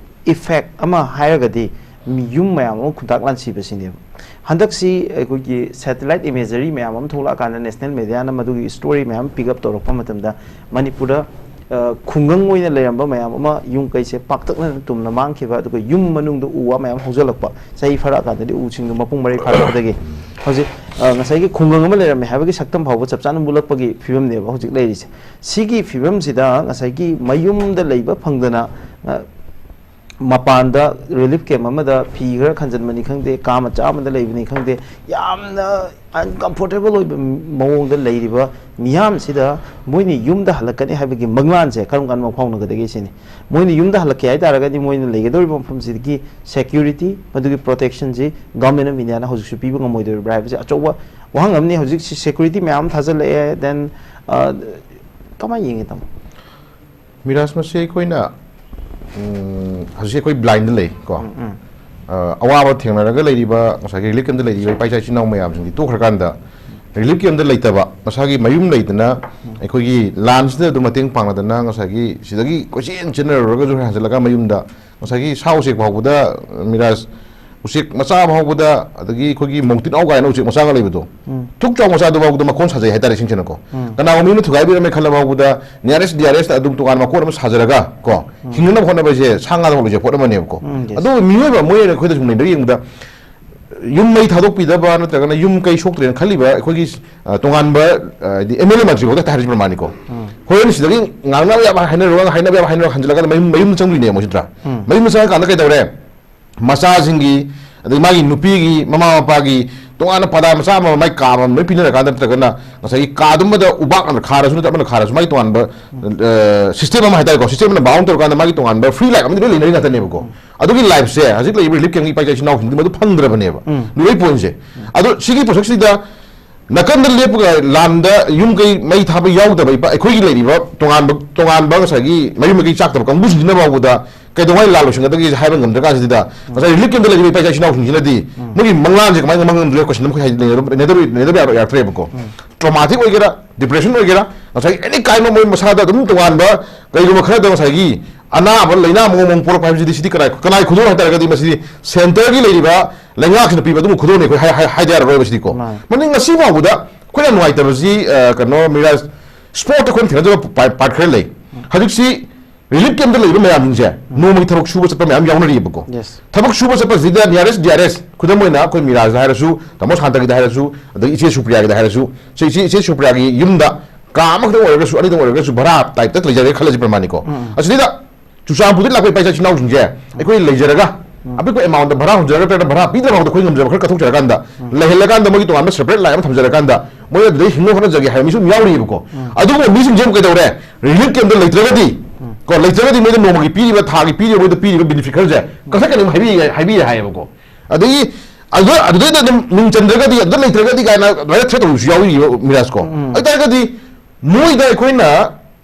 effect ꯑꯃ ꯍꯥꯏꯔꯒꯗꯤ ꯌꯨꯝ ꯃꯌꯥꯝ ꯑꯃ ꯈꯨꯟꯇꯥꯛ ꯂꯥꯟꯁꯤꯕꯁꯤꯅꯦꯕ꯫ ꯍꯟꯗꯛꯁꯤ ꯑꯩꯈꯣꯏꯒꯤ satellite imagery ꯃꯌꯥꯝ ꯑꯃ ꯊꯣꯛꯂꯛꯑꯀꯥꯟꯗ national mediaꯅ ꯃꯗꯨꯒꯤ story ꯃꯌꯥꯝ pick up ꯇꯧꯔꯛꯄ ꯃꯇꯝꯗ ꯃꯅꯤꯄꯨꯔꯗ, ꯑ, ꯈꯨꯡꯒꯪ ꯑꯣꯏꯅ ꯂꯩꯔꯝꯕ ꯃꯌꯥꯝ ꯑꯃ ꯌꯨꯝ ꯀꯩꯁꯦ ꯄꯥꯛꯇꯛꯅꯅ ꯇꯨꯝꯅ ꯃꯥꯡꯈꯤꯕ, ꯑꯗꯨꯒ ꯌꯨꯝ ꯃꯅꯨꯡꯗ ꯎ ꯋꯥ ꯃꯌꯥꯝ ꯍꯧꯖꯤꯜꯂꯛꯄ, ꯆꯍꯤ ꯐꯔꯛꯑꯀꯥꯟꯗꯗꯤ ꯎꯁꯤꯡꯗꯣ ꯃꯄꯨꯡ ꯃꯔꯩ ꯐꯥꯔꯛꯄꯗꯒꯤ ꯍꯧꯖꯤꯛ, ꯑ, ꯉꯁꯥꯏꯒꯤ ꯈꯨꯡꯒꯪ ꯑꯃ ꯂꯩꯔꯝꯃꯦ ꯍꯥꯏꯕꯒꯤ ꯁꯛꯇꯝ ꯐꯥꯎꯕ ꯆꯞ ꯆꯥꯅ ꯃꯨꯠꯂꯛꯄꯒꯤ ꯐꯤꯕꯝꯅꯦꯕ ꯍꯧꯖꯤꯛ ꯂꯩꯔꯤꯁꯦ꯫ ꯁꯤꯒꯤ ꯐꯤꯕꯝꯁꯤꯗ ꯉꯁꯥꯏꯒꯤ ꯃꯌꯨꯝꯗ ꯂꯩꯕ ꯐꯪꯗꯅ, ꯑ, ꯃꯄꯥꯟꯗ relief camp ꯑꯃꯗ ꯐꯤ ꯈꯔ ꯈꯟꯖꯟꯕꯅꯤ ꯈꯪꯗꯦ, ꯀꯥ ꯃꯆꯥ ꯑꯃꯗ ꯂꯩꯕꯅꯤ ꯈꯪꯗꯦ, ꯌꯥꯝꯅ uncomfortable ꯑꯣꯏꯕ ꯃꯑꯣꯡꯗ ꯂꯩꯔꯤꯕ ꯃꯤꯌꯥꯝꯁꯤꯗ ꯃꯣꯏꯅ ꯌꯨꯝꯗ ꯍꯜꯂꯛꯀꯅꯤ ꯍꯥꯏꯕꯒꯤ ꯃꯪꯂꯥꯟꯁꯦ ꯀꯔꯝ ꯀꯥꯟꯗ ꯃꯪꯐꯥꯎꯅꯒꯗꯒꯦ ꯁꯤꯅꯤ꯫ ꯃꯣꯏꯅ ꯌꯨꯝꯗ ꯍꯜꯂꯛꯀꯦ ꯍꯥꯏ ꯇꯥꯔꯒꯗꯤ ꯃꯣꯏꯅ ꯂꯩꯒꯗꯧꯔꯤꯕ ꯃꯐꯝꯁꯤꯗꯒꯤ security, ꯃꯗꯨꯒꯤ protectionꯁꯤ Government of Indiaꯅ ꯍꯧꯖꯤꯛꯁꯨ ꯄꯤꯕ ꯉꯝꯃꯣꯏꯗꯧꯔꯤꯕ꯭ꯔꯥ ꯍꯥꯏꯕꯁꯦ ꯑꯆꯧꯕ ꯋꯥꯍꯪ ꯑꯃꯅꯤ꯫ ꯍꯧꯖꯤꯛꯁꯤ security ꯃꯌꯥꯝ ꯑꯃ ꯊꯥꯖꯤꯜꯂꯛꯑꯦ, then, ꯑ, ꯀꯃꯥꯏꯅ ꯌꯦꯡꯉꯤ ꯇꯥꯃꯣ? ꯃꯤꯔꯥꯖ, ꯃꯁꯤ ꯑꯩꯈꯣꯏꯅ, ꯎꯝ, ꯍꯧꯖꯤꯛ ꯑꯩꯈꯣꯏ blindꯗ ꯂꯩ ꯀꯣ꯫ ꯑ, ꯑꯋꯥꯕ ꯊꯦꯡꯅꯔꯒ ꯂꯩꯔꯤꯕ ꯉꯁꯥꯏꯒꯤ relief campꯇ ꯂꯩꯔꯤꯕ ꯏꯄꯥ ꯏꯆꯥ ꯏꯆꯤꯟ ꯏꯅꯥꯎ ꯃꯌꯥꯝꯁꯤꯡꯗꯤ ꯇꯣꯛꯈ꯭ꯔꯀꯥꯟꯗ, relief campꯇ ꯂꯩꯇꯕ, ꯃꯁꯥꯒꯤ ꯃꯌꯨꯝ ꯂꯩꯗꯅ ꯑꯩꯈꯣꯏꯒꯤ ꯂꯥꯟꯁꯤꯗ ꯑꯗꯨꯝ ꯃꯇꯦꯡ ꯄꯥꯡꯅꯗꯅ ꯉꯁꯥꯏꯒꯤ ꯁꯤꯗꯒꯤ ꯀꯣꯏꯆꯦꯟ ꯆꯦꯟꯅꯔꯨꯔꯒꯁꯨ ꯍꯟꯖꯤꯜꯂꯒ ꯃꯌꯨꯝꯗ ꯉꯁꯥꯏꯒꯤ ꯁꯥ ꯎꯆꯦꯛ ꯐꯥꯎꯕꯗ, ꯃꯤꯔꯥꯖ, ꯎꯆꯦꯛ ꯃꯆꯥ ꯐꯥꯎꯕꯗ, ꯑꯗꯒꯤ ꯑꯩꯈꯣꯏꯒꯤ ꯃꯣꯡꯇꯤꯟ ꯑꯥꯎ ꯀꯥꯏꯅ ꯎꯆꯦꯛ ꯃꯆꯥꯒ ꯂꯩꯕꯗꯣ, ꯎꯝ꯫ ꯊꯨꯛ ꯆꯥꯎ ꯃꯆꯥꯗꯨ ꯐꯥꯎꯕꯗ ꯃꯀꯣꯟ ꯁꯥꯖꯩ ꯍꯥꯏꯇꯥꯔꯦ, ꯏꯁꯤꯡꯁꯤꯅꯀꯣ꯫ ꯎꯝ꯫ ꯀꯅꯥꯒꯨꯝꯕ ꯃꯤ ꯑꯃ ꯊꯨꯒꯥꯏꯕꯤꯔꯝꯃꯦ ꯈꯜꯂ ꯐꯥꯎꯕꯗ nearest D R S ꯑꯗꯨꯝ ꯇꯣꯉꯥꯟꯅ ꯃꯀꯣꯟ ꯑꯃ ꯁꯥꯖꯔꯒ ꯀꯣ, ꯎꯝ꯫ ꯍꯤꯡꯅꯅꯕ ꯍꯣꯠꯅꯕꯁꯦ ꯁꯥ ꯉꯥꯗ ꯍꯣꯠꯅꯕꯁꯦ ꯄꯣꯠ ꯑꯃꯅꯦꯕꯀꯣ꯫ ꯎꯝ, yes꯫ ꯑꯗꯨꯕꯨ ꯃꯤꯑꯣꯏꯕ ꯃꯣꯏ ꯑꯩꯈꯣꯏꯗ ꯁꯨꯝ ꯂꯩꯅ ꯌꯦꯡꯕꯗ ꯌꯨꯝ ꯃꯩ ꯊꯥꯗꯣꯛꯄꯤꯗꯕ ꯅꯠꯇ꯭ꯔꯒꯅ ꯌꯨꯝ ꯀꯩ ꯁꯣꯛꯇ꯭ꯔꯦꯅ ꯈꯜꯂꯤꯕ ꯑꯩꯈꯣꯏꯒꯤ, ꯑ, ꯇꯣꯉꯥꯟꯕ, ꯑ, ꯍꯥꯏꯗꯤ M L A ꯃꯟꯇ꯭ꯔꯤ ꯐꯥꯎꯗ ꯍꯥꯏꯔꯤꯁꯤ ꯄ꯭ꯔꯃꯥꯅꯤꯀꯣ꯫ ꯎꯝ꯫ ꯍꯣꯔꯦꯟ ꯁꯤꯗꯒꯤ ꯉꯥꯡꯅꯕ ꯌꯥꯕ ꯍꯥꯏꯅꯔꯨꯔꯒ, ꯍꯥꯏꯅꯕ ꯌꯥꯕ ꯍꯥꯏꯅꯔꯨꯔꯒ ꯍꯟꯖꯤꯜꯂꯀꯥꯟꯗ ꯃꯌꯨꯝ, ꯃꯌꯨꯝꯗ ꯆꯪꯗꯣꯏꯅꯦ ꯃꯣꯏꯁꯤ ꯅꯠꯇ꯭ꯔꯥ? ꯎꯝ꯫ ꯃꯌꯨꯝꯗ ꯆꯪꯉꯀꯥꯟꯗ ꯀꯩꯗꯧꯔꯦ? ꯃꯆꯥꯁꯤꯡꯒꯤ, ꯑꯗꯩ ꯃꯥꯒꯤ ꯅꯨꯄꯤꯒꯤ, ꯃꯃꯥ ꯃꯄꯥꯒꯤ ꯇꯣꯉꯥꯟꯅ ꯄꯥꯗꯥ ꯃꯆꯥ ꯑꯃ, ꯃꯥꯒꯤ ꯀꯥ ꯑꯃ ꯂꯣꯏ ꯄꯤꯅꯔꯀꯥꯟꯗ, ꯅꯠꯇ꯭ꯔꯒꯅ ꯉꯁꯥꯏꯒꯤ ꯀꯥꯗꯨꯃꯗ ꯎꯕꯥꯛꯅ ꯈꯥꯔꯁꯨ ꯅꯠꯇ꯭ꯔꯒ ꯑꯃꯅ ꯈꯥꯔꯁꯨ ꯃꯥꯒꯤ ꯇꯣꯉꯥꯟꯕ, ꯑ, system ꯑꯃ ꯍꯥꯏꯇꯥꯔꯦꯀꯣ, system ꯑꯃꯅ bound ꯇꯧꯔꯀꯥꯟꯗ ꯃꯥꯒꯤ ꯇꯣꯉꯥꯟꯕ free life ꯑꯃꯗꯤ ꯂꯣꯏ ꯂꯩꯅꯔꯤ ꯉꯥꯛꯇꯅꯦꯕꯀꯣ꯫ ꯑꯗꯨꯒꯤ lifeꯁꯦ ꯍꯧꯖꯤꯛ ꯂꯩꯔꯤꯕ relief campꯀꯤ ꯏꯄꯥ ꯏꯆꯥ ꯏꯆꯤꯟ ꯏꯅꯥꯎꯁꯤꯡꯗꯤ ꯃꯗꯨ ꯐꯪꯗ꯭ꯔꯕꯅꯦꯕ꯫ ꯎꯝ꯫ ꯂꯨꯔꯩ ꯄꯣꯏꯟꯁꯦ꯫ ꯑꯗꯣ ꯁꯤꯒꯤ ꯄꯣꯠꯁꯛꯁꯤꯗ ꯅꯥꯀꯟꯗ ꯂꯦꯞꯄꯒ ꯂꯥꯟꯗ ꯌꯨꯝ ꯀꯩ ꯃꯩ ꯊꯥꯕ ꯌꯥꯎꯗꯕ ꯏꯄꯥ-, ꯑꯩꯈꯣꯏꯒꯤ ꯂꯩꯔꯤꯕ ꯇꯣꯉꯥꯟꯕ, ꯇꯣꯉꯥꯟꯕ ꯉꯁꯥꯏꯒꯤ ꯃꯌꯨꯝ ꯃꯀꯩ ꯆꯥꯛꯇꯕ ꯀꯥꯡꯕꯨꯁꯤꯡꯁꯤꯅ ꯐꯥꯎꯕꯗ ꯀꯩꯗꯧꯉꯩ ꯂꯥꯟ ꯂꯣꯏꯁꯤꯟꯒꯗꯒꯦ ꯍꯥꯏꯕ ꯉꯝꯗ꯭ꯔꯀꯥꯟꯁꯤꯗ, ꯉꯁꯥꯏ ꯔꯤꯂꯤꯐ ꯀꯦꯝꯞꯇ ꯂꯩꯔꯤꯕ ꯏꯄꯥ ꯏꯆꯥ ꯏꯆꯤꯟ ꯏꯅꯥꯎꯁꯤꯡꯁꯤꯅꯗꯤ ꯃꯣꯏꯒꯤ ꯃꯪꯂꯥꯟꯁꯦ ꯀꯃꯥꯏꯅ ꯃꯪꯉꯝꯗꯣꯏꯅꯣ ꯀꯣꯏꯁꯟ ꯑꯃꯈꯛ ꯍꯥꯏꯗꯤ ꯅꯩꯅꯗꯕ, ꯅꯩꯅꯗꯕ, ꯅꯩꯅꯗꯕ ꯌꯥꯔꯣꯏ, ꯌꯥꯔꯛꯇ꯭ꯔꯦꯕꯀꯣ꯫ ꯇ꯭ꯔꯣꯃꯥꯇꯤꯛ ꯑꯣꯏꯒꯦꯔꯥ, ꯗꯤꯄ꯭ꯔꯦꯁꯟ ꯑꯣꯏꯒꯦꯔꯥ, ꯉꯁꯥꯏꯒꯤ ꯑꯦꯅꯤ ꯀꯥꯏꯟ ꯑꯣꯐ ꯃꯣꯏ ꯃꯁꯥꯗ ꯑꯗꯨꯝ ꯇꯣꯉꯥꯟꯕ ꯀꯩꯒꯨꯝꯕ ꯈꯔꯗ ꯉꯁꯥꯏꯒꯤ ꯑꯅꯥꯕ ꯂꯥꯏꯅꯥ ꯃꯑꯣꯡ ꯃꯑꯣꯡ ꯄꯣꯛꯂꯛꯄ ꯍꯥꯏꯕꯁꯤꯗꯤ, ꯁꯤꯗꯤ ꯀꯅꯥꯏ, ꯀꯅꯥꯏ ꯈꯨꯗꯣꯜ ꯍꯥꯏꯇꯥꯔꯒꯗꯤ ꯃꯁꯤꯗꯤ ꯁꯦꯟꯇꯔꯒꯤ ꯂꯩꯔꯤꯕ ꯂꯩꯉꯥꯛꯁꯤꯅ ꯄꯤꯕ ꯑꯗꯨꯒꯨꯝꯕ ꯈꯨꯗꯣꯜꯅꯤ ꯑꯩꯈꯣꯏ ꯍꯥꯏ-, ꯍꯥꯏ-, ꯍꯥꯏꯗ ꯌꯥꯔꯔꯣꯏꯕ ꯁꯤꯗꯤꯀꯣ꯫ ꯃꯥꯅꯤ꯫ ꯃꯅꯤꯡ ꯉꯁꯤ ꯐꯥꯎꯕꯗ ꯑꯩꯈꯣꯏꯅ ꯅꯨꯡꯉꯥꯏꯇꯕꯁꯤ, ꯑ, ꯀꯩꯅꯣ, ꯃꯤꯔꯥꯖ, ꯁ꯭ꯄꯣꯔꯠꯇ ꯑꯩꯈꯣꯏꯅ ꯊꯦꯡꯅꯖꯕ ꯄꯥ-, ꯄꯥꯔꯠ ꯈꯔ ꯂꯩ꯫ ꯍꯧꯖꯤꯛꯁꯤ ꯔꯤꯂꯤꯐ ꯀꯦꯝꯞꯇ ꯂꯩꯕ ꯃꯌꯥꯝꯁꯤꯡꯁꯦ ꯅꯣꯡꯃꯒꯤ ꯊꯕꯛ ꯁꯨꯕ ꯆꯠꯄ ꯃꯌꯥꯝ ꯌꯥꯎꯅꯔꯤꯕꯀꯣ꯫ Yes. ꯊꯕꯛ ꯁꯨꯕ ꯆꯠꯄꯁꯤꯗ nearest D R S, ꯈꯨꯗꯝ ꯑꯣꯏꯅ ꯑꯩꯈꯣꯏ ꯃꯤꯔꯥꯖꯗ ꯍꯥꯏꯔꯁꯨ, ꯇꯥꯃꯣ ꯁꯥꯟꯇꯒꯤꯗ ꯍꯥꯏꯔꯁꯨ, ꯑꯗꯒꯤ ꯏꯆꯦ ꯁꯨꯄ꯭ꯔꯤꯌꯥꯒꯤꯗ ꯍꯥꯏꯔꯁꯨ, ꯁꯤ ꯏꯆꯦ, ꯏꯆꯦ ꯁꯨꯄ꯭ꯔꯤꯌꯥꯒꯤ ꯌꯨꯝꯗ ꯀꯥ ꯑꯃꯈꯛꯇꯪ ꯑꯣꯏꯔꯒꯁꯨ, ꯑꯅꯤꯗꯪ ꯑꯣꯏꯔꯒꯁꯨ ꯚꯔꯥ ꯇꯥꯏꯞꯇ ꯂꯩꯖꯔꯦ ꯈꯜꯂꯁꯤ ꯄ꯭ꯔꯃꯥꯅꯤꯀꯣ꯫ ꯑꯁꯤꯗ ꯆꯨꯔꯆꯥꯟꯄꯨꯔꯗꯒꯤ ꯂꯥꯛꯄ ꯏꯄꯥ ꯏꯆꯥ ꯏꯆꯤꯟ ꯏꯅꯥꯎꯁꯤꯡꯁꯦ ꯑꯩꯈꯣꯏ ꯂꯩꯖꯔꯒ ꯑꯄꯤꯛꯄ ꯑꯦꯃꯥꯎꯟꯗ ꯚꯔꯥ ꯍꯨꯟꯖꯔꯒ ꯅꯠꯇ꯭ꯔꯒ ꯚꯔꯥ ꯄꯤꯗ꯭ꯔ ꯐꯥꯎꯗ ꯑꯩꯈꯣꯏ ꯉꯝꯖꯕ ꯈꯔ ꯀꯠꯊꯣꯛꯆꯔꯀꯥꯟꯗ, ꯂꯩꯍꯜꯂꯀꯥꯟꯗ ꯃꯣꯏꯒꯤ ꯇꯣꯉꯥꯟꯕ ꯁꯦꯄꯔꯦꯠ ꯂꯥꯏꯟ ꯑꯃ ꯊꯝꯖꯔꯀꯥꯟꯗ ꯃꯣꯏ ꯑꯗꯨꯗꯩ ꯍꯤꯡꯅꯕ ꯍꯣꯠꯅꯖꯒꯦ ꯍꯥꯏꯕ ꯃꯤꯁꯨ ꯑꯗꯨꯝ ꯌꯥꯎꯔꯤꯑꯕꯀꯣ꯫ ꯑꯗꯨꯒꯨꯝꯕ ꯃꯤꯁꯤꯡꯁꯦ ꯑꯃꯨꯛ ꯀꯩꯗꯧꯔꯦ? ꯔꯤꯂꯤꯐ ꯀꯦꯝꯞꯇ ꯂꯩꯇ꯭ꯔꯒꯗꯤ, ꯀꯣ, ꯂꯩꯇ꯭ꯔꯒꯗꯤ ꯃꯣꯏꯗ ꯅꯣꯡꯃꯒꯤ ꯄꯤꯔꯤꯕ, ꯊꯥꯒꯤ ꯄꯤꯔꯤꯕ, ꯃꯣꯏꯗ ꯄꯤꯔꯤꯕ ꯕꯦꯅꯤꯐꯤꯠ ꯈꯔꯁꯦ ꯀꯛꯊꯠꯀꯅꯤ ꯑꯃꯨꯛ ꯍꯥꯏꯕꯤ-, ꯍꯥꯏꯕꯤꯔꯦ ꯍꯥꯏꯌꯦꯕꯀꯣ꯫ ꯑꯗꯒꯤ ꯑꯗꯨ, ꯑꯗꯨꯗꯩꯗ ꯑꯗꯨꯝ ꯃꯤꯡ ꯆꯟꯗ꯭ꯔꯒꯗꯤ, ꯑꯗꯨꯗ ꯂꯩꯇ꯭ꯔꯒꯗꯤ ꯀꯥꯏꯅ ꯑꯗꯨꯃꯥꯏꯅ ꯊ꯭ꯔꯦꯠ ꯇꯧꯕꯁꯨ ꯌꯥꯎꯔꯤꯕ ꯃꯤꯔꯥꯖꯀꯣ꯫ ꯑꯗꯨ ꯇꯥꯔꯒꯗꯤ ꯃꯣꯏꯗ ꯑꯩꯈꯣꯏꯅ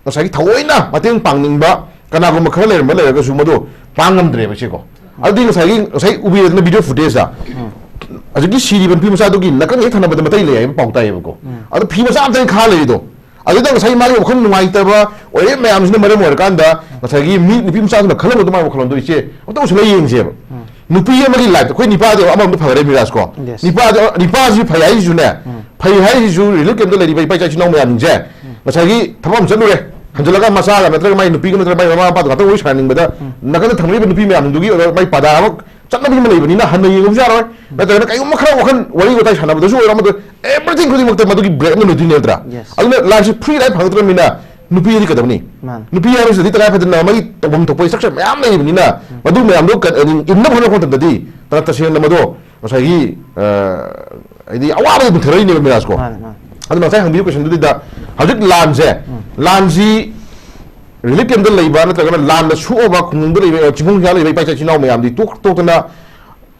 ꯉꯁꯥꯏꯒꯤ ꯊꯑꯣꯏꯅ ꯃꯇꯦꯡ ꯄꯥꯡꯅꯤꯡꯕ ꯀꯅꯥꯒꯨꯝꯕ ꯈꯔ ꯂꯩꯔꯝꯕ ꯂꯩꯔꯒꯁꯨ ꯃꯗꯨ ꯄꯥꯡ ꯉꯝꯗ꯭ꯔꯦꯕ ꯁꯤꯀꯣ꯫ ꯑꯗꯨꯗꯤ ꯉꯁꯥꯏꯒꯤ, ꯉꯁꯥꯏ ꯎꯕꯤꯔꯦꯗꯅ ꯚꯤꯗꯤꯑꯣ ꯐꯨꯇꯦꯖꯇ, ꯍꯧꯖꯤꯛꯀꯤ ꯁꯤꯔꯤꯕ ꯅꯨꯄꯤ ꯃꯆꯥꯗꯨꯒꯤ ꯅꯥꯀꯟ ꯍꯦꯛ ꯊꯪꯅꯕꯗ ꯃꯇꯩ ꯂꯩ ꯍꯥꯏꯕ ꯄꯥꯎ ꯇꯥꯏꯌꯦꯕꯀꯣ꯫ ꯑꯗꯣ ꯐꯤ ꯃꯆꯥ ꯑꯝꯇꯪ ꯈꯥ ꯂꯩꯔꯤꯗꯣ꯫ ꯑꯗꯨꯗ ꯉꯁꯥꯏ ꯃꯥꯒꯤ ꯋꯥꯈꯜ ꯅꯨꯡꯉꯥꯏꯇꯕ ꯑꯣꯏꯔꯦ ꯃꯌꯥꯝꯁꯤꯅ ꯃꯔꯝ ꯑꯣꯏꯔꯀꯥꯟꯗ ꯉꯁꯥꯏꯒꯤ ꯃꯤ, ꯅꯨꯄꯤ ꯃꯆꯥꯗꯨꯅ ꯈꯜꯂꯝꯕꯗꯣ ꯃꯥꯒꯤ ꯋꯥꯈꯜꯂꯣꯟꯗꯣ, "ꯏꯆꯦ, ꯑꯝꯇ ꯎꯁꯜꯂ ꯌꯦꯡꯁꯦꯕ꯫ ꯅꯨꯄꯤ ꯑꯃꯒꯤ ꯂꯥꯏꯐꯇ ꯑꯩꯈꯣꯏ ꯅꯤꯄꯥꯗꯤ ꯑꯃꯔꯣꯝꯗ ꯐꯈꯔꯦ ꯃꯤꯔꯥꯖꯀꯣ꯫ Yes. ꯅꯤꯄꯥꯗꯤ, ꯅꯤꯄꯥꯁꯤ ꯐꯩ ꯍꯥꯏꯁꯤꯁꯨꯅꯦ, ꯐꯩ ꯍꯥꯏꯁꯤꯁꯨ ꯔꯤꯂꯤꯐ ꯀꯦꯝꯞꯇ ꯂꯩꯔꯤꯕ ꯏꯄꯥ ꯏꯆꯥ ꯏꯆꯤꯟ ꯏꯅꯥꯎ ꯃꯌꯥꯝꯁꯤꯡꯁꯦ ꯉꯁꯥꯏꯒꯤ ꯊꯕꯛ ꯑꯃ ꯆꯠꯂꯨꯔꯦ, ꯍꯟꯖꯤꯜꯂꯒ ꯃꯆꯥꯒ ꯅꯠꯇ꯭ꯔꯒ ꯃꯥꯏ ꯅꯨꯄꯤꯒ ꯅꯠꯇ꯭ꯔꯒ ꯃꯥꯏ ꯃꯃꯥ ꯃꯄꯥꯗꯨ ꯉꯥꯛꯇ ꯋꯥꯔꯤ ꯁꯥꯟꯅꯅꯤꯡꯕꯗ ꯅꯥꯀꯟꯗ ꯊꯝꯂꯤꯕ ꯅꯨꯄꯤ ꯃꯌꯥꯝꯗꯨꯒꯤ ꯑꯣꯏꯕ ꯃꯥꯏ ꯄꯥꯗꯥ ꯑꯃ ꯆꯠꯅꯕꯤ ꯑꯃ ꯂꯩꯕꯅꯤꯅ ꯍꯟꯅ ꯌꯦꯡꯉꯨꯕꯁꯨ ꯌꯥꯔꯣꯏ꯫ ꯅꯠꯇ꯭ꯔꯒꯅ ꯀꯩꯒꯨꯝꯕ ꯈꯔ ꯋꯥꯈꯜ ꯋꯥꯔꯤ ꯋꯥꯇꯥꯏ ꯁꯥꯟꯅꯕꯗꯁꯨ ꯑꯣꯏꯔꯣ, ꯑꯃꯗ everything ꯈꯨꯗꯤꯡꯃꯛꯇ ꯃꯗꯨꯒꯤ ꯕ꯭ꯔꯦꯛ ꯑꯃ ꯂꯣꯏꯗꯣꯏꯅꯦ ꯅꯠꯇ꯭ꯔꯥ? Yes. ꯑꯗꯨꯅ ꯂꯥꯏꯐꯁꯤ ꯐ꯭ꯔꯤ ꯂꯥꯏꯐ ꯐꯪꯉꯛꯇ꯭ꯔꯕꯅꯤꯅ ꯅꯨꯄꯤ ꯑꯗꯤ ꯀꯩꯗꯧꯅꯤ? ꯃꯥꯅꯤ. ꯅꯨꯄꯤ ꯍꯥꯏꯕꯁꯤꯗꯤ ꯇꯉꯥꯏ ꯐꯗꯅ ꯃꯥꯒꯤ ꯇꯧꯐꯝ ꯊꯣꯛꯄ ꯏꯁꯇ꯭ꯔꯛꯆꯔ ꯃꯌꯥꯝ ꯂꯩꯕꯅꯤꯅ ꯃꯗꯨ ꯃꯌꯥꯝꯗꯣ ꯀ-, ꯏꯟꯅꯕ ꯍꯣꯠꯅꯕ ꯃꯇꯝꯗꯗꯤ ꯇ-, ꯇꯁꯦꯡꯅ ꯃꯗꯣ ꯉꯁꯥꯏꯒꯤ, ꯑ, ꯍꯥꯏꯗꯤ ꯑꯋꯥꯕꯗ ꯑꯗꯨꯝ ꯊꯦꯡꯅꯔꯤꯅꯦꯕ ꯃꯤꯔꯥꯖꯀꯣ꯫ ꯃꯥꯅꯤ, ꯃꯥꯅꯤ. ꯑꯗꯨꯅ ꯉꯁꯥꯏ ꯍꯪꯕꯤꯌꯨ ꯀꯣꯏꯁꯟꯗꯨꯗ ꯍꯧꯖꯤꯛ ꯂꯥꯟꯁꯦ, ꯂꯥꯟꯁꯤ ꯔꯤꯂꯤꯐ ꯀꯦꯝꯞꯇ ꯂꯩꯕ ꯅꯠꯇ꯭ꯔꯒꯅ ꯂꯥꯟꯗ ꯁꯣꯛꯑꯕ ꯈꯨꯡꯒꯪꯗ ꯂꯩꯕ, ꯆꯤꯡꯈꯣꯡ ꯆꯤꯡꯌꯥ ꯂꯩꯕ ꯏꯄꯥ ꯏꯆꯥ ꯏꯆꯤꯟ ꯏꯅꯥꯎ ꯃꯌꯥꯝꯗꯤ ꯇꯣꯛ-, ꯇꯣꯛꯇꯅ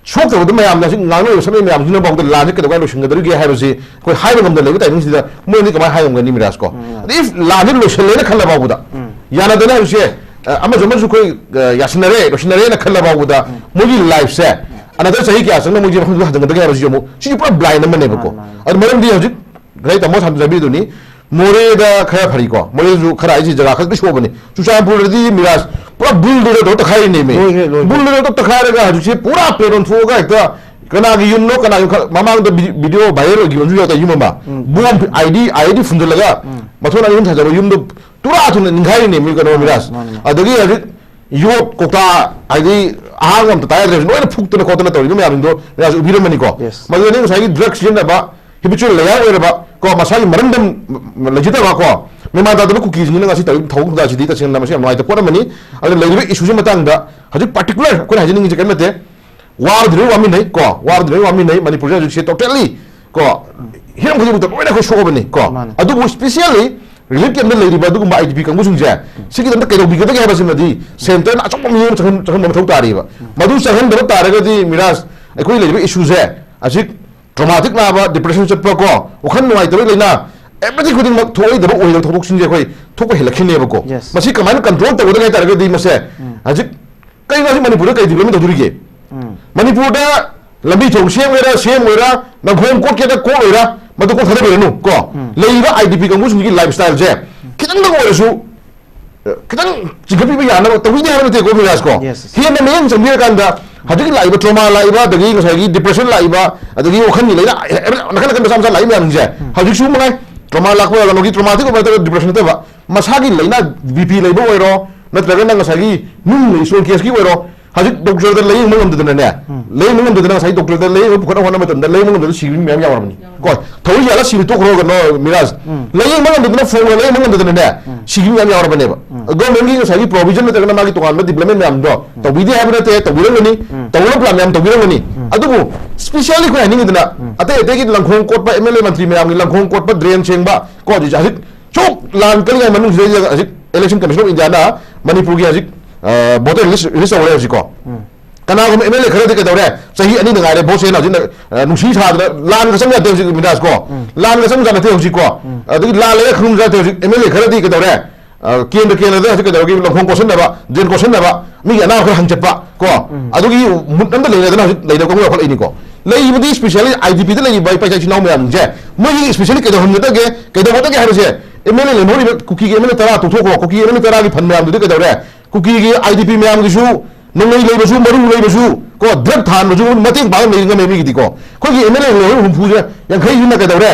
ꯁꯣꯛꯇꯕꯗ ꯃꯌꯥꯝꯅ ꯍꯧꯖꯤꯛ ꯉꯥꯡꯅꯔꯤꯕ ꯁꯛꯅꯩ ꯃꯌꯥꯝꯁꯤꯅ ꯐꯥꯎꯗ ꯂꯥꯟꯁꯦ ꯀꯩꯗꯧꯉꯩ ꯂꯣꯏꯁꯤꯟꯒꯗꯧꯔꯤꯒꯦ ꯍꯥꯏꯕꯁꯤ ꯑꯩꯈꯣꯏ ꯍꯥꯏꯕ ꯉꯝꯗꯅ ꯂꯩꯕ ꯇꯥꯏꯃꯤꯡꯁꯤꯗ ꯃꯣꯏꯅꯗꯤ ꯀꯃꯥꯏꯅ ꯍꯥꯏꯕ ꯉꯝꯒꯅꯤ ꯃꯤꯔꯥꯖ ꯀꯣ? ꯎꯝ꯫ ꯑꯗ if ꯂꯥꯟꯁꯦ ꯂꯣꯏꯁꯤꯜꯂꯦꯅ ꯈꯜꯂ ꯐꯥꯎꯕꯗ ꯎꯝ꯫ ꯌꯥꯅꯗꯅ ꯍꯧꯖꯤꯛꯁꯦ, ꯑ, ꯑꯃꯁꯨ ꯑꯃꯁꯨ ꯑꯩꯈꯣꯏ, ꯑ, ꯌꯥꯁꯤꯟꯅꯔꯦ, ꯂꯣꯏꯁꯤꯟꯅꯔꯦꯅ ꯈꯜꯂ ꯐꯥꯎꯕꯗ ꯎꯝ꯫ ꯃꯣꯏꯒꯤ ꯂꯥꯏꯐꯁꯦ another ꯆꯍꯤ ꯀꯌꯥ ꯆꯪꯅ ꯃꯣꯏꯒꯤ ꯃꯐꯝꯗꯨꯗ ꯍꯟꯖꯤꯟꯒꯗꯒꯦ ꯍꯥꯏꯕꯁꯤ ꯑꯃꯨꯛ ꯁꯤꯁꯨ ꯄꯨꯔꯥ blind ꯑꯃꯅꯦꯕꯀꯣ꯫ ꯃꯥꯅꯤ, ꯃꯥꯅꯤ꯫ ꯑꯗꯨ ꯃꯔꯝꯗꯤ ꯍꯧꯖꯤꯛ ꯉꯁꯥꯏ ꯇꯥꯃꯣ ꯁꯥꯟꯅꯖꯕꯤꯗꯨꯅꯤ, ꯃꯣꯔꯦꯗ ꯈꯔ ꯐꯔꯤꯀꯣ, ꯃꯣꯔꯦꯗꯁꯨ ꯈꯔ ꯑꯩꯁꯦ ꯖꯒꯥ ꯈꯔ ꯁꯣꯛꯑꯕꯅꯤ꯫ ꯆꯨꯔꯆꯥꯟꯄꯨꯔꯗꯗꯤ ꯃꯤꯔꯥꯖ ꯄꯨꯔꯥ bulldozer ꯇꯧꯔ ꯇꯛꯈꯥꯏꯔꯤꯅꯦꯃꯤ꯫ ꯂꯣꯏꯈ꯭ꯔꯦ, ꯂꯣꯏꯈ꯭ꯔꯦ꯫ Bulldozer ꯇꯧꯔ ꯇꯛꯈꯥꯏꯔꯒ ꯍꯧꯖꯤꯛꯁꯦ ꯄꯨꯔꯥ ꯄꯦꯔꯣꯟ ꯊꯣꯛꯑꯒ ꯍꯦꯛꯇ ꯀꯅꯥꯒꯤ ꯌꯨꯝꯅꯣ, ꯀꯅꯥꯒꯤ ꯌꯨꯝ ꯈ-, ꯃꯃꯥꯡꯗ ꯚꯤ-, video viral ꯑꯣꯏꯈꯤꯕ ꯑꯃꯁꯨ ꯌꯥꯎꯗ ꯌꯨꯝ ꯑꯃ꯫ ꯎꯝ꯫ ꯕꯣꯝ ꯑꯥꯏꯗꯤ, ꯑꯥꯏꯗꯤ ꯐꯨꯝꯖꯤꯜꯂꯒ ꯎꯝ꯫ ꯃꯊꯣꯟ ꯑꯅꯤ ꯑꯍꯨꯝ ꯊꯥꯖꯕ ꯌꯨꯝꯗꯣ ꯇꯨꯔꯥ ꯊꯨꯅ ꯅꯤꯡꯈꯥꯏꯔꯤꯅꯦꯃꯤ ꯀꯩꯅꯣ ꯃꯥꯅꯤ, ꯃꯤꯔꯥꯖ꯫ ꯃꯥꯅꯤ, ꯃꯥꯅꯤ꯫ ꯑꯗꯒꯤ ꯍꯧꯖꯤꯛ ꯌꯣꯠ ꯀꯧꯇꯥ, ꯍꯥꯏꯗꯤ ꯑꯍꯥꯡꯕ ꯑꯝꯇ ꯇꯥꯏ ꯌꯥꯗ꯭ꯔꯦ, ꯂꯣꯏꯅ ꯐꯨꯛꯇꯅ ꯈꯣꯠꯇꯅ ꯇꯧꯔꯤꯕ ꯃꯌꯥꯝꯗꯣ ꯃꯤꯔꯥꯖ ꯎꯕꯤꯔꯝꯃꯅꯤꯀꯣ꯫ Yes꯫ ꯃꯗꯨꯗꯅꯤ ꯉꯁꯥꯏꯒꯤ drug ꯁꯤꯖꯤꯟꯅꯕ, habitual layer ꯑꯣꯏꯔꯕ ꯀꯣ, ꯃꯁꯥꯒꯤ ꯃꯔꯝꯗꯝ ꯂꯩꯖꯗꯕ ꯀꯣ, ꯃꯦꯃꯥꯟ ꯇꯥꯗꯕ ꯀꯨꯀꯤꯁꯤꯡꯁꯤꯅ ꯉꯁꯤ ꯇꯧꯔꯤꯕ ꯊꯧꯑꯣꯡ ꯈꯨꯗꯥꯁꯤꯗꯤ ꯇꯁꯦꯡꯅ ꯃꯁꯤ ꯌꯥꯝ ꯅꯨꯡꯉꯥꯏꯇꯕ ꯄꯣꯠ ꯑꯃꯅꯤ꯫ ꯑꯗꯨꯅ ꯂꯩꯔꯤꯕ ꯏꯁꯨꯁꯤ ꯃꯇꯥꯡꯗ ꯍꯧꯖꯤꯛ particular ꯑꯩꯈꯣꯏꯅ ꯍꯥꯏꯖꯅꯤꯡꯉꯤꯁꯦ ꯀꯔꯤꯝ ꯅꯠꯇꯦ, ꯋꯥꯕꯗꯤ ꯂꯣꯏ ꯋꯥꯃꯤꯟꯅꯩ ꯀꯣ, ꯋꯥꯕꯗꯤ ꯂꯣꯏ ꯋꯥꯃꯤꯟꯅꯩ꯫ ꯃꯅꯤꯄꯨꯔꯁꯦ ꯍꯧꯖꯤꯛꯁꯦ totally ꯀꯣ, ꯍꯤꯔꯝ ꯈꯨꯗꯤꯡꯃꯛꯇ ꯂꯣꯏꯅ ꯑꯩꯈꯣꯏ ꯁꯣꯛꯑꯕꯅꯤ ꯀꯣ꯫ ꯃꯥꯅꯦ꯫ ꯑꯗꯨꯕꯨ specially relief camp ꯇ ꯂꯩꯔꯤꯕ ꯑꯗꯨꯒꯨꯝꯕ IDP ꯀꯥꯡꯕꯨꯁꯤꯡꯁꯦ ꯁꯤꯒꯤꯗꯃꯛꯇ ꯀꯩꯗꯧꯕꯤꯒꯗꯒꯦ ꯍꯥꯏꯕꯁꯤꯃꯗꯤ centre ꯅ ꯑꯆꯧꯕ ꯃꯤꯠꯌꯦꯡ ꯑꯃ ꯆꯪꯍꯟ-, ꯆꯪꯍꯟꯕ ꯃꯊꯧ ꯇꯥꯔꯤꯕ꯫ ꯃꯗꯨ ꯆꯪꯍꯟꯗꯕ ꯇꯥꯔꯒꯗꯤ ꯃꯤꯔꯥꯖ, ꯑꯩꯈꯣꯏ ꯂꯩꯔꯤꯕ ꯏꯁꯨꯁꯦ ꯍꯧꯖꯤꯛ traumatic ꯅꯥꯕ, depression ꯆꯠꯄ ꯀꯣ, ꯋꯥꯈꯜ ꯅꯨꯡꯉꯥꯏꯇꯕ ꯂꯩꯅꯥ, everything ꯈꯨꯗꯤꯡꯃꯛ ꯊꯣꯛꯑꯣꯏꯗꯕ ꯑꯣꯏꯗꯕ ꯊꯧꯗꯣꯛꯁꯤꯡꯁꯦ ꯑꯩꯈꯣꯏ ꯊꯣꯛꯄ ꯍꯦꯜꯂꯛꯈꯤꯅꯦꯕꯀꯣ꯫ Yes꯫ ꯃꯁꯤ ꯀꯃꯥꯏꯅ control ꯇꯧꯒꯗꯒꯦ ꯍꯥꯏ ꯇꯥꯔꯒꯗꯤ ꯃꯁꯦ ꯎꯝ꯫ ꯍꯧꯖꯤꯛ ꯀꯩꯅꯣ ꯍꯧꯖꯤꯛ ꯃꯅꯤꯄꯨꯔꯗ ꯀꯩ development ꯇꯧꯗꯣꯔꯤꯒꯦ? ꯎꯝ꯫ ꯃꯅꯤꯄꯨꯔꯗ ꯂꯝꯕꯤ ꯊꯣꯡ ꯁꯦꯝꯒꯦꯔꯥ ꯁꯦꯝꯃꯣꯏꯔꯥ, ꯅꯪꯈꯣꯡ ꯀꯣꯠꯀꯦꯔꯥ ꯀꯣꯠꯂꯣꯏꯔꯥ, ꯃꯗꯨ ꯀꯣꯛ ꯊꯥꯗꯕꯤꯔꯅꯨ ꯀꯣ꯫ ꯎꯝ꯫ ꯂꯩꯔꯤꯕ IDP ꯀꯥꯡꯕꯨꯁꯤꯡꯒꯤ lifestyle ꯁꯦ ꯈꯤꯇꯪꯗꯪ ꯑꯣꯏꯔꯁꯨ, ꯑ, ꯈꯤꯇꯪ ꯆꯤꯡꯈꯠꯄꯤꯕ ꯌꯥꯅꯕ ꯇꯧꯕꯤꯗꯦ ꯍꯥꯏꯕ ꯅꯠꯇꯦꯀꯣ ꯃꯤꯔꯥꯖ ꯀꯣ꯫ Yes, yes꯫ ꯍꯦꯟꯅ ꯃꯤꯠꯌꯦꯡ ꯆꯪꯕꯤꯔꯀꯥꯟꯗ ꯍꯧꯖꯤꯛꯀꯤ ꯂꯥꯛꯏꯕ trauma ꯂꯥꯛꯏꯕ, ꯑꯗꯒꯤ ꯉꯁꯥꯏꯒꯤ depression ꯂꯥꯛꯏꯕ, ꯑꯗꯒꯤ ꯋꯥꯈꯜꯒꯤ ꯂꯥꯏꯅꯥ ꯅꯥꯀꯟ ꯅꯥꯀꯟ ꯃꯆꯥ ꯃꯆꯥ ꯂꯥꯛꯏꯕ ꯃꯌꯥꯝꯁꯦ ꯎꯝ꯫ ꯍꯧꯖꯤꯛꯁꯨ ꯃꯉꯥꯏ, trauma ꯂꯥꯛꯄ ꯀꯩꯅꯣꯒꯤ traumatic ꯑꯣꯏꯕ ꯅꯠꯇꯕ, depression ꯅꯠꯇꯕ, ꯃꯁꯥꯒꯤ ꯂꯥꯏꯅꯥ, BP ꯂꯩꯕ ꯑꯣꯏꯔꯣ, ꯅꯠꯇ꯭ꯔꯒꯅ ꯉꯁꯥꯏꯒꯤ ꯅꯨꯡ ꯂꯩ, stone case ꯀꯤ ꯑꯣꯏꯔꯣ, ꯍꯧꯖꯤꯛ doctor ꯗ ꯂꯥꯌꯦꯡꯕ ꯉꯝꯗꯗꯅꯅꯦ, ꯎꯝ꯫ ꯂꯥꯌꯦꯡꯕ ꯉꯝꯗꯗꯅ ꯉꯁꯥꯏ doctor ꯗ ꯂꯥꯌꯦꯡꯕ ꯄꯨꯈꯠꯅꯕ ꯍꯣꯠꯅꯕ ꯃꯇꯝꯗ ꯂꯥꯌꯦꯡꯕ ꯉꯝꯗꯗꯅ ꯁꯤꯕ ꯃꯤ ꯃꯌꯥꯝ ꯌꯥꯎꯔꯕꯅꯤ꯫ ꯀꯣ, ꯊꯧꯔꯤ ꯌꯥꯜꯂ ꯁꯤꯕ ꯇꯣꯛꯈ꯭ꯔꯣ ꯀꯩꯅꯣ ꯃꯤꯔꯥꯖ꯫ ꯎꯝ꯫ ꯂꯥꯌꯦꯡꯕ ꯉꯝꯗꯗꯅ, ꯐꯣꯟ ꯂꯥꯌꯦꯡꯕ ꯉꯝꯗꯗꯅꯅꯦ, ꯎꯝ꯫ ꯁꯤꯕ ꯃꯤ ꯃꯌꯥꯝ ꯌꯥꯎꯔꯕꯅꯦꯕ꯫ ꯎꯝ꯫ Government ꯀꯤ ꯉꯁꯥꯏꯒꯤ provision ꯅꯠꯇ꯭ꯔꯒꯅ ꯃꯥꯒꯤ ꯇꯣꯉꯥꯟꯕ development ꯃꯌꯥꯝꯗꯣ ꯎꯝ꯫ ꯇꯧꯕꯤꯗꯦ ꯍꯥꯏꯕ ꯅꯠꯇꯦ, ꯇꯧꯕꯤꯔꯝꯒꯅꯤ, ꯎꯝ꯫ ꯇꯧꯅꯕ plan ꯃꯌꯥꯝ ꯇꯧꯕꯤꯔꯝꯒꯅꯤ꯫ ꯎꯝ꯫ ꯑꯗꯨꯕꯨ specially ꯑꯩꯈꯣꯏ ꯍꯥꯏꯅꯤꯡꯉꯤꯗꯅ ꯎꯝ꯫ ꯑꯇꯩ ꯑꯇꯩꯒꯤ ꯂꯪꯈꯣꯡ ꯀꯣꯠꯄ, MLA ꯃꯟꯇ꯭ꯔꯤ ꯃꯌꯥꯝꯒꯤ ꯂꯪꯈꯣꯡ ꯀꯣꯠꯄ, drain ꯁꯦꯡꯕ, ꯀꯣ, ꯍꯧꯖꯤꯛ ꯁꯨꯛ ꯂꯥꯟ ꯀꯜꯂꯤꯉꯩ ꯃꯅꯨꯡꯁꯤꯗꯩꯗ ꯍꯧꯖꯤꯛ Election Commission of India ꯅ ꯃꯅꯤꯄꯨꯔꯒꯤ ꯍꯧꯖꯤꯛ, ꯑ, voter list release ꯇꯧꯔꯦ ꯍꯧꯖꯤꯛꯀꯣ꯫ ꯎꯝ꯫ ꯀꯅꯥꯒꯨꯝꯕ ꯑꯦꯝ ꯑꯦꯜ ꯑꯦ ꯈꯔꯗꯤ ꯀꯩꯗꯧꯔꯦ, ꯆꯍꯤ ꯑꯅꯤꯗ ꯉꯥꯏꯔꯦ ꯚꯣꯠ ꯁꯦꯅ ꯍꯧꯖꯤꯛ, ꯑ, ꯅꯨꯡꯁꯤ ꯁꯥꯗꯅ ꯂꯥꯟꯒ ꯆꯪ ꯌꯥꯗꯦ ꯍꯧꯖꯤꯛ ꯃꯤꯔꯥꯖ ꯀꯣ꯫ ꯎꯝ꯫ ꯂꯥꯟꯒ ꯆꯪ ꯌꯥꯗꯦ ꯍꯧꯖꯤꯛ ꯀꯣ꯫ ꯎꯝ꯫ ꯑꯗꯒꯤ ꯂꯥꯟ ꯂꯩꯔ ꯈꯪꯕ ꯌꯥꯗꯦ ꯍꯧꯖꯤꯛ ꯑꯦꯝ ꯑꯦꯜ ꯑꯦ ꯈꯔꯗꯤ ꯀꯩꯗꯧꯔꯦ, ꯑ, ꯀꯦꯟꯗ꯭ꯔ ꯀꯦꯟꯗ꯭ꯔꯗ ꯍꯧꯖꯤꯛ ꯀꯩꯗꯧꯔꯒꯦ, ꯂꯪꯈꯣꯡ ꯀꯣꯠꯁꯟꯅꯕ, ꯗ꯭ꯔꯦꯟ ꯀꯣꯠꯁꯟꯅꯕ, ꯃꯤꯒꯤ ꯑꯅꯥꯕ ꯈꯔ ꯍꯪꯆꯠꯄ ꯀꯣ꯫ ꯎꯝ꯫ ꯑꯗꯨꯒꯤ ꯃꯨꯠ ꯑꯝꯇ ꯂꯩꯅꯗꯅ ꯍꯧꯖꯤꯛ ꯂꯩꯅꯕ ꯀꯥꯡꯕꯨ ꯌꯥꯎꯈꯠꯂꯛꯏꯅꯤꯀꯣ꯫ ꯂꯩꯔꯤꯕꯗꯤ ꯏꯁꯄꯤꯁꯦꯜꯂꯤ ꯑꯥꯏ ꯗꯤ ꯄꯤꯗ ꯂꯩꯔꯤꯕ ꯏꯄꯥ ꯏꯆꯥ ꯏꯆꯤꯟ ꯏꯅꯥꯎ ꯃꯌꯥꯝꯁꯦ, ꯃꯣꯏꯒꯤ ꯏꯁꯄꯤꯁꯦꯜꯂꯤ ꯀꯩꯗꯧꯍꯟꯒꯗꯒꯦ, ꯀꯩꯗꯧꯒꯗꯒꯦ ꯍꯥꯏꯕꯁꯦ, ꯑꯦꯝ ꯑꯦꯜ ꯑꯦ ꯂꯩꯍꯧꯔꯤꯕ ꯀꯨꯀꯤꯒꯤ ꯑꯦꯝ ꯑꯦꯜ ꯑꯦ ꯇꯔꯥ ꯇꯣꯛꯊꯣꯛꯈ꯭ꯔꯣ, ꯀꯨꯀꯤꯒꯤ ꯑꯦꯝ ꯑꯦꯜ ꯑꯦ ꯇꯔꯥꯒꯤ ꯐꯟ ꯃꯌꯥꯝꯗꯨꯗꯤ ꯀꯩꯗꯧꯔꯦ? ꯀꯨꯀꯤꯒꯤ ꯑꯥꯏ ꯗꯤ ꯄꯤ ꯃꯌꯥꯝꯒꯤꯁꯨ ꯅꯣꯡꯂꯩ ꯂꯩꯕꯁꯨ, ꯃꯔꯨ ꯂꯩꯕꯁꯨ, ꯀꯣ, ꯗ꯭ꯔꯒ ꯊꯥꯍꯟꯕꯁꯨ ꯃꯇꯦꯡ ꯄꯥꯡ ꯂꯩ ꯉꯝꯃꯦ ꯃꯤꯒꯤꯗꯤꯀꯣ꯫ ꯑꯩꯈꯣꯏꯒꯤ ꯑꯦꯝ ꯑꯦꯜ ꯑꯦ ꯂꯩꯍꯧꯔꯤꯕ ꯍꯨꯝꯐꯨꯁꯦ, ꯌꯥꯡꯈꯩꯁꯤꯅ ꯀꯩꯗꯧꯔꯦ?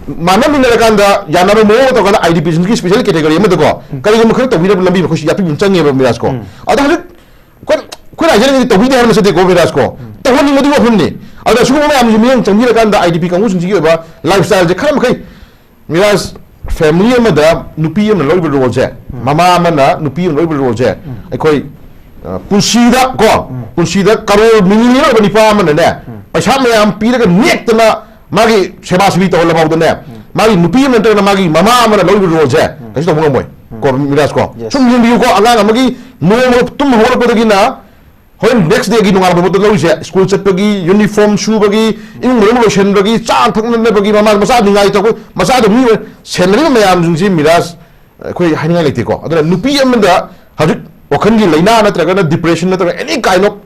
ꯃꯥꯟꯅꯃꯤꯟꯅꯔꯀꯥꯟꯗ ꯌꯥꯅꯕ ꯃꯑꯣꯡ ꯑꯃ ꯇꯧꯔꯀꯥꯟꯗ ꯑꯥꯏ ꯗꯤ ꯄꯤꯁꯤꯡꯒꯤ ꯏꯁꯄꯤꯁꯦꯜ ꯀꯦꯇꯦꯒꯣꯔꯤ ꯑꯃꯗꯀꯣ, ꯎꯝ꯫ ꯀꯔꯤꯒꯨꯝꯕ ꯈꯔ ꯇꯧꯕꯤꯅꯕ ꯂꯝꯕꯤ ꯑꯃ ꯑꯩꯈꯣꯏꯁꯨ ꯌꯥꯄꯤꯕ ꯑꯃ ꯆꯪꯉꯦꯕ ꯃꯤꯔꯥꯖꯀꯣ꯫ ꯎꯝ꯫ ꯑꯗꯣ ꯍꯧꯖꯤꯛ ꯑꯩꯈꯣꯏ, ꯑꯩꯈꯣꯏ ꯔꯥꯏꯖꯅꯗꯤ ꯇꯧꯕꯤꯗꯦ ꯍꯥꯏꯕ ꯅꯠꯆꯗꯦꯀꯣ ꯃꯤꯔꯥꯖꯀꯣ꯫ ꯎꯝ꯫ ꯇꯧꯍꯟꯅꯤꯡꯕꯗꯨꯒꯤ ꯋꯥꯐꯝꯅꯤ꯫ ꯑꯗ ꯁꯤꯒꯨꯝꯕ ꯃꯌꯥꯝꯁꯤ ꯃꯤꯠꯌꯦꯡ ꯆꯪꯕꯤꯔꯀꯥꯟꯗ ꯑꯥꯏ ꯗꯤ ꯄꯤ ꯀꯥꯡꯕꯨꯁꯤꯡꯁꯤꯒꯤ ꯑꯣꯏꯕ ꯂꯥꯏꯐ ꯁ꯭ꯇꯥꯏꯜꯁꯦ ꯈꯔ ꯃꯈꯩ ꯃꯤꯔꯥꯖ, ꯐꯦꯃꯤꯂꯤ ꯑꯃꯗ ꯅꯨꯄꯤ ꯑꯃꯅ ꯂꯧꯔꯤꯕ ꯔꯣꯜꯁꯦ, ꯎꯝ꯫ ꯃꯃꯥ ꯑꯃꯅ ꯅꯨꯄꯤ ꯑꯃꯅ ꯂꯧꯔꯤꯕ ꯔꯣꯜꯁꯦ, ꯎꯝ꯫ ꯑꯩꯈꯣꯏ, ꯑ, ꯄꯨꯟꯁꯤꯗ ꯀꯣ, ꯎꯝ꯫ ꯄꯨꯟꯁꯤꯗ ꯀꯔꯣꯔ ꯃꯤꯂꯤꯅꯤꯌꯔ ꯑꯣꯏꯕ ꯅꯤꯄꯥ ꯑꯃꯅꯅꯦ, ꯎꯝ꯫ ꯄꯩꯁꯥ ꯃꯌꯥꯝ ꯄꯤꯔꯒ ꯅꯦꯛꯇꯅ ꯃꯥꯒꯤ ꯁꯦꯕꯥ ꯁꯤꯕꯤ ꯇꯧꯍꯜꯂ ꯐꯥꯎꯗꯅꯦ, ꯎꯝ꯫ ꯃꯥꯒꯤ ꯅꯨꯄꯤ ꯑꯃ ꯅꯠꯇ꯭ꯔꯒꯅ ꯃꯥꯒꯤ ꯃꯃꯥ ꯑꯃꯅ ꯂꯧꯔꯤꯕ ꯔꯣꯜꯁꯦ ꯎꯝ꯫ ꯀꯩꯁꯨ ꯇꯧꯕ ꯉꯝꯃꯣꯏ꯫ ꯎꯝ꯫ ꯀꯣ, ꯃꯤꯔꯥꯖ ꯀꯣ, yes꯫ ꯁꯨꯝ ꯌꯦꯡꯕꯤꯌꯨꯀꯣ, ꯑꯉꯥꯡ ꯑꯃꯒꯤ ꯅꯣꯡꯃ ꯇꯨꯝ ꯍꯧꯒꯠꯂꯛꯄꯗꯒꯤꯅ ꯍꯣꯔꯦꯟ ꯅꯦꯛꯁ ꯗꯦꯒꯤ ꯅꯣꯡꯉꯥꯟꯕ ꯐꯥꯎꯕꯗ ꯂꯧꯔꯤꯁꯦ, ꯁ꯭ꯀꯨꯜ ꯆꯠꯄꯒꯤ, ꯌꯨꯅꯤꯐꯣꯔꯝ ꯁꯨꯕꯒꯤ, ꯏꯃꯨꯡ ꯃꯅꯨꯡ ꯂꯣꯏꯁꯟꯕꯒꯤ, ꯆꯥ ꯊꯛꯅꯅꯕꯒꯤ, ꯃꯃꯥ ꯃꯆꯥ ꯅꯤꯡꯉꯥꯏ ꯇꯧꯕ, ꯃꯆꯥꯗꯣ ꯃꯤ ꯑꯣꯏ ꯁꯦꯟꯅꯔꯤꯕ ꯃꯌꯥꯝꯁꯤꯡꯁꯤ ꯃꯤꯔꯥꯖ ꯑꯩꯈꯣꯏ ꯍꯥꯏꯅꯤꯡꯉꯥꯏ ꯂꯩꯇꯦꯀꯣ꯫ ꯑꯗꯨꯅ ꯅꯨꯄꯤ ꯑꯃꯗ ꯍꯧꯖꯤꯛ ꯋꯥꯈꯜꯒꯤ ꯂꯥꯏꯅꯥ ꯅꯠꯇ꯭ꯔꯒꯅ ꯗꯤꯄ꯭ꯔꯦꯁꯟ ꯅꯠꯇ꯭ꯔꯒ ꯑꯦꯅꯤ ꯀꯥꯏꯟ ꯑꯣꯐ,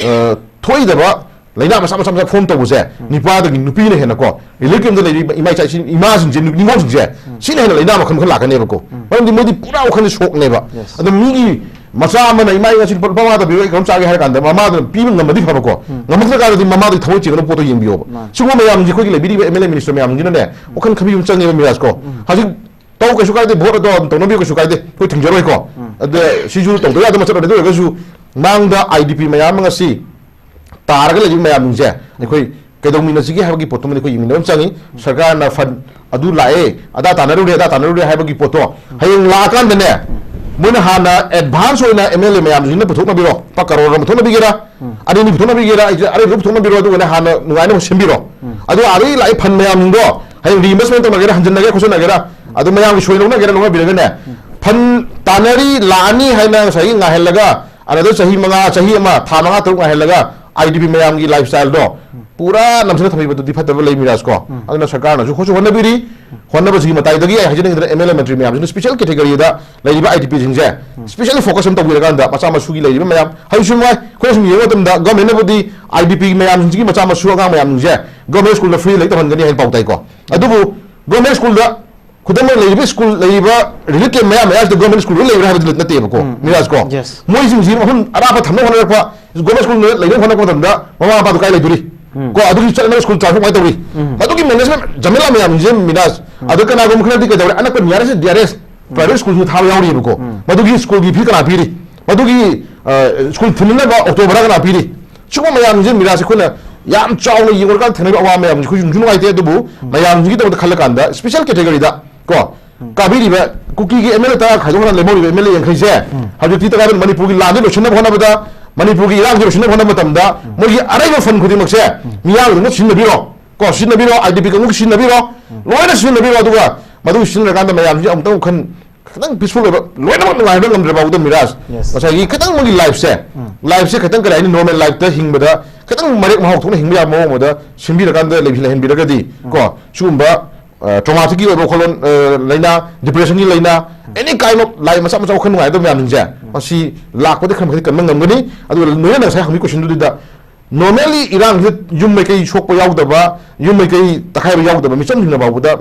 ꯑ, ꯊꯣꯛꯏꯗꯕ ꯂꯥꯏꯅꯥ ꯃꯆꯥ ꯃꯆꯥ ꯃꯆꯥ ꯐꯣꯝ ꯇꯧꯕꯁꯦ, ꯎꯝ꯫ ꯅꯤꯄꯥꯗꯒꯤ ꯅꯨꯄꯤꯅ ꯍꯦꯟꯅꯀꯣ, ꯔꯤꯂꯤꯐ ꯀꯦꯝꯞꯇ ꯂꯩꯔꯤꯕ ꯏꯃꯥ ꯏꯆꯥ ꯏꯆꯤꯟ ꯏꯃꯥꯁꯤꯡꯁꯦ, ꯅꯨ-, ꯅꯤꯉꯣꯜꯁꯤꯡꯁꯦ, ꯎꯝ꯫ ꯁꯤꯅ ꯍꯦꯟꯅ ꯂꯥꯏꯅꯥ ꯃꯈꯜ ꯃꯈꯜ ꯂꯥꯛꯀꯅꯦꯕꯀꯣ꯫ ꯎꯝ꯫ ꯃꯔꯝꯗꯤ ꯃꯣꯏꯗꯤ ꯄꯨꯔꯥ ꯋꯥꯈꯜꯁꯦ ꯁꯣꯛꯅꯦꯕ꯫ Yes꯫ ꯑꯗꯣ ꯃꯤꯒꯤ ꯃꯆꯥ ꯑꯃꯅ ꯏꯃꯥ ꯏꯆꯥꯁꯤꯡ ꯂꯨꯄꯥ ꯃꯉꯥ ꯇꯧꯕꯤꯌꯨ, ꯑꯩ ꯀꯩꯅꯣꯝ ꯆꯥꯒꯦ ꯍꯥꯏꯔ ꯀꯥꯟꯗ ꯃꯃꯥꯗꯨꯅ ꯄꯤꯕ ꯉꯝꯃꯗꯤ ꯐꯕꯀꯣ꯫ ꯎꯝ꯫ ꯉꯝꯃꯛꯇ꯭ꯔ ꯀꯥꯟꯗꯗꯤ ꯃꯃꯥꯗꯨꯒꯤ ꯊꯃꯣꯏ ꯆꯦꯛꯅ ꯄꯣꯠꯇꯣ ꯌꯦꯡꯕꯤꯌꯣꯕ꯫ ꯃꯥꯅꯤ꯫ ꯁꯤꯒꯨꯝꯕ ꯃꯌꯥꯝꯁꯦ ꯑꯩꯈꯣꯏꯒꯤ ꯂꯩꯕꯤꯔꯤꯕ ꯑꯦꯝ ꯑꯦꯜ ꯑꯦ ꯃꯤꯅꯤꯁꯇꯔ ꯃꯌꯥꯝꯁꯤꯅꯅꯦ, ꯎꯝ꯫ ꯋꯥꯈꯜ ꯈꯟꯕꯤꯕ ꯑꯃ ꯆꯪꯉꯦꯕ ꯃꯤꯔꯥꯖꯀꯣ꯫ ꯎꯝ꯫ ꯍꯧꯖꯤꯛ ꯇꯧ ꯀꯩꯁꯨ ꯀꯥꯏꯗꯦ, ꯚꯣꯠ ꯑꯗꯣ ꯑꯗꯨꯝ ꯇꯧꯅꯕꯤꯌꯨ ꯀꯩꯁꯨ ꯀꯥꯏꯗꯦ, ꯑꯩꯈꯣꯏ ꯊꯤꯡꯖꯔꯣꯏꯀꯣ꯫ ꯎꯝ꯫ ꯑꯗ ꯁꯤꯁꯨ ꯇꯧꯗ ꯌꯥꯗꯕ ꯃꯆꯠ ꯑꯣꯏꯔꯦ꯫ ꯑꯗꯨ ꯑꯣꯏꯔꯒꯁꯨ ꯃꯥꯡꯗ ꯑꯥꯏ ꯗꯤ ꯄꯤ ꯃꯌꯥꯝ ꯑꯃ ꯉꯁꯤ ꯇꯥꯔꯒ ꯂꯩꯔꯤꯕ ꯃꯌꯥꯝꯁꯤꯡꯁꯦ ꯑꯩꯈꯣꯏ ꯀꯩꯗꯧꯃꯤꯟꯅꯁꯤꯒꯦ ꯍꯥꯏꯕꯒꯤ ꯄꯣꯠꯇꯨꯃꯗꯤ ꯑꯩꯈꯣꯏ ꯌꯦꯡꯃꯤꯟꯅꯕ ꯑꯃ ꯆꯪꯉꯤ꯫ ꯎꯝ꯫ ꯁꯔꯀꯥꯔꯅ ꯐꯟ ꯑꯗꯨ ꯂꯥꯛꯑꯦ, ꯑꯗꯥ ꯇꯥꯟꯅꯔꯨꯔꯦ, ꯑꯗꯥ ꯇꯥꯟꯅꯔꯨꯔꯦ ꯍꯥꯏꯕꯒꯤ ꯄꯣꯠꯇꯣ ꯎꯝ꯫ ꯍꯌꯦꯡ ꯂꯥꯛꯑꯀꯥꯟꯗꯅꯦ, ꯎꯝ꯫ ꯃꯣꯏꯅ ꯍꯥꯟꯅ ꯑꯦꯗꯚꯥꯟꯁ ꯑꯣꯏꯅ ꯑꯦꯝ ꯑꯦꯜ ꯑꯦ ꯃꯌꯥꯝꯁꯤꯡꯅ ꯄꯨꯊꯣꯛꯅꯕꯤꯔꯣ, ꯂꯨꯄꯥ ꯀꯔꯣꯔ ꯑꯃ ꯄꯨꯊꯣꯛꯅꯕꯤꯒꯦꯔꯥ, ꯎꯝ꯫ ꯑꯅꯤ ꯑꯅꯤ ꯄꯨꯊꯣꯛꯅꯕꯤꯒꯦꯔꯥ, ꯑꯩꯁꯦ ꯑꯔꯩꯕꯗꯨ ꯄꯨꯊꯣꯛꯅꯕꯤꯔꯣ, ꯑꯗꯨꯒꯅꯦ ꯍꯥꯟꯅ ꯅꯨꯡꯉꯥꯏꯅꯕ ꯁꯦꯝꯕꯤꯔꯣ꯫ ꯎꯝ꯫ ꯑꯗꯨꯒ ꯑꯥꯗꯒꯤ ꯂꯥꯛꯏ ꯐꯟ ꯃꯌꯥꯝꯁꯤꯡꯗꯣ ꯍꯌꯦꯡ ꯔꯤꯏꯟꯚꯦꯁꯃꯦꯟ ꯇꯧꯅꯒꯦꯔꯥ, ꯍꯟꯖꯤꯟꯅꯒꯦꯔꯥ, ꯈꯣꯠꯆꯟꯅꯒꯦꯔꯥ, ꯑꯗꯨ ꯃꯌꯥꯝꯒꯤ ꯁꯣꯏ ꯂꯧꯅꯒꯦꯔꯥ, ꯂꯧꯅꯕꯤꯔꯒꯅꯦ, ꯎꯝ꯫ ꯐꯟ ꯇꯥꯟꯅꯔꯤ ꯂꯥꯛꯑꯅꯤ ꯍꯥꯏꯅ ꯉꯁꯥꯏꯒꯤ ꯉꯥꯏꯍꯜꯂꯒ ꯑꯗꯨꯗ ꯆꯍꯤ ꯃꯉꯥ, ꯆꯍꯤ ꯑꯃ, ꯊꯥ ꯃꯉꯥ ꯇꯔꯨꯛ ꯉꯥꯏꯍꯜꯂꯒ ꯑꯥꯏ ꯗꯤ ꯄꯤ ꯃꯌꯥꯝꯒꯤ ꯂꯥꯏꯐ ꯁ꯭ꯇꯥꯏꯜꯗꯣ ꯄꯨꯔꯥ ꯅꯝꯁꯤꯜꯂ ꯊꯝꯕꯤꯕꯗꯨꯗꯤ ꯐꯠꯇꯕ ꯂꯩ ꯃꯤꯔꯥꯖ ꯀꯣ꯫ ꯑꯗꯨꯅ ꯁꯔꯀꯥꯔꯅꯁꯨ ꯍꯣꯠꯁꯨ ꯍꯣꯠꯅꯕꯤꯔꯤ꯫ ꯍꯣꯠꯅꯕꯁꯤꯒꯤ ꯃꯇꯥꯏꯗꯒꯤ ꯑꯩ ꯍꯥꯏꯖꯅꯤꯡꯉꯤꯗꯅ ꯑꯦꯝ ꯑꯦꯜ ꯑꯦ ꯃꯟꯇ꯭ꯔꯤ ꯃꯌꯥꯝꯁꯤꯅ ꯁ꯭ꯄꯦꯁꯦꯜ ꯀꯦꯇꯦꯒꯣꯔꯤꯗ ꯂꯩꯔꯤꯕ ꯑꯥꯏ ꯗꯤ ꯄꯤꯁꯤꯡꯁꯦ ꯁ꯭ꯄꯦꯁꯦꯜꯂꯤ ꯐꯣꯀꯁ ꯑꯃ ꯇꯧꯕꯤꯔꯀꯥꯟꯗ ꯃꯆꯥ ꯃꯁꯨꯒꯤ ꯂꯩꯔꯤꯕ ꯃꯌꯥꯝ ꯍꯧꯖꯤꯛꯁꯨ ꯅꯨꯡꯉꯥꯏ꯫ ꯑꯩꯈꯣꯏꯅ ꯁꯨꯝ ꯌꯦꯡꯕ ꯃꯇꯝꯗ ꯒꯚꯔꯟꯃꯦꯟꯠꯅꯕꯨꯗꯤ ꯑꯥꯏ ꯗꯤ ꯄꯤꯒꯤ ꯃꯌꯥꯝꯁꯤꯡꯁꯤꯒꯤ ꯃꯆꯥ ꯃꯁꯨ ꯑꯉꯥꯡ ꯃꯌꯥꯝꯁꯤꯡꯁꯦ ꯒꯚꯔꯟꯃꯦꯟꯠ ꯁ꯭ꯀꯨꯜꯗ ꯐ꯭ꯔꯤ ꯂꯥꯏꯔꯤꯛ ꯇꯝꯍꯟꯒꯅꯤ ꯍꯥꯏꯅ ꯄꯥꯎ ꯇꯥꯏꯀꯣ꯫ ꯑꯗꯨꯕꯨ ꯒꯚꯔꯟꯃꯦꯟꯠ ꯁ꯭ꯀꯨꯜꯗ ꯈꯨꯗꯝ ꯑꯣꯏꯅ ꯂꯩꯔꯤꯕ ꯁ꯭ꯀꯨꯜ ꯂꯩꯔꯤꯕ ꯔꯤꯂꯤꯐ ꯀꯦꯝꯞ ꯃꯌꯥꯝ ꯃꯌꯥꯝꯁꯤꯗ ꯒꯚꯔꯟꯃꯦꯟꯠ ꯁ꯭ꯀꯨꯜ ꯂꯣꯏ ꯂꯩꯕ꯭ꯔꯥ ꯍꯥꯏꯕꯗꯤ ꯅꯠꯇꯦꯕꯀꯣ ꯃꯤꯔꯥꯖ ꯀꯣ꯫ Yes. ꯃꯣꯏꯁꯤꯡꯁꯤ ꯃꯐꯝ ꯑꯔꯥꯞꯄ ꯊꯝꯅꯕ ꯍꯣꯠꯅꯔꯛꯄ ꯒꯚꯔꯟꯃꯦꯟꯠ ꯁ꯭ꯀꯨꯜ ꯂꯩꯅꯕ ꯍꯣꯠꯅꯔꯛꯄ ꯃꯇꯝꯗ ꯃꯃꯥ ꯃꯄꯥꯗꯨ ꯀꯥꯏ ꯂꯩꯗꯣꯔꯤ? ꯀꯣ ꯑꯗꯨꯒꯤ ꯆꯠꯅꯕ ꯁ꯭ꯀꯨꯜ ꯇ꯭ꯔꯥꯟꯁꯐꯔ ꯀꯃꯥꯏꯅ ꯇꯧꯔꯤ? ꯃꯗꯨꯒꯤ ꯃꯦꯅꯦꯖꯃꯦꯟꯠ ꯖꯃꯦꯂꯥ ꯃꯌꯥꯝꯁꯦ ꯃꯤꯔꯥꯖ ꯑꯗ ꯀꯅꯥꯒꯨꯝꯕ ꯈꯔꯗꯤ ꯀꯩꯗꯧꯔꯦ? ꯑꯅꯛꯄ ꯅꯤꯌꯔꯦꯁ ꯗꯤ ꯑꯥꯔ ꯑꯦꯁ ꯄ꯭ꯔꯥꯏꯚꯦꯠ ꯁ꯭ꯀꯨꯜꯁꯨ ꯊꯥꯕ ꯌꯥꯎꯔꯤꯕꯀꯣ꯫ ꯃꯗꯨꯒꯤ ꯁ꯭ꯀꯨꯜꯒꯤ ꯐꯤ ꯀꯅꯥ ꯄꯤꯔꯤ? ꯃꯗꯨꯒꯤ ꯑ, ꯁ꯭ꯀꯨꯜ ꯊꯤꯟꯅꯅꯕ ꯑꯣꯇꯣ ꯚꯔꯥ ꯀꯅꯥ ꯄꯤꯔꯤ? ꯁꯤꯒꯨꯝꯕ ꯃꯌꯥꯝꯁꯦ ꯃꯤꯔꯥꯖ ꯑꯩꯈꯣꯏꯅ ꯌꯥꯝ ꯆꯥꯎꯅ ꯌꯦꯡꯉꯨꯔꯀꯥꯟꯗ ꯊꯦꯡꯅꯔꯤꯕ ꯑꯋꯥꯕ ꯃꯌꯥꯝꯁꯦ ꯑꯩꯈꯣꯏ ꯅꯨꯡꯁꯨ ꯅꯨꯡꯉꯥꯏꯇꯦ꯫ ꯑꯗꯨꯕꯨ ꯃꯌꯥꯝꯁꯤꯒꯤꯗꯃꯛꯇ ꯈꯜꯂꯀꯥꯟꯗ ꯁ꯭ꯄꯦꯁꯦꯜ ꯀꯦꯇꯦꯒꯣꯔꯤꯗ ꯀꯣ ꯀꯥꯕꯤꯔꯤꯕ ꯀꯨꯀꯤꯒꯤ ꯑꯦꯝ ꯑꯦꯜ ꯑꯦ ꯇꯔꯥ ꯈꯥꯏꯗꯣꯛꯅ ꯂꯦꯝꯍꯧꯔꯤꯕ ꯑꯦꯝ ꯑꯦꯜ ꯑꯦ ꯌꯥꯡꯈꯩꯁꯦ ꯍꯧꯖꯤꯛꯇꯤ ꯇꯉꯥꯏꯐꯗꯅ ꯃꯅꯤꯄꯨꯔꯒꯤ ꯂꯥꯟꯁꯦ ꯂꯣꯏꯁꯤꯟꯅꯕ ꯍꯣꯠꯅꯕꯗ, ꯃꯅꯤꯄꯨꯔꯒꯤ ꯏꯔꯥꯡꯁꯦ ꯂꯣꯏꯁꯤꯟꯅꯕ ꯍꯣꯠꯅꯕ ꯃꯇꯝꯗ ꯃꯣꯏꯒꯤ ꯑꯔꯩꯕ ꯐꯟ ꯈꯨꯗꯤꯡꯃꯛꯁꯦ ꯃꯤꯌꯥꯝꯒꯤꯗꯃꯛ ꯁꯤꯖꯤꯟꯅꯕꯤꯔꯣ ꯀꯣ, ꯁꯤꯖꯤꯟꯅꯕꯤꯔꯣ, ꯑꯥꯏ ꯗꯤ ꯄꯤ ꯀꯥꯡꯕꯨꯒꯤ ꯁꯤꯖꯤꯟꯅꯕꯤꯔꯣ, ꯂꯣꯏꯅ ꯁꯤꯖꯤꯟꯅꯕꯤꯔꯣ꯫ ꯑꯗꯨꯒ ꯃꯗꯨ ꯁꯤꯖꯤꯟꯅꯔꯀꯥꯟꯗ ꯃꯌꯥꯝꯁꯤ ꯑꯃꯨꯛꯇꯪ ꯋꯥꯈꯜ ꯈꯤꯇꯪ ꯄꯤꯁꯐꯨꯜ ꯑꯣꯏꯕ, ꯂꯣꯏꯅꯃꯛ ꯅꯨꯡꯉꯥꯏꯍꯟꯕ ꯉꯝꯗ꯭ꯔ ꯐꯥꯎꯗ ꯃꯤꯔꯥꯖ, Yes. ꯉꯁꯥꯏꯒꯤ ꯈꯤꯇꯪ ꯃꯣꯏꯒꯤ ꯂꯥꯏꯐꯁꯦ, ꯂꯥꯏꯐꯁꯦ ꯈꯤꯇꯪ ꯀꯔꯤ ꯍꯥꯏꯅꯤ, ꯅꯣꯔꯃꯦꯜ ꯂꯥꯏꯐꯇ ꯍꯤꯡꯕꯗ ꯈꯤꯇꯪ ꯃꯔꯦꯛ ꯃꯍꯥꯎ ꯊꯣꯛꯅ ꯍꯤꯡꯕ ꯌꯥꯕ ꯃꯑꯣꯡ ꯑꯃꯗ ꯁꯤꯟꯕꯤꯔꯀꯥꯟꯗ ꯂꯩ-, ꯂꯩꯍꯟꯕꯤꯔꯒꯗꯤ ꯀꯣ ꯁꯤꯒꯨꯝꯕ ꯇ꯭ꯔꯣꯃꯥꯇꯤꯛꯀꯤ ꯑꯣꯏꯕ ꯋꯥꯈꯜꯂꯣꯟ, ꯑ, ꯂꯥꯏꯅꯥ, ꯗꯤꯄ꯭ꯔꯦꯁꯟꯒꯤ ꯂꯥꯏꯅꯥ, ꯑꯦꯅꯤ ꯀꯥꯏꯟ ꯑꯣꯐ ꯂꯥꯏ ꯃꯆꯥ ꯃꯆꯥ ꯋꯥꯈꯜ ꯅꯨꯡꯉꯥꯏꯇꯕ ꯃꯌꯥꯝꯁꯤꯡꯁꯦ ꯃꯁꯤ ꯂꯥꯛꯄꯗ ꯈꯔ ꯃꯈꯩꯗꯤ ꯀꯟꯕ ꯉꯝꯒꯅꯤ꯫ ꯑꯗꯨꯒ ꯅꯣꯏꯅ ꯉꯁꯥꯏ ꯍꯪꯕꯒꯤ ꯀꯣꯏꯁꯟꯗꯨꯗ ꯅꯣꯔꯃꯦꯜꯂꯤ ꯏꯔꯥꯡꯁꯤꯗ ꯌꯨꯝ ꯃꯩꯀꯩ ꯁꯣꯛꯄ ꯌꯥꯎꯗꯕ, ꯌꯨꯝ ꯃꯩꯀꯩ ꯇꯛꯈꯥꯏꯕ ꯌꯥꯎꯗꯕ ꯃꯤꯆꯝꯁꯤꯡꯅ ꯐꯥꯎꯕꯗ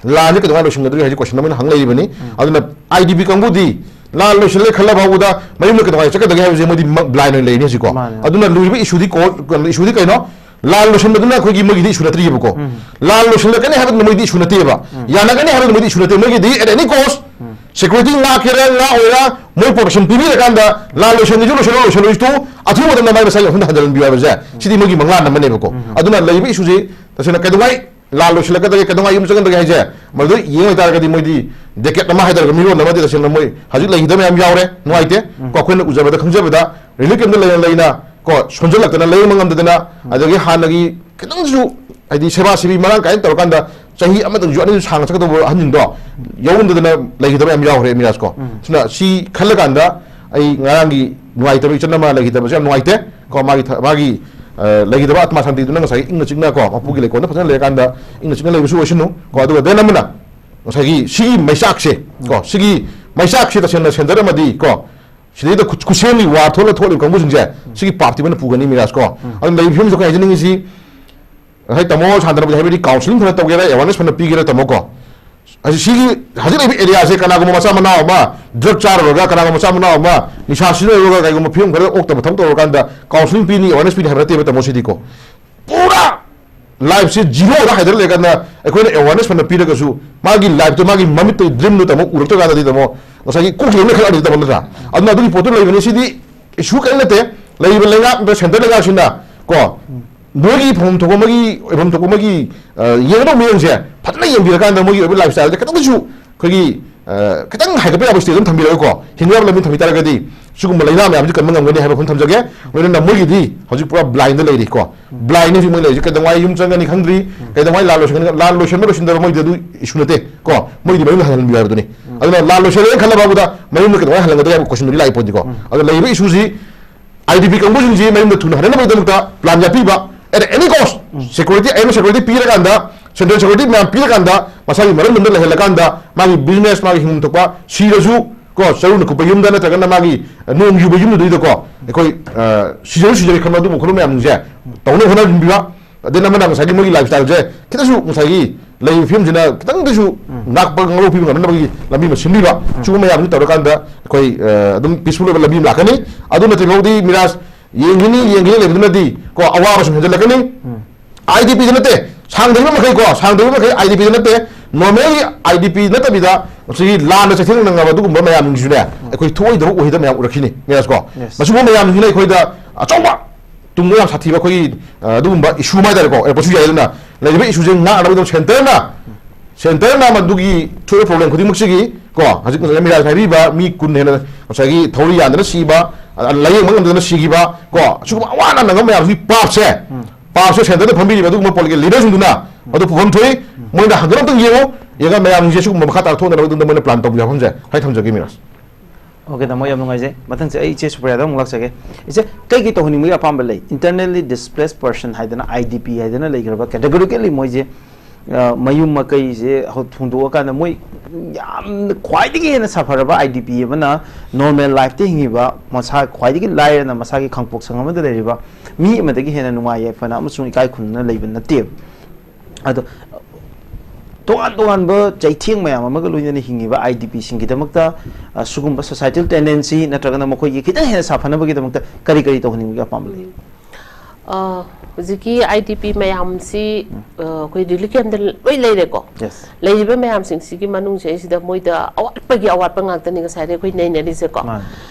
ꯂꯥꯟꯁꯦ ꯀꯩꯗꯧꯉꯩ ꯂꯣꯏꯁꯤꯟꯒꯗꯒꯦ ꯍꯥꯏꯁꯦ ꯀꯣꯏꯁꯟ ꯑꯃ ꯑꯣꯏꯅ ꯍꯪ ꯂꯩꯔꯤꯕꯅꯤ꯫ ꯑꯗꯨꯅ ꯑꯥꯏ ꯗꯤ ꯄꯤ ꯀꯥꯡꯕꯨꯗꯤ ꯂꯥꯟ ꯂꯣꯏꯁꯤꯜꯂꯦ ꯈꯜꯂ ꯐꯥꯎꯕꯗ ꯃꯌꯨꯝꯗ ꯀꯩꯗꯧꯉꯩ ꯆꯠꯀꯗꯒꯦ ꯍꯥꯏꯕꯁꯦ ꯃꯣꯏꯗꯤ ꯕ꯭ꯂꯥꯏꯟ ꯑꯣꯏꯅ ꯂꯩꯔꯤꯅꯤ ꯍꯧꯖꯤꯛꯀꯣ꯫ ꯃꯥꯅꯦ꯫ ꯑꯗꯨꯅ ꯂꯨꯔꯤꯕ ꯏꯁꯨꯗꯤ ꯀꯣ-, ꯏꯁꯨꯗꯤ ꯀꯩꯅꯣ? ꯂꯥꯟ ꯂꯣꯏꯁꯤꯟꯕꯗꯨꯅ ꯑꯩꯈꯣꯏꯒꯤ ꯃꯣꯏꯒꯤꯗꯤ ꯏꯁꯨ ꯅꯠꯇ꯭ꯔꯤꯕꯀꯣ꯫ ꯂꯥꯟ ꯂꯣꯏꯁꯤꯜꯂꯛꯀꯅꯤ ꯍꯥꯏꯕꯗꯨꯅ ꯃꯣꯏꯗꯤ ꯏꯁꯨ ꯅꯠꯇꯦꯕ꯫ ꯌꯥꯅꯒꯅꯤ ꯍꯥꯏꯕꯗꯨꯅ ꯃꯣꯏꯗꯤ ꯏꯁꯨ ꯅꯠꯇꯦ꯫ ꯃꯣꯏꯒꯤꯗꯤ at any cost security ꯉꯥꯛꯀꯦꯔꯥ ꯉꯥꯛꯑꯣꯏꯔꯥ ꯃꯣꯏ ꯄ꯭ꯔꯣꯇꯦꯛꯁꯟ ꯄꯤꯕꯤꯔꯀꯥꯟꯗ ꯂꯥꯟ ꯂꯣꯏꯁꯤꯟꯒꯦꯁꯨ ꯂꯣꯏꯁꯤꯜꯂꯣ, ꯂꯣꯏꯁꯤꯜꯂꯣꯏꯁꯨ ꯑꯊꯨꯕ ꯃꯇꯝꯗ ꯃꯥꯏ ꯃꯁꯥꯒꯤ ꯃꯐꯝꯗ ꯍꯟꯖꯤꯜꯍꯟꯕꯤꯌꯨ ꯍꯥꯏꯕꯁꯦ ꯁꯤꯗꯤ ꯃꯣꯏꯒꯤ ꯃꯪꯂꯥꯟ ꯑꯃꯅꯦꯕꯀꯣ꯫ ꯑꯗꯨꯅ ꯂꯩꯔꯤꯕ ꯏꯁꯨꯁꯤ ꯇꯁꯦꯡꯅ ꯀꯩꯗꯧꯉꯩ ꯂꯥꯟ ꯂꯣꯏꯁꯤꯜꯂꯛꯀꯗꯒꯦ, ꯀꯩꯗꯧꯉꯩ ꯌꯨꯝ ꯆꯪꯒꯗꯒꯦ ꯍꯥꯏꯁꯦ ꯃꯗꯨ ꯌꯦꯡꯕ ꯇꯥꯔꯒꯗꯤ ꯃꯣꯏꯗꯤ ꯗꯦꯀꯦꯠ ꯑꯃ ꯍꯥꯏꯇꯥꯔꯒ ꯃꯤꯔꯣꯟ ꯑꯃꯗꯤ ꯇꯁꯦꯡꯅ ꯃꯣꯏ ꯍꯧꯖꯤꯛ ꯂꯩꯈꯤꯗꯕ ꯃꯌꯥꯝ ꯌꯥꯎꯔꯦ, ꯅꯨꯡꯉꯥꯏꯇꯦ꯫ ꯀꯣ ꯑꯩꯈꯣꯏꯅ ꯎꯖꯕꯗ ꯈꯪꯖꯕꯗ ꯔꯤꯂꯤꯐ ꯀꯦꯝꯞꯇ ꯂꯩꯅ ꯂꯩꯅ ꯀꯣ ꯁꯣꯟꯖꯜꯂꯛꯇꯅ ꯂꯥꯏꯌꯦꯡꯕ ꯉꯝꯗꯗꯅ ꯑꯗꯒꯤ ꯍꯥꯟꯅꯒꯤ ꯈꯤꯇꯪꯁꯨ ꯍꯥꯏꯗꯤ ꯁꯦꯕꯥ ꯁꯤꯕꯤ ꯃꯔꯥꯡ ꯀꯥꯏꯅ ꯇꯧꯔꯀꯥꯟꯗ ꯆꯍꯤ ꯑꯃꯗꯪꯁꯨ ꯑꯅꯤꯁꯨ ꯁꯥꯡꯅ ꯆꯠꯀꯗꯧꯕ ꯑꯍꯟꯁꯤꯡꯗꯣ ꯌꯧꯉꯝꯗꯗꯅ ꯂꯩꯈꯤꯗꯕ ꯌꯥꯝ ꯌꯥꯎꯈ꯭ꯔꯦ ꯃꯤꯔꯥꯖ ꯀꯣ꯫ ꯁꯤꯅ ꯁꯤ ꯈꯜꯂꯀꯥꯟꯗ ꯑꯩ ꯉꯔꯥꯡꯒꯤ ꯅꯨꯡꯉꯥꯏꯇꯕ ꯏꯆꯟ ꯑꯃ ꯂꯩꯈꯤꯗꯕꯁꯦ ꯌꯥꯝ ꯅꯨꯡꯉꯥꯏꯇꯦ꯫ ꯀꯣ, ꯃꯥꯒꯤ ꯊ-, ꯃꯥꯒꯤ, ꯑ, ꯂꯩꯈꯤꯗꯕ ꯑꯥꯇꯃꯥ ꯁꯥꯟꯇꯤꯗꯨꯅ ꯉꯁꯥꯏꯒꯤ ꯏꯪꯅ ꯆꯤꯛꯅ, ꯀꯣ, ꯃꯄꯨꯒꯤ ꯂꯩꯀꯣꯜꯗ ꯐꯖꯅ ꯂꯩꯔꯀꯥꯟꯗ ꯏꯪꯅ ꯆꯤꯛꯅ ꯂꯩꯕꯁꯨ ꯑꯣꯏꯁꯅꯨ꯫ ꯀꯣ, ꯑꯗꯨꯒ then ꯑꯃꯅ ꯉꯁꯥꯏꯒꯤ ꯁꯤꯒꯤ ꯃꯩꯆꯥꯛꯁꯦ, ꯀꯣ, ꯁꯤꯒꯤ ꯃꯩꯆꯥꯛꯁꯦ ꯇꯁꯦꯡꯅ ꯁꯦꯟꯇꯔ ꯑꯃꯗꯤ, ꯀꯣ, ꯁꯤꯗꯩꯗ ꯈꯨꯠ-, ꯈꯨꯠꯁꯦꯝꯒꯤ ꯋꯥꯔ ꯊꯣꯛꯂ ꯊꯣꯛꯂꯤꯕ ꯀꯥꯡꯕꯨꯁꯤꯡꯁꯦ, ꯁꯤꯒꯤ ꯄꯥꯞꯇꯤ ꯃꯣꯏꯅ ꯄꯨꯒꯅꯤ, ꯃꯤꯔꯥꯖ, ꯀꯣ꯫ ꯑꯗꯨꯅ ꯂꯩꯔꯤꯕ ꯐꯤꯕꯝꯁꯤꯗ ꯑꯩꯈꯣꯏ ꯍꯥꯏꯖꯅꯤꯡꯉꯤꯁꯤ, ꯉꯁꯥꯏ ꯇꯥꯃꯣ ꯁꯥꯟꯅꯕꯗ ꯍꯥꯏꯕꯗꯤ counselling ꯐꯅ ꯇꯧꯒꯦꯔꯥ, awareness ꯐꯅ ꯄꯤꯒꯦꯔꯥ, ꯇꯥꯃꯣ, ꯀꯣ, ꯑꯁꯤ ꯁꯤꯒꯤ ꯍꯧꯖꯤꯛ ꯂꯩꯕ area ꯁꯦ ꯀꯅꯥꯒꯨꯝꯕ ꯃꯆꯥ ꯃꯅꯥꯎ ꯑꯃ drug ꯆꯥꯔꯨꯔꯒ, ꯀꯅꯥꯒꯨꯝꯕ ꯃꯆꯥ ꯃꯅꯥꯎ ꯑꯃ ꯅꯤꯁꯥ ꯁꯤꯖꯤꯟꯅꯔꯨꯔꯒ, ꯀꯩꯒꯨꯝꯕ ꯐꯤꯕꯝ ꯈꯔ ꯑꯣꯛꯇꯕ ꯊꯕꯛ ꯇꯧꯔꯀꯥꯟꯗ counselling ꯄꯤꯅꯤ, awareness ꯄꯤꯅꯤ ꯍꯥꯏꯕ ꯅꯠꯇꯦꯕ, ꯇꯥꯃꯣ, ꯁꯤꯗꯤꯀꯣ꯫ ꯄꯨꯔꯥ life ꯁꯦ zero ꯗ ꯍꯥꯏꯗꯔ ꯂꯩꯔꯀꯥꯟꯗ ꯑꯩꯈꯣꯏꯅ awareness ꯐꯅ ꯄꯤꯔꯒꯁꯨ ꯃꯥꯒꯤ life ꯇꯣ, ꯃꯥꯒꯤ ꯃꯃꯤꯠꯇ dream ꯗꯣ, ꯇꯥꯃꯣ, ꯎꯔꯛꯇ꯭ꯔꯀꯥꯟꯗꯗꯤ, ꯇꯥꯃꯣ, ꯉꯁꯥꯏꯒꯤ ꯀꯣꯛꯁꯤꯗ ꯂꯩꯈꯠꯂꯛꯑꯅꯤ, ꯇꯥꯃꯣ, ꯅꯠꯇ꯭ꯔꯥ? ꯑꯗꯨꯅ ꯑꯗꯨꯒꯤ ꯄꯣꯠꯇꯨ ꯂꯩꯕꯅꯤ꯫ ꯁꯤꯗꯤ issue ꯀꯔꯤꯝ ꯅꯠꯇꯦ꯫ ꯂꯩꯔꯤꯕ ꯂꯩꯉꯥꯛ, centre ꯂꯩꯉꯥꯛꯁꯤꯅ, ꯀꯣ, ꯃꯣꯏꯒꯤ ꯐꯪꯐꯝ ꯊꯣꯛꯄ, ꯃꯣꯏꯒꯤ ꯑꯣꯏꯐꯝ ꯊꯣꯛꯄ, ꯃꯣꯏꯒꯤ, ꯑ, ꯌꯦꯡꯒꯗꯧꯕ ꯃꯤꯑꯣꯏꯁꯦ ꯐꯖꯅ ꯌꯦꯡꯕꯤꯔꯀꯥꯟꯗ ꯃꯣꯏꯒꯤ ꯑꯣꯏꯕ lifestyle ꯁꯦ ꯈꯤꯇꯪꯗꯁꯨ ꯑꯩꯈꯣꯏꯒꯤ, ꯑ, ꯈꯤꯇꯪ ꯍꯥꯏꯒꯠꯄ ꯌꯥꯕ stage ꯑꯃ ꯊꯝꯕꯤꯔꯒꯀꯣ, ꯍꯤꯡꯕ ꯌꯥꯕ ꯂꯝꯕꯤ ꯊꯝꯕꯤ ꯇꯥꯔꯒꯗꯤ ꯁꯤꯒꯨꯝꯕ ꯂꯥꯏꯅꯥ ꯃꯌꯥꯝꯁꯤ ꯀꯟꯕ ꯉꯝꯒꯅꯤ ꯍꯥꯏꯕ ꯋꯥꯐꯝ ꯊꯝꯖꯒꯦ꯫ ꯂꯣꯏꯅꯅ ꯃꯣꯏꯒꯤꯗꯤ ꯍꯧꯖꯤꯛ ꯄꯨꯔꯥ blind ꯗ ꯂꯩꯔꯤ, ꯀꯣ꯫ Blind ꯅꯤ ꯍꯧꯖꯤꯛ ꯃꯣꯏ ꯂꯩꯔꯤꯁꯦ꯫ ꯀꯩꯗꯧꯉꯩ ꯌꯨꯝ ꯆꯪꯒꯅꯤ ꯈꯪꯗ꯭ꯔꯤ, ꯀꯩꯗꯧꯉꯩ ꯂꯥꯟ ꯂꯣꯏꯁꯟꯒꯅꯤ, ꯂꯥꯟ ꯂꯣꯏꯁꯟꯕ ꯂꯣꯏꯁꯤꯟꯗꯕ ꯃꯣꯏꯗꯤ ꯑꯗꯨ issue ꯅꯠꯇꯦ, ꯀꯣ꯫ ꯃꯣꯏꯗꯤ ꯃꯌꯨꯝꯗ ꯍꯟꯍꯟꯕꯤꯌꯨ ꯍꯥꯏꯕꯗꯨꯅꯤ꯫ ꯑꯗꯨꯅ ꯂꯥꯟ ꯂꯣꯏꯁꯜꯂꯦꯅ ꯈꯜꯂ ꯐꯥꯎꯕꯗ ꯃꯌꯨꯝꯗ ꯀꯩꯗꯧꯉꯩ ꯍꯜꯍꯟꯒꯗꯒꯦ ꯍꯥꯏꯕ question ꯗꯨꯗꯤ ꯂꯥꯛꯏ ꯄꯣꯠꯇꯦꯀꯣ꯫ ꯑꯗꯣ ꯂꯩꯔꯤꯕ issue ꯁꯤ I D P ꯀꯥꯡꯕꯨꯁꯤꯡꯁꯤ ꯃꯌꯨꯝꯗ ꯊꯨꯅ ꯍꯟꯅꯅꯕꯒꯤꯗꯃꯛꯇ plan ꯌꯥꯠ ꯄꯤꯕ, at any cost, security, ꯑꯍꯦꯟꯕ security ꯄꯤꯔꯀꯥꯟꯗ, central security ꯃꯌꯥꯝ ꯄꯤꯔꯀꯥꯟꯗ, ꯃꯁꯥꯒꯤ ꯃꯔꯝꯗꯝꯗ ꯂꯩꯍꯜꯂꯀꯥꯟꯗ, ꯃꯥꯒꯤ business, ꯃꯥꯒꯤ ꯍꯤꯡꯐꯝ ꯊꯣꯛꯄ, ꯁꯤꯔꯁꯨ, ꯀꯣ, ꯆꯔꯨꯅ ꯀꯨꯞꯄ ꯌꯨꯝꯗ ꯅꯠꯇ꯭ꯔꯒꯅ ꯃꯥꯒꯤ ꯅꯣꯡ ꯌꯨꯕ ꯌꯨꯝꯗꯨꯗꯩꯗꯀꯣ, ꯑꯩꯈꯣꯏ, ꯑ, ꯁꯤꯖꯔꯨ ꯁꯤꯖꯔꯦ ꯈꯟꯕ ꯑꯗꯨꯒꯨꯝꯕ ꯈꯣꯠꯄ ꯃꯌꯥꯝꯁꯤꯡꯁꯦ ꯇꯧꯅꯕ ꯍꯣꯠꯅꯕꯤꯕ꯫ ꯑꯗꯩ ꯑꯃꯅ ꯉꯁꯥꯏꯒꯤ ꯃꯣꯏꯒꯤ lifestyle ꯁꯦ ꯈꯤꯇꯪꯁꯨ ꯉꯁꯥꯏꯒꯤ ꯂꯩꯔꯤꯕ ꯐꯤꯕꯝꯁꯤꯅ ꯈꯤꯇꯪꯗꯁꯨ ꯉꯥꯛꯄ ꯉꯥꯛꯂꯧ ꯄꯤꯕ ꯉꯝꯅꯕꯒꯤ ꯂꯝꯕꯤ ꯑꯃ ꯁꯤꯟꯕꯤꯕ꯫ ꯁꯤꯒꯨꯝꯕ ꯃꯌꯥꯝꯁꯤ ꯇꯧꯔꯀꯥꯟꯗ ꯑꯩꯈꯣꯏ, ꯑ, ꯑꯗꯨꯝ peaceful ꯑꯣꯏꯕ ꯂꯝꯕꯤ ꯑꯃ ꯂꯥꯛꯀꯅꯤ꯫ ꯑꯗꯨ ꯅꯠꯇ꯭ꯔꯤꯐꯥꯎꯗꯤ ꯃꯤꯔꯥꯖ ꯌꯦꯡꯈꯤꯅꯤ, ꯌꯦꯡꯈꯤꯅꯤ ꯂꯩꯕꯗꯨꯅꯗꯤ, ꯀꯣ, ꯑꯋꯥꯕ ꯁꯨꯝ ꯍꯦꯟꯖꯜꯂꯛꯀꯅꯤ꯫ I D P ꯗ ꯅꯠꯇꯦ, ꯁꯥꯡꯗꯕ ꯃꯈꯩ, ꯀꯣ, ꯁꯥꯡꯗꯕ ꯃꯈꯩ I D P ꯗ ꯅꯠꯇꯦ, normal I D P ꯅꯠꯇꯕꯤꯗ ꯉꯁꯥꯏꯒꯤ ꯂꯥꯟꯅ ꯆꯩꯊꯦꯡ ꯅꯪꯉꯕ ꯑꯗꯨꯒꯨꯝꯕ ꯃꯌꯥꯝꯁꯤꯡꯁꯤꯅꯦ ꯑꯩꯈꯣꯏ ꯊꯣꯛꯑꯣꯏꯗꯕ ꯑꯣꯏꯍꯩꯗꯕ ꯃꯌꯥꯝ ꯎꯔꯛꯈꯤꯅꯤ, ꯃꯤꯔꯥꯖ, ꯀꯣ꯫ Yes. ꯃꯁꯤꯒꯨꯝꯕ ꯃꯌꯥꯝꯁꯤꯅ ꯑꯩꯈꯣꯏꯗ ꯑꯆꯧꯕ ꯇꯨꯡꯗ ꯌꯥꯝ ꯁꯥꯊꯤꯕ ꯑꯩꯈꯣꯏꯒꯤ, ꯑ, ꯑꯗꯨꯒꯨꯝꯕ issue ꯑꯃ ꯍꯥꯏꯇꯥꯔꯦꯀꯣ, ꯑꯣꯏꯔꯛꯄꯁꯨ ꯌꯥꯏ꯫ ꯑꯗꯨꯅ ꯂꯩꯔꯤꯕ issue ꯁꯦ ꯉꯥꯛꯅꯕꯒꯤꯗꯃꯛ centre ꯅ, centre ꯅ ꯃꯗꯨꯒꯤ ꯊꯣꯛꯏꯕ problem ꯈꯨꯗꯤꯡꯃꯛꯁꯤꯒꯤ, ꯀꯣ, ꯍꯧꯖꯤꯛ ꯉꯁꯥꯏ ꯃꯤꯔꯥꯖ ꯍꯥꯏꯕꯤꯕ ꯃꯤ ꯀꯨꯟ ꯍꯦꯟꯅ ꯉꯁꯥꯏꯒꯤ ꯊꯧꯔꯤ ꯌꯥꯟꯗꯅ ꯁꯤꯕ, ꯑ, ꯂꯥꯌꯦꯡꯕ ꯉꯝꯗꯅ ꯁꯤꯈꯤꯕ, ꯀꯣ, ꯁꯤꯒꯨꯝꯕ ꯑꯋꯥ ꯑꯅꯥ ꯅꯪꯕ ꯃꯌꯥꯝꯁꯤꯒꯤ ꯄꯥꯞꯁꯦ, ꯄꯥꯞꯁꯦ centre ꯗ ꯐꯝꯕꯤꯔꯤꯕ ꯑꯗꯨꯒꯨꯝꯕ political leader ꯁꯤꯡꯗꯨꯅ ꯃꯗꯨ ꯄꯨꯐꯝ ꯊꯣꯛꯏ꯫ ꯃꯣꯏꯅ ꯍꯟꯗꯨꯅ ꯑꯃꯨꯛꯇꯪ ꯌꯦꯡꯉꯨ, ꯌꯦꯡꯉꯒ ꯃꯌꯥꯝꯁꯤꯡꯁꯦ ꯁꯤꯒꯨꯝꯕ ꯃꯈꯥ ꯇꯥꯔꯛ ꯊꯣꯛꯅꯕꯒꯤꯗꯃꯛꯇ ꯃꯣꯏꯅ plan ꯇꯧꯕ ꯌꯥꯐꯝꯁꯦ ꯍꯥꯏ ꯊꯝꯖꯒꯦ, ꯃꯤꯔꯥꯖ꯫ ꯑꯣꯀꯦ, ꯇꯥꯃꯣ, ꯌꯥꯝ ꯅꯨꯡꯉꯥꯏꯖꯩ꯫ ꯃꯊꯪꯁꯦ ꯑꯩ ꯏꯆꯦ ꯁꯨꯄ꯭ꯔꯤꯌꯥꯗ ꯑꯃꯨꯛ ꯂꯥꯛꯆꯒꯦ꯫ ꯏꯆꯦ, ꯀꯩ ꯀꯩ ꯇꯧꯍꯟꯅꯤꯡꯕꯒꯤ ꯑꯄꯥꯝꯕ ꯂꯩ? Internally displaced person ꯍꯥꯏꯗꯅ, I D P ꯍꯥꯏꯗꯅ ꯂꯩꯈ꯭ꯔꯕ, categorically ꯃꯣꯏꯁꯦ, ꯑ, ꯃꯌꯨꯝ ꯃꯀꯩꯁꯦ ꯍꯧ-, ꯍꯨꯟꯗꯣꯛꯑꯀꯥꯟꯗ ꯃꯣꯏ ꯌꯥꯝꯅ ꯈ꯭ꯋꯥꯏꯗꯒꯤ ꯍꯦꯟꯅ ꯁꯥꯐꯔꯕ I D P ꯑꯃꯅ normal lifeꯇ ꯍꯤꯡꯉꯤꯕ, ꯃꯁꯥ ꯈ꯭ꯋꯥꯏꯗꯒꯤ ꯂꯥꯏꯔꯅ ꯃꯁꯥꯒꯤ ꯈꯥꯡꯄꯣꯛꯁꯪ ꯑꯃꯗ ꯂꯩꯔꯤꯕ ꯃꯤ ꯑꯃꯗꯒꯤ ꯍꯦꯟꯅ ꯅꯨꯡꯉꯥꯏ ꯌꯥꯏꯐꯅ ꯑꯃꯁꯨꯡ ꯏꯀꯥꯏ ꯈꯨꯝꯅꯅ ꯂꯩꯕ ꯅꯠꯇꯦꯕ꯫ ꯑꯗꯣ ꯇꯣꯉꯥꯟ ꯇꯣꯉꯥꯟꯕ ꯆꯩꯊꯦꯡ ꯃꯌꯥꯝ ꯑꯃꯒ ꯂꯣꯏꯅꯅ ꯍꯤꯡꯉꯤꯕ I D Pꯁꯤꯡꯒꯤꯗꯃꯛꯇ, ꯑ, ꯁꯤꯒꯨꯝꯕ societal tendency ꯅꯠꯇ꯭ꯔꯒꯅ ꯃꯈꯣꯏꯒꯤ ꯈꯤꯇꯪ ꯍꯦꯟꯅ ꯁꯥꯐꯅꯕꯒꯤꯗꯃꯛꯇ ꯀꯔꯤ ꯀꯔꯤ ꯇꯧꯍꯟꯅꯤꯡꯕꯒꯤ ꯑꯄꯥꯝꯕ ꯂꯩ? ꯎꯝ꯫ ꯑ, ꯍꯧꯖꯤꯛꯀꯤ I D P ꯃꯌꯥꯝꯁꯤ, ꯎꯝ꯫ ꯑ, ꯑꯩꯈꯣꯏ relief campꯇ ꯂꯣꯏ ꯂꯩꯔꯦꯀꯣ꯫ Yes꯫ ꯂꯩꯔꯤꯕ ꯃꯌꯥꯝꯁꯤꯡꯁꯤꯒꯤ ꯃꯅꯨꯡꯁꯤꯗꯩꯁꯤꯗ ꯃꯣꯏꯗ ꯑꯋꯥꯠꯄꯒꯤ ꯑꯋꯥꯠꯄ ꯉꯥꯛꯇꯅꯤ ꯉꯁꯥꯏꯗꯩ ꯑꯩꯈꯣꯏ ꯅꯩꯅꯔꯤꯁꯦꯀꯣ꯫ ꯃꯥꯅꯤ꯫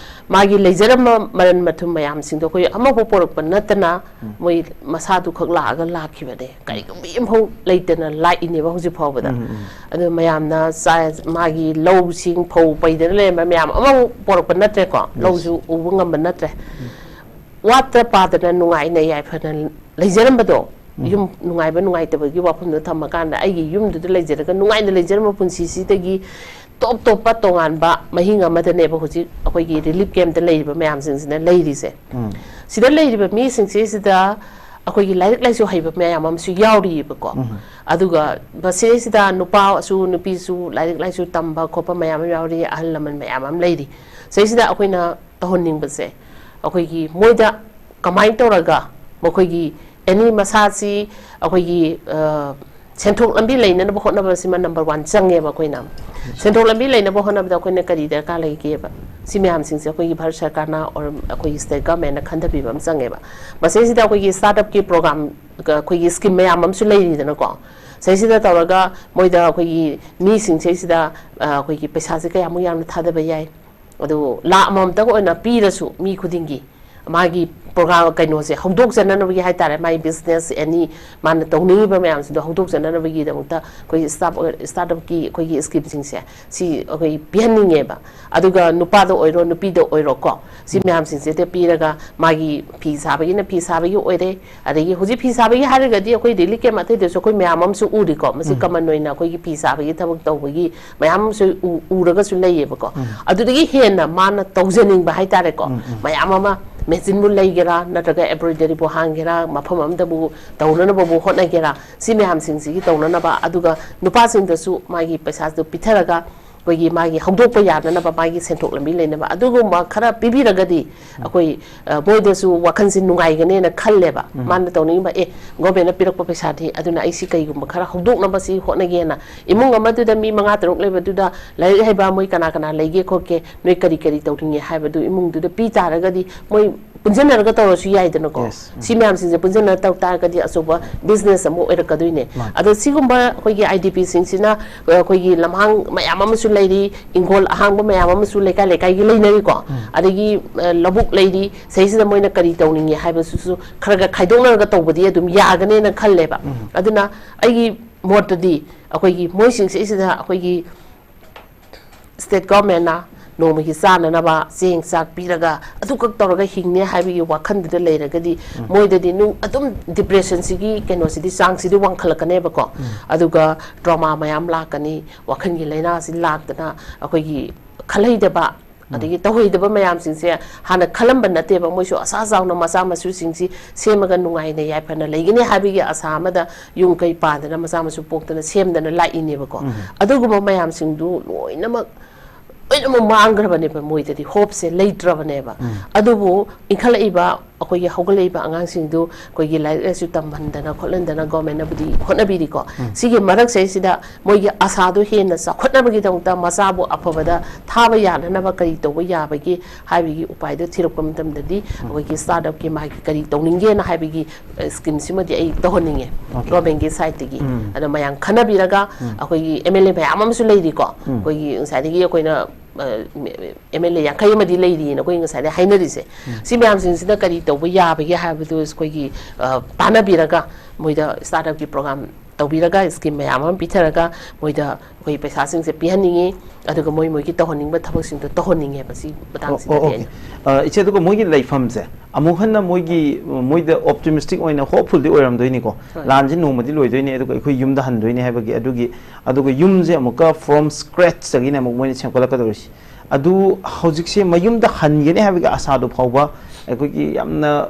ꯃꯥꯒꯤ ꯂꯩꯖꯔꯝꯕ ꯃꯔꯟ ꯃꯊꯨꯝ ꯃꯌꯥꯝꯁꯤꯡꯗꯣ ꯑꯩꯈꯣꯏ ꯑꯃꯐꯥꯎ ꯄꯣꯔꯛꯄ ꯅꯠꯇꯅ ꯎꯝ꯫ ꯃꯣꯏ ꯃꯁꯥꯗꯨ ꯈꯛ ꯂꯥꯛꯑꯒ ꯂꯥꯛꯈꯤꯕꯅꯦ꯫ ꯀꯔꯤꯒꯨꯝꯕ ꯑꯃꯐꯥꯎ ꯂꯩꯇꯅ ꯂꯥꯛꯏꯅꯦꯕ ꯍꯧꯖꯤꯛ ꯐꯥꯎꯕꯗ꯫ ꯎꯝ, ꯎꯝ꯫ ꯑꯗꯨ ꯃꯌꯥꯝꯅ ꯆꯥ-, ꯃꯥꯒꯤ ꯂꯧꯁꯤꯡ ꯐꯧ ꯄꯩꯗꯅ ꯂꯩꯔꯝꯕ ꯃꯌꯥꯝ ꯑꯃꯐꯥꯎ ꯄꯣꯔꯛꯄ ꯅꯠꯇ꯭ꯔꯦꯀꯣ꯫ Yes꯫ ꯂꯧꯁꯨ ꯎꯕ ꯉꯝꯕ ꯅꯠꯇ꯭ꯔꯦ꯫ ꯎꯝ꯫ ꯋꯥꯠꯇ ꯄꯥꯗꯅ ꯅꯨꯡꯉꯥꯏꯅ ꯌꯥꯏꯐꯅ ꯂꯩꯖꯔꯝꯕꯗꯣ, ꯎꯝ꯫ ꯌꯨꯝ ꯅꯨꯡꯉꯥꯏꯕ ꯅꯨꯡꯉꯥꯏꯇꯕꯒꯤ ꯋꯥꯐꯝꯗꯣ ꯊꯝꯃꯀꯥꯟꯗ ꯑꯩꯒꯤ ꯌꯨꯝꯗꯨꯗ ꯂꯩꯖꯔꯒ ꯅꯨꯡꯉꯥꯏꯅ ꯂꯩꯖꯔꯝꯕ ꯄꯨꯟꯁꯤꯁꯤꯗꯒꯤ ꯇꯣꯞ ꯇꯣꯞꯄ ꯇꯣꯉꯥꯟꯕ ꯃꯍꯤꯡ ꯑꯃꯗꯅꯦꯕ ꯍꯧꯖꯤꯛ ꯑꯩꯈꯣꯏꯒꯤ relief campꯇ ꯂꯩꯔꯤꯕ ꯃꯌꯥꯝꯁꯤꯡꯁꯤꯅ ꯂꯩꯔꯤꯁꯦ꯫ ꯎꯝ꯫ ꯁꯤꯗ ꯂꯩꯔꯤꯕ ꯃꯤꯁꯤꯡꯁꯤꯁꯤꯗ ꯑꯩꯈꯣꯏꯒꯤ ꯂꯥꯏꯔꯤꯛ ꯂꯥꯏꯁꯨ ꯍꯩꯕ ꯃꯌꯥꯝ ꯑꯃꯁꯨ ꯌꯥꯎꯔꯤꯑꯕꯀꯣ꯫ ꯎꯝ꯫ ꯑꯗꯨꯒ ꯃꯁꯤꯗꯩꯁꯤꯗ ꯅꯨꯄꯥꯁꯨ ꯅꯨꯄꯤꯁꯨ ꯂꯥꯏꯔꯤꯛ ꯂꯥꯏꯁꯨ ꯇꯝꯕ ꯈꯣꯠꯄ ꯃꯌꯥꯝ ꯑꯃ ꯌꯥꯎꯔꯤ, ꯑꯍꯜ ꯂꯃꯟ ꯃꯌꯥꯝ ꯑꯃ ꯂꯩꯔꯤ꯫ ꯁꯤꯗꯩꯁꯤꯗ ꯑꯩꯈꯣꯏꯅ ꯇꯧꯍꯟꯅꯤꯡꯕꯁꯦ, ꯑꯩꯈꯣꯏꯒꯤ ꯃꯣꯏꯗ ꯀꯃꯥꯏꯅ ꯇꯧꯔꯒ ꯃꯈꯣꯏꯒꯤ ꯑꯦꯅꯤ ꯃꯁꯥꯁꯤ ꯑꯩꯈꯣꯏꯒꯤ, ꯑ, ꯁꯦꯟꯊꯣꯛ ꯂꯝꯕꯤ ꯂꯩꯅꯅꯕ ꯍꯣꯠꯅꯕꯁꯤꯃ number one ꯆꯪꯉꯦꯕ ꯑꯩꯈꯣꯏꯅ꯫ ꯁꯦꯟꯊꯣꯛ ꯂꯝꯕꯤ ꯂꯩꯅꯕ ꯍꯣꯠꯅꯕꯗ ꯑꯩꯈꯣꯏꯅ ꯀꯔꯤ ꯗꯔꯀꯥꯔ ꯂꯩꯒꯦꯕ? ꯁꯤ ꯃꯌꯥꯝꯁꯤꯡꯁꯦ ꯑꯩꯈꯣꯏꯒꯤ ꯚꯥꯔꯠ ꯁꯔꯀꯥꯔꯅ or ꯑꯩꯈꯣꯏꯒꯤ state governmentꯅ ꯈꯟꯊꯕꯤꯕ ꯑꯃ ꯆꯪꯉꯦꯕ꯫ ꯃꯁꯤꯁꯤꯗ ꯑꯩꯈꯣꯏꯒꯤ startupꯀꯤ program, ꯑꯩꯈꯣꯏꯒꯤ scheme ꯃꯌꯥꯝ ꯑꯃꯁꯨ ꯂꯩꯔꯤꯗꯅꯀꯣ꯫ ꯁꯤꯁꯤꯗ ꯇꯧꯔꯒ ꯃꯣꯏꯗ ꯑꯩꯈꯣꯏꯒꯤ ꯃꯤꯁꯤꯡꯁꯤꯗ, ꯑ, ꯑꯩꯈꯣꯏꯒꯤ ꯄꯩꯁꯥꯁꯦ ꯀꯌꯥꯃꯨꯛ ꯌꯥꯝꯅ ꯊꯥꯗꯕ ꯌꯥꯏ? ꯑꯗꯨ ꯂꯥꯈ ꯑꯃꯃꯝꯇꯪ ꯑꯣꯏꯅ ꯄꯤꯔꯁꯨ ꯃꯤ ꯈꯨꯗꯤꯡꯒꯤ, ꯃꯥꯒꯤ ꯄ꯭ꯔꯣꯒ꯭ꯔꯥꯝ ꯀꯩꯅꯣꯁꯦ ꯍꯧꯗꯣꯛꯆꯅꯅꯕꯒꯤ ꯍꯥꯏꯇꯥꯔꯦ, ꯃꯥꯒꯤ ꯕꯤꯖꯤꯅꯦꯁ ꯑꯦꯅꯤ ꯃꯥꯅ ꯇꯧꯅꯤꯡꯉꯤꯕ ꯃꯌꯥꯝꯁꯤꯡꯗꯣ ꯍꯧꯗꯣꯛꯆꯅꯅꯕꯒꯤꯗꯃꯛꯇ ꯑꯩꯈꯣꯏꯒꯤ ꯁ꯭ꯇꯥꯔꯠ ꯑꯞ, ꯁ꯭ꯇꯥꯔꯠ ꯑꯞꯀꯤ ꯑꯩꯈꯣꯏꯒꯤ ꯁ꯭ꯀꯤꯝꯁꯤꯡꯁꯦ ꯁꯤ ꯑꯩꯈꯣꯏ ꯄꯤꯍꯟꯅꯤꯡꯉꯦꯕ꯫ ꯑꯗꯨꯒ ꯅꯨꯄꯥꯗ ꯑꯣꯏꯔꯣ, ꯅꯨꯄꯤꯗ ꯑꯣꯏꯔꯣꯀꯣ, ꯁꯤ ꯃꯌꯥꯝꯁꯤꯡꯁꯤꯗ ꯄꯤꯔꯒ ꯃꯥꯒꯤ ꯐꯤ ꯁꯥꯕꯒꯤꯅ ꯐꯤ ꯁꯥꯕꯒꯤ ꯑꯣꯏꯔꯦ, ꯑꯗꯒꯤ ꯍꯧꯖꯤꯛ ꯐꯤ ꯁꯥꯕꯒꯤ ꯍꯥꯏꯔꯒꯗꯤ ꯑꯩꯈꯣꯏ ꯔꯤꯂꯤꯐ ꯀꯦꯝ ꯑꯇꯩꯗꯁꯨ ꯑꯩꯈꯣꯏ ꯃꯌꯥꯝ ꯑꯃꯁꯨ ꯎꯔꯤꯀꯣ, ꯃꯁꯤ ꯀꯃꯟ ꯑꯣꯏꯅ ꯑꯩꯈꯣꯏꯒꯤ ꯐꯤ ꯁꯥꯕꯒꯤ ꯊꯕꯛ ꯇꯧꯕꯒꯤ ꯃꯌꯥꯝ ꯑꯃꯁꯨ ꯎ-, ꯎꯔꯒꯁꯨ ꯂꯩꯌꯦꯕꯀꯣ꯫ ꯑꯗꯨꯗꯒꯤ ꯍꯦꯟꯅ ꯃꯥꯅ ꯇꯧꯖꯅꯤꯡꯕ ꯍꯥꯏꯇꯥꯔꯦꯀꯣ, ꯃꯌꯥꯝ ꯑꯃ ꯃꯦꯆꯤꯟꯕꯨ ꯂꯩꯒꯦꯔꯥ, ꯅꯠꯇ꯭ꯔꯒ ꯑꯦꯝꯕ꯭ꯔꯣꯏꯗꯔꯤꯕꯨ ꯍꯥꯡꯒꯦꯔꯥ, ꯃꯐꯝ ꯑꯃꯗꯕꯨ ꯇꯧꯅꯅꯕꯕꯨ ꯍꯣꯠꯅꯒꯦꯔꯥ, ꯁꯤ ꯃꯌꯥꯝꯁꯤꯡꯁꯤꯒꯤ ꯇꯧꯅꯅꯕ, ꯑꯗꯨꯒ ꯅꯨꯄꯥꯁꯤꯡꯗꯁꯨ ꯃꯥꯒꯤ ꯄꯩꯁꯥꯗꯨ ꯄꯤꯊꯔꯒ ꯑꯩꯈꯣꯏꯒꯤ ꯃꯥꯒꯤ ꯍꯧꯗꯣꯛꯄ ꯌꯥꯅꯅꯕ, ꯃꯥꯒꯤ ꯁꯦꯟꯊꯣꯛ ꯂꯝꯕꯤ ꯂꯩꯅꯕ ꯑꯗꯨꯒꯨꯝꯕ ꯈꯔ ꯄꯤꯕꯤꯔꯒꯗꯤ ꯑꯩꯈꯣꯏ, ꯑ, ꯃꯣꯏꯗꯁꯨ ꯋꯥꯈꯜꯁꯦ ꯅꯨꯡꯉꯥꯏꯒꯅꯦꯅ ꯈꯜꯂꯦꯕ꯫ ꯃꯥꯅ ꯇꯧꯅꯤꯡꯕ, "ꯑꯦ, ꯒꯣꯔꯃꯦꯟꯅ ꯄꯤꯔꯛꯄ ꯄꯩꯁꯥꯅꯤ, ꯑꯗꯨꯅ ꯑꯩ ꯁꯤ ꯀꯩꯒꯨꯝꯕ ꯈꯔ ꯍꯧꯗꯣꯛꯅꯕ ꯁꯤ ꯍꯣꯠꯅꯒꯦꯅ", ꯏꯃꯨꯡ ꯑꯃꯗꯨꯗ ꯃꯤ ꯃꯉꯥ ꯇꯔꯨꯛ ꯂꯩꯕꯗꯨꯗ ꯂꯥꯏꯔꯤꯛ ꯍꯩꯕ ꯃꯣꯏ ꯀꯅꯥ ꯀꯅꯥ ꯂꯩꯒꯦ ꯈꯣꯠꯀꯦ, ꯅꯣꯏ ꯀꯔꯤ ꯀꯔꯤ ꯇꯧꯅꯤꯡꯉꯦ ꯍꯥꯏꯕꯗꯨ ꯏꯃꯨꯡꯗꯨꯗ ꯄꯤ ꯇꯥꯔꯒꯗꯤ ꯃꯣꯏ ꯄꯨꯟꯁꯤꯟꯅꯔꯒ ꯇꯧꯔꯁꯨ ꯌꯥꯏꯗꯅꯀꯣ꯫ Yes. ꯁꯤ ꯃꯌꯥꯝꯁꯤꯡꯁꯦ ꯄꯨꯟꯁꯤꯟꯅ ꯇꯧ ꯇꯥꯔꯒꯗꯤ ꯑꯆꯧꯕ ꯕꯤꯖꯤꯅꯦꯁ ꯑꯃ ꯑꯣꯏꯔꯛꯀꯗꯣꯏꯅꯦ꯫ ꯃꯥꯅꯤ꯫ ꯑꯗꯣ ꯁꯤꯒꯨꯝꯕ ꯑꯩꯈꯣꯏꯒꯤ ꯑꯥꯏ ꯗꯤ ꯄꯤꯁꯤꯡꯁꯤꯅ, ꯑ, ꯑꯩꯈꯣꯏꯒꯤ ꯂꯝꯍꯥꯡ ꯃꯌꯥꯝ ꯑꯃꯁꯨ ꯂꯩꯔꯤ, ꯏꯪꯈꯣꯜ ꯑꯍꯥꯡꯕ ꯃꯌꯥꯝ ꯑꯃꯁꯨ ꯂꯩꯀꯥꯏ ꯂꯩꯀꯥꯏꯒꯤ ꯂꯩꯅꯔꯤꯀꯣ꯫ ꯑꯗꯒꯤ, ꯑ, ꯂꯧꯕꯨꯛ ꯂꯩꯔꯤ, ꯁꯤꯁꯤꯗ ꯃꯣꯏꯅ ꯀꯔꯤ ꯇꯧꯅꯤꯡꯉꯦ ꯍꯥꯏꯕꯁꯤꯁꯨ ꯈꯔ ꯈꯔ ꯈꯥꯏꯗꯣꯛꯅꯔꯒ ꯇꯧꯕꯗꯤ ꯑꯗꯨꯝ ꯌꯥꯒꯅꯦꯅ ꯈꯜꯂꯦꯕ꯫ ꯑꯗꯨꯅ ꯑꯩꯒꯤ ꯃꯣꯠꯇꯗꯤ ꯑꯩꯈꯣꯏꯒꯤ ꯃꯣꯏꯁꯤꯡꯁꯤꯗ ꯑꯩꯈꯣꯏꯒꯤ ꯁ꯭ꯇꯦꯠ ꯒꯣꯔꯃꯦꯟꯅ ꯅꯣꯡꯃꯒꯤ ꯆꯥꯅꯅꯕ ꯆꯦꯡ ꯆꯥꯛ ꯄꯤꯔꯒ ꯑꯗꯨꯈꯛ ꯇꯧꯔꯒ ꯍꯤꯡꯅꯦ ꯍꯥꯏꯕꯒꯤ ꯋꯥꯈꯜꯗꯨꯗ ꯂꯩꯔꯒꯗꯤ, ꯃꯣꯏꯗꯗꯤ ꯅꯨꯡ-, ꯑꯗꯨꯝ ꯗꯤꯄ꯭ꯔꯦꯁꯟꯁꯤꯒꯤ ꯀꯩꯅꯣꯁꯤꯗꯤ, ꯆꯥꯡꯁꯤꯗꯤ ꯋꯥꯡꯈꯠꯂꯛꯀꯅꯦꯕꯀꯣ꯫ ꯑꯗꯨꯒ ꯇ꯭ꯔꯣꯃꯥ ꯃꯌꯥꯝ ꯂꯥꯛꯀꯅꯤ, ꯋꯥꯈꯜꯒꯤ ꯂꯥꯏꯅꯥꯁꯤ ꯂꯥꯛꯇꯅ ꯑꯩꯈꯣꯏꯒꯤ ꯈꯜꯍꯩꯗꯕ, ꯑꯗꯒꯤ ꯇꯧꯍꯩꯗꯕ ꯃꯌꯥꯝꯁꯤꯡꯁꯦ ꯍꯥꯟꯅ ꯈꯜꯂꯝꯕ ꯅꯠꯇꯦꯕ꯫ ꯃꯣꯏꯁꯨ ꯑꯁꯥ ꯆꯥꯎꯅ ꯃꯆꯥ ꯃꯁꯨꯁꯤꯡꯁꯤ ꯁꯦꯝꯃꯒ ꯅꯨꯡꯉꯥꯏꯅ ꯌꯥꯏꯐꯅ ꯂꯩꯒꯅꯤ ꯍꯥꯏꯕꯒꯤ ꯑꯁꯥ ꯑꯃꯗ ꯌꯨꯝ ꯀꯩ ꯄꯥꯟꯗꯅ, ꯃꯆꯥ ꯃꯁꯨ ꯄꯣꯛꯇꯅ, ꯁꯦꯝꯗꯅ ꯂꯥꯛꯏꯅꯦꯕꯀꯣ꯫ ꯑꯗꯨꯒꯨꯝꯕ ꯃꯌꯥꯝꯁꯤꯡꯗꯨ ꯂꯣꯏꯅꯃꯛ, ꯂꯣꯏꯅꯃꯛ ꯃꯥꯡꯈ꯭ꯔꯕꯅꯦꯕ, ꯃꯣꯏꯗꯗꯤ ꯍꯣꯞꯁꯦ ꯂꯩꯇ꯭ꯔꯕꯅꯦꯕ꯫ ꯑꯗꯨꯕꯨ ꯏꯟꯈꯠꯂꯛꯏꯕ ꯑꯩꯈꯣꯏꯒꯤ ꯍꯧꯒꯠꯂꯛꯏꯕ ꯑꯉꯥꯡꯁꯤꯡꯗꯨ ꯑꯩꯈꯣꯏꯒꯤ ꯂꯥꯏꯔꯤꯛ ꯂꯥꯏꯁꯨ ꯇꯝꯍꯟꯗꯅ ꯈꯣꯠꯍꯟꯗꯅ ꯒꯣꯔꯃꯦꯟꯅꯕꯨꯗꯤ ꯍꯣꯠꯅꯕꯤꯔꯤꯀꯣ꯫ ꯁꯤꯒꯤ ꯃꯔꯛꯁꯤꯗꯩꯁꯤꯗ ꯃꯣꯏꯒꯤ ꯑꯁꯥꯗꯣ ꯍꯦꯟꯅ ꯆꯥꯎꯈꯠꯅꯕꯒꯤꯗꯃꯛꯇ, ꯃꯆꯥꯕꯨ ꯑꯐꯕꯗ ꯊꯥꯕ ꯌꯥꯅꯅꯕ ꯀꯔꯤ ꯇꯧꯕ ꯌꯥꯕꯒꯦ ꯍꯥꯏꯕꯒꯤ ꯎꯄꯥꯏꯗꯣ ꯊꯤꯔꯛꯄ ꯃꯇꯝꯗꯗꯤ, ꯑꯩꯈꯣꯏꯒꯤ ꯁ꯭ꯇꯥꯔꯠ ꯑꯞꯀꯤ ꯃꯥꯒꯤ ꯀꯔꯤ ꯇꯧꯅꯤꯡꯒꯦꯅ ꯍꯥꯏꯕꯒꯤ, ꯑ, ꯁ꯭ꯀꯤꯝꯁꯤꯃꯗꯤ ꯑꯩ ꯇꯧꯍꯟꯅꯤꯡꯉꯦ꯫ OK. ꯒꯣꯔꯃꯦꯟꯒꯤ ꯁꯥꯏꯠꯇꯒꯤ꯫ ꯑꯗꯣ ꯃꯌꯥꯝ ꯈꯟꯅꯕꯤꯔꯒ, ꯑꯩꯈꯣꯏꯒꯤ ꯑꯦꯝ ꯑꯦꯜ ꯑꯦ ꯃꯌꯥꯝ ꯑꯃꯁꯨ ꯂꯩꯔꯤꯀꯣ꯫ ꯑꯩꯈꯣꯏꯒꯤ ꯉꯁꯥꯏꯗꯒꯤ ꯑꯩꯈꯣꯏꯅ ꯑꯦꯝ ꯑꯦꯜ ꯑꯦ ꯌꯥꯡꯈꯩ ꯑꯃꯗꯤ ꯂꯩꯔꯤꯅ ꯑꯩꯈꯣꯏ ꯉꯁꯥꯏꯗꯩ ꯍꯥꯏꯅꯔꯤꯁꯦ꯫ ꯁꯤ ꯃꯌꯥꯝꯁꯤꯡꯁꯤꯅ ꯀꯔꯤ ꯇꯧꯕ ꯌꯥꯕꯒꯦ ꯍꯥꯏꯕꯗꯨ ꯑꯩꯈꯣꯏꯒꯤ, ꯑ, ꯇꯥꯟꯅꯕꯤꯔꯒ, ꯃꯣꯏꯗ ꯁ꯭ꯇꯥꯔꯠ ꯑꯞꯀꯤ ꯄ꯭ꯔꯣꯒ꯭ꯔꯥꯝ ꯇꯧꯕꯤꯔꯒ, ꯁ꯭ꯀꯤꯝ ꯃꯌꯥꯝ ꯑꯃ ꯄꯤꯊꯔꯒ, ꯃꯣꯏꯗ ꯑꯩꯈꯣꯏ ꯄꯩꯁꯥꯁꯤꯡꯁꯦ ꯄꯤꯍꯟꯅꯤꯡꯉꯤ꯫ ꯑꯗꯨꯒ ꯃꯣꯏ ꯃꯣꯏꯒꯤ ꯇꯧꯍꯟꯅꯤꯡꯕ ꯊꯕꯛꯁꯤꯡꯗꯣ ꯇꯧꯍꯟꯅꯤꯡꯉꯦꯕ ꯁꯤ ꯃꯇꯥꯡꯁꯤꯗꯗꯤ ꯑꯣ, ꯑꯣꯀꯦ꯫ ꯑꯩꯅ꯫ ꯑ, ꯏꯆꯦ, ꯑꯗꯨꯒ ꯃꯣꯏꯒꯤ ꯂꯩꯐꯝꯁꯦ ꯑꯃꯨꯛ ꯍꯟꯅ ꯃꯣꯏꯒꯤ, ꯃꯣꯏꯗ ꯑꯣꯞꯇꯤꯃꯤꯁꯇꯤꯛ ꯑꯣꯏꯅ ꯍꯣꯞꯐꯨꯜꯗꯤ ꯑꯣꯏꯔꯝꯗꯣꯏꯅꯤꯀꯣ꯫ ꯍꯣꯏ꯫ ꯂꯥꯟꯁꯦ ꯅꯣꯡꯃꯗꯤ ꯂꯣꯏꯗꯣꯏꯅꯤ, ꯑꯗꯨꯒ ꯑꯩꯈꯣꯏ ꯌꯨꯝꯗ ꯍꯟꯗꯣꯏꯅꯤ ꯍꯥꯏꯕꯒꯤ, ꯑꯗꯨꯒꯤ, ꯑꯗꯨꯒ ꯌꯨꯝꯁꯦ ꯑꯃꯨꯛꯀ from scratch ꯇꯒꯤꯅ ꯑꯃꯨꯛ ꯃꯣꯏꯅ ꯁꯦꯝꯒꯠꯂꯛꯀꯗꯧꯔꯤꯁꯤ꯫ ꯑꯗꯨ ꯍꯧꯖꯤꯛꯁꯦ ꯃꯌꯨꯝꯗ ꯍꯟꯒꯅꯤ ꯍꯥꯏꯕꯒꯤ ꯑꯁꯥꯗꯨ ꯐꯥꯎꯕ ꯑꯩꯈꯣꯏꯒꯤ ꯌꯥꯝꯅ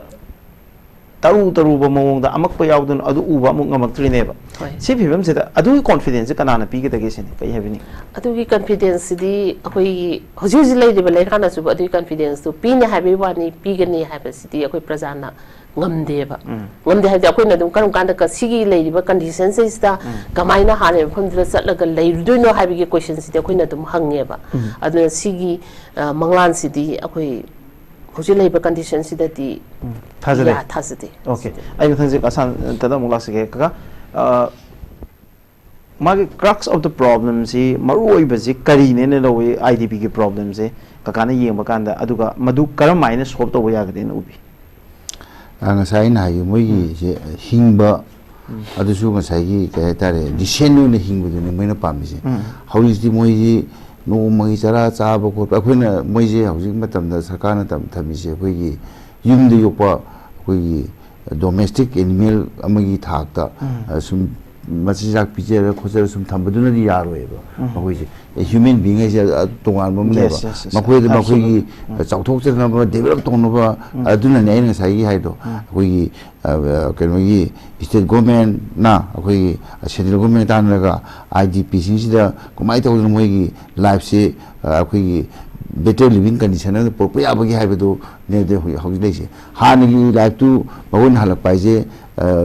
ꯇꯔꯨ ꯇꯔꯨꯕ ꯃꯑꯣꯡꯗ ꯑꯃꯛꯄ ꯌꯥꯎꯗꯅ ꯑꯗꯨ ꯎꯕ ꯑꯃꯨꯛ ꯉꯝꯃꯛꯇ꯭ꯔꯤꯅꯦꯕ꯫ ꯍꯣꯏ꯫ ꯁꯤ ꯐꯤꯕꯝꯁꯤꯗ ꯑꯗꯨꯒꯤ ꯀꯣꯟꯐꯤꯗꯦꯟꯁꯁꯦ ꯀꯅꯥꯅ ꯄꯤꯒꯗꯒꯦ ꯁꯤꯅꯤ? ꯀꯩ ꯍꯥꯏꯕꯤꯅꯤꯡꯉꯤ? ꯑꯗꯨꯒꯤ ꯀꯟꯐꯤꯗꯦꯟꯁꯁꯤꯗꯤ ꯑꯩꯈꯣꯏꯒꯤ ꯍꯧꯖꯤꯛ ꯍꯧꯖꯤꯛ ꯂꯩꯔꯤꯕ ꯂꯩꯉꯥꯛꯅꯁꯨ ꯑꯗꯨꯒꯤ ꯀꯟꯐꯤꯗꯦꯟꯁꯇꯨ ꯄꯤꯅꯤ ꯍꯥꯏꯕꯒꯤ ꯋꯥꯅꯤ, ꯄꯤꯒꯅꯤ ꯍꯥꯏꯕꯁꯤꯗꯤ ꯑꯩꯈꯣꯏ ꯄ꯭ꯔꯖꯥꯅ ꯉꯝꯗꯦꯕ꯫ ꯎꯝ꯫ ꯉꯝꯗꯦ ꯍꯥꯏꯕꯗꯤ ꯑꯩꯈꯣꯏꯅ ꯑꯗꯨꯝ ꯀꯔꯝ ꯀꯥꯟꯗ ꯀ-, ꯁꯤꯒꯤ ꯂꯩꯔꯤꯕ ꯀꯟꯗꯤꯁꯟꯁꯤꯗ ꯎꯝ꯫ ꯀꯃꯥꯏꯅ ꯍꯥꯟꯅꯒꯤ ꯃꯐꯝꯗꯨꯗ ꯆꯠꯂꯒ ꯂꯩꯔꯨꯗꯣꯏꯅꯣ ꯍꯥꯏꯕꯒꯤ ꯀꯣꯏꯁꯟꯁꯤꯗꯤ ꯑꯩꯈꯣꯏꯅ ꯑꯗꯨꯝ ꯍꯪꯉꯦꯕ꯫ ꯎꯝ꯫ ꯑꯗꯨꯅ ꯁꯤꯒꯤ, ꯑ, ꯃꯪꯂꯥꯟꯁꯤꯗꯤ ꯑꯩꯈꯣꯏ ꯍꯧꯖꯤꯛ ꯂꯩꯔꯤꯕ ꯀꯟꯗꯤꯁꯟꯁꯤꯗꯗꯤ ꯎꯝ꯫ ꯊꯥꯖꯗꯦ꯫ ꯌꯥ-, ꯊꯥꯖꯗꯦ꯫ ꯑꯣꯀꯦ꯫ ꯑꯩ ꯃꯊꯪꯁꯦ ꯀꯁꯥꯟꯇꯗ ꯑꯃꯨꯛ ꯂꯥꯛꯆꯒꯦ꯫ ꯀꯀꯥ, ꯑ, ꯃꯥꯒꯤ crux of the problemꯁꯤ, ꯃꯔꯨ ꯑꯣꯏꯕꯁꯤ ꯀꯔꯤꯅꯦꯅ ꯂꯧꯏ? ꯑꯥꯏ ꯗꯤ ꯄꯤꯒꯤ problemꯁꯦ ꯀꯀꯥꯅ ꯌꯦꯡꯕ ꯀꯥꯟꯗ, ꯑꯗꯨꯒ ꯃꯗꯨ ꯀꯔꯝ ꯍꯥꯏꯅ solve ꯇꯧꯕ ꯌꯥꯒꯅꯤꯅ ꯎꯕꯤ? ꯑ, ꯉꯁꯥꯏ ꯑꯩꯅ ꯍꯥꯏꯈꯤꯕ ꯃꯣꯏꯒꯤꯁꯦ ꯍꯤꯡꯕ, ꯎꯝ꯫ ꯑꯗꯨꯁꯨ ꯉꯁꯥꯏꯒꯤ ꯀꯩ ꯍꯥꯏꯇꯥꯔꯦ, decent ꯑꯣꯏꯅ ꯍꯤꯡꯕꯗꯨꯅꯤ ꯃꯣꯏꯅ ꯄꯥꯝꯃꯤꯁꯦ꯫ ꯎꯝ꯫ ꯍꯧꯖꯤꯛꯇꯤ ꯃꯣꯏꯁꯤ ꯅꯣꯡꯃꯒꯤ ꯆꯔꯥ ꯆꯥꯕ ꯈꯣꯠꯄ, ꯑꯩꯈꯣꯏꯅ ꯃꯣꯏꯁꯦ ꯍꯧꯖꯤꯛ ꯃꯇꯝꯗ ꯁꯔꯀꯥꯔꯅ ꯊꯝ-, ꯊꯝꯃꯤꯁꯦ ꯑꯩꯈꯣꯏꯒꯤ ꯌꯨꯝꯗ ꯌꯣꯛꯄ ꯑꯩꯈꯣꯏꯒꯤ domestic animal ꯑꯃꯒꯤ ꯊꯥꯛꯇ, ꯎꯝ꯫ ꯑ, ꯁꯨꯝ ꯃꯆꯤꯟꯖꯥꯛ ꯄꯤꯖꯔ ꯈꯣꯠꯆꯔ ꯁꯨꯝ ꯊꯝꯕꯗꯨꯅꯗꯤ ꯌꯥꯔꯣꯏꯕ꯫ ꯎꯝ꯫ ꯃꯈꯣꯏꯁꯦ, ꯑꯦ, human being ꯍꯥꯏꯁꯦ, ꯑ, ꯇꯣꯉꯥꯟꯕ ꯑꯃꯅꯦꯕ꯫ Yes, yes, yes, yes. ꯃꯈꯣꯏꯗ, absolutely꯫ ꯃꯈꯣꯏꯒꯤ, ꯎꯝ꯫ ꯑ, ꯆꯥꯎꯊꯣꯛꯆꯅꯕ, develop ꯇꯧꯅꯕ, ꯎꯝ꯫ ꯑꯗꯨꯅꯅꯦ ꯑꯩꯅ ꯉꯁꯥꯏꯒꯤ ꯍꯥꯏꯗꯣ, ꯎꯝ꯫ ꯑꯩꯈꯣꯏꯒꯤ, ꯑ, ꯀꯩꯅꯣꯒꯤ state governmentꯅ ꯑꯩꯈꯣꯏꯒꯤ central government ꯇꯥꯟꯅꯔꯒ ꯑꯥꯏ ꯗꯤ ꯄꯤꯁꯤꯡꯁꯤꯗ ꯀꯃꯥꯏꯅ ꯇꯧꯗꯅ ꯃꯣꯏꯒꯤ lifeꯁꯦ, ꯑ, ꯑꯩꯈꯣꯏꯒꯤ better living condition ꯑꯃꯗ ꯄꯨꯔꯛꯄ ꯌꯥꯕꯒꯦ ꯍꯥꯏꯕꯗꯨꯅꯦ ꯍꯧꯖꯤꯛ, ꯍꯧꯖꯤꯛ ꯂꯩꯔꯤꯁꯦ꯫ ꯍꯥꯟꯅꯒꯤ lifeꯇꯨ ꯃꯈꯣꯏꯅ ꯍꯜꯂꯛꯄ ꯍꯥꯏꯁꯦ,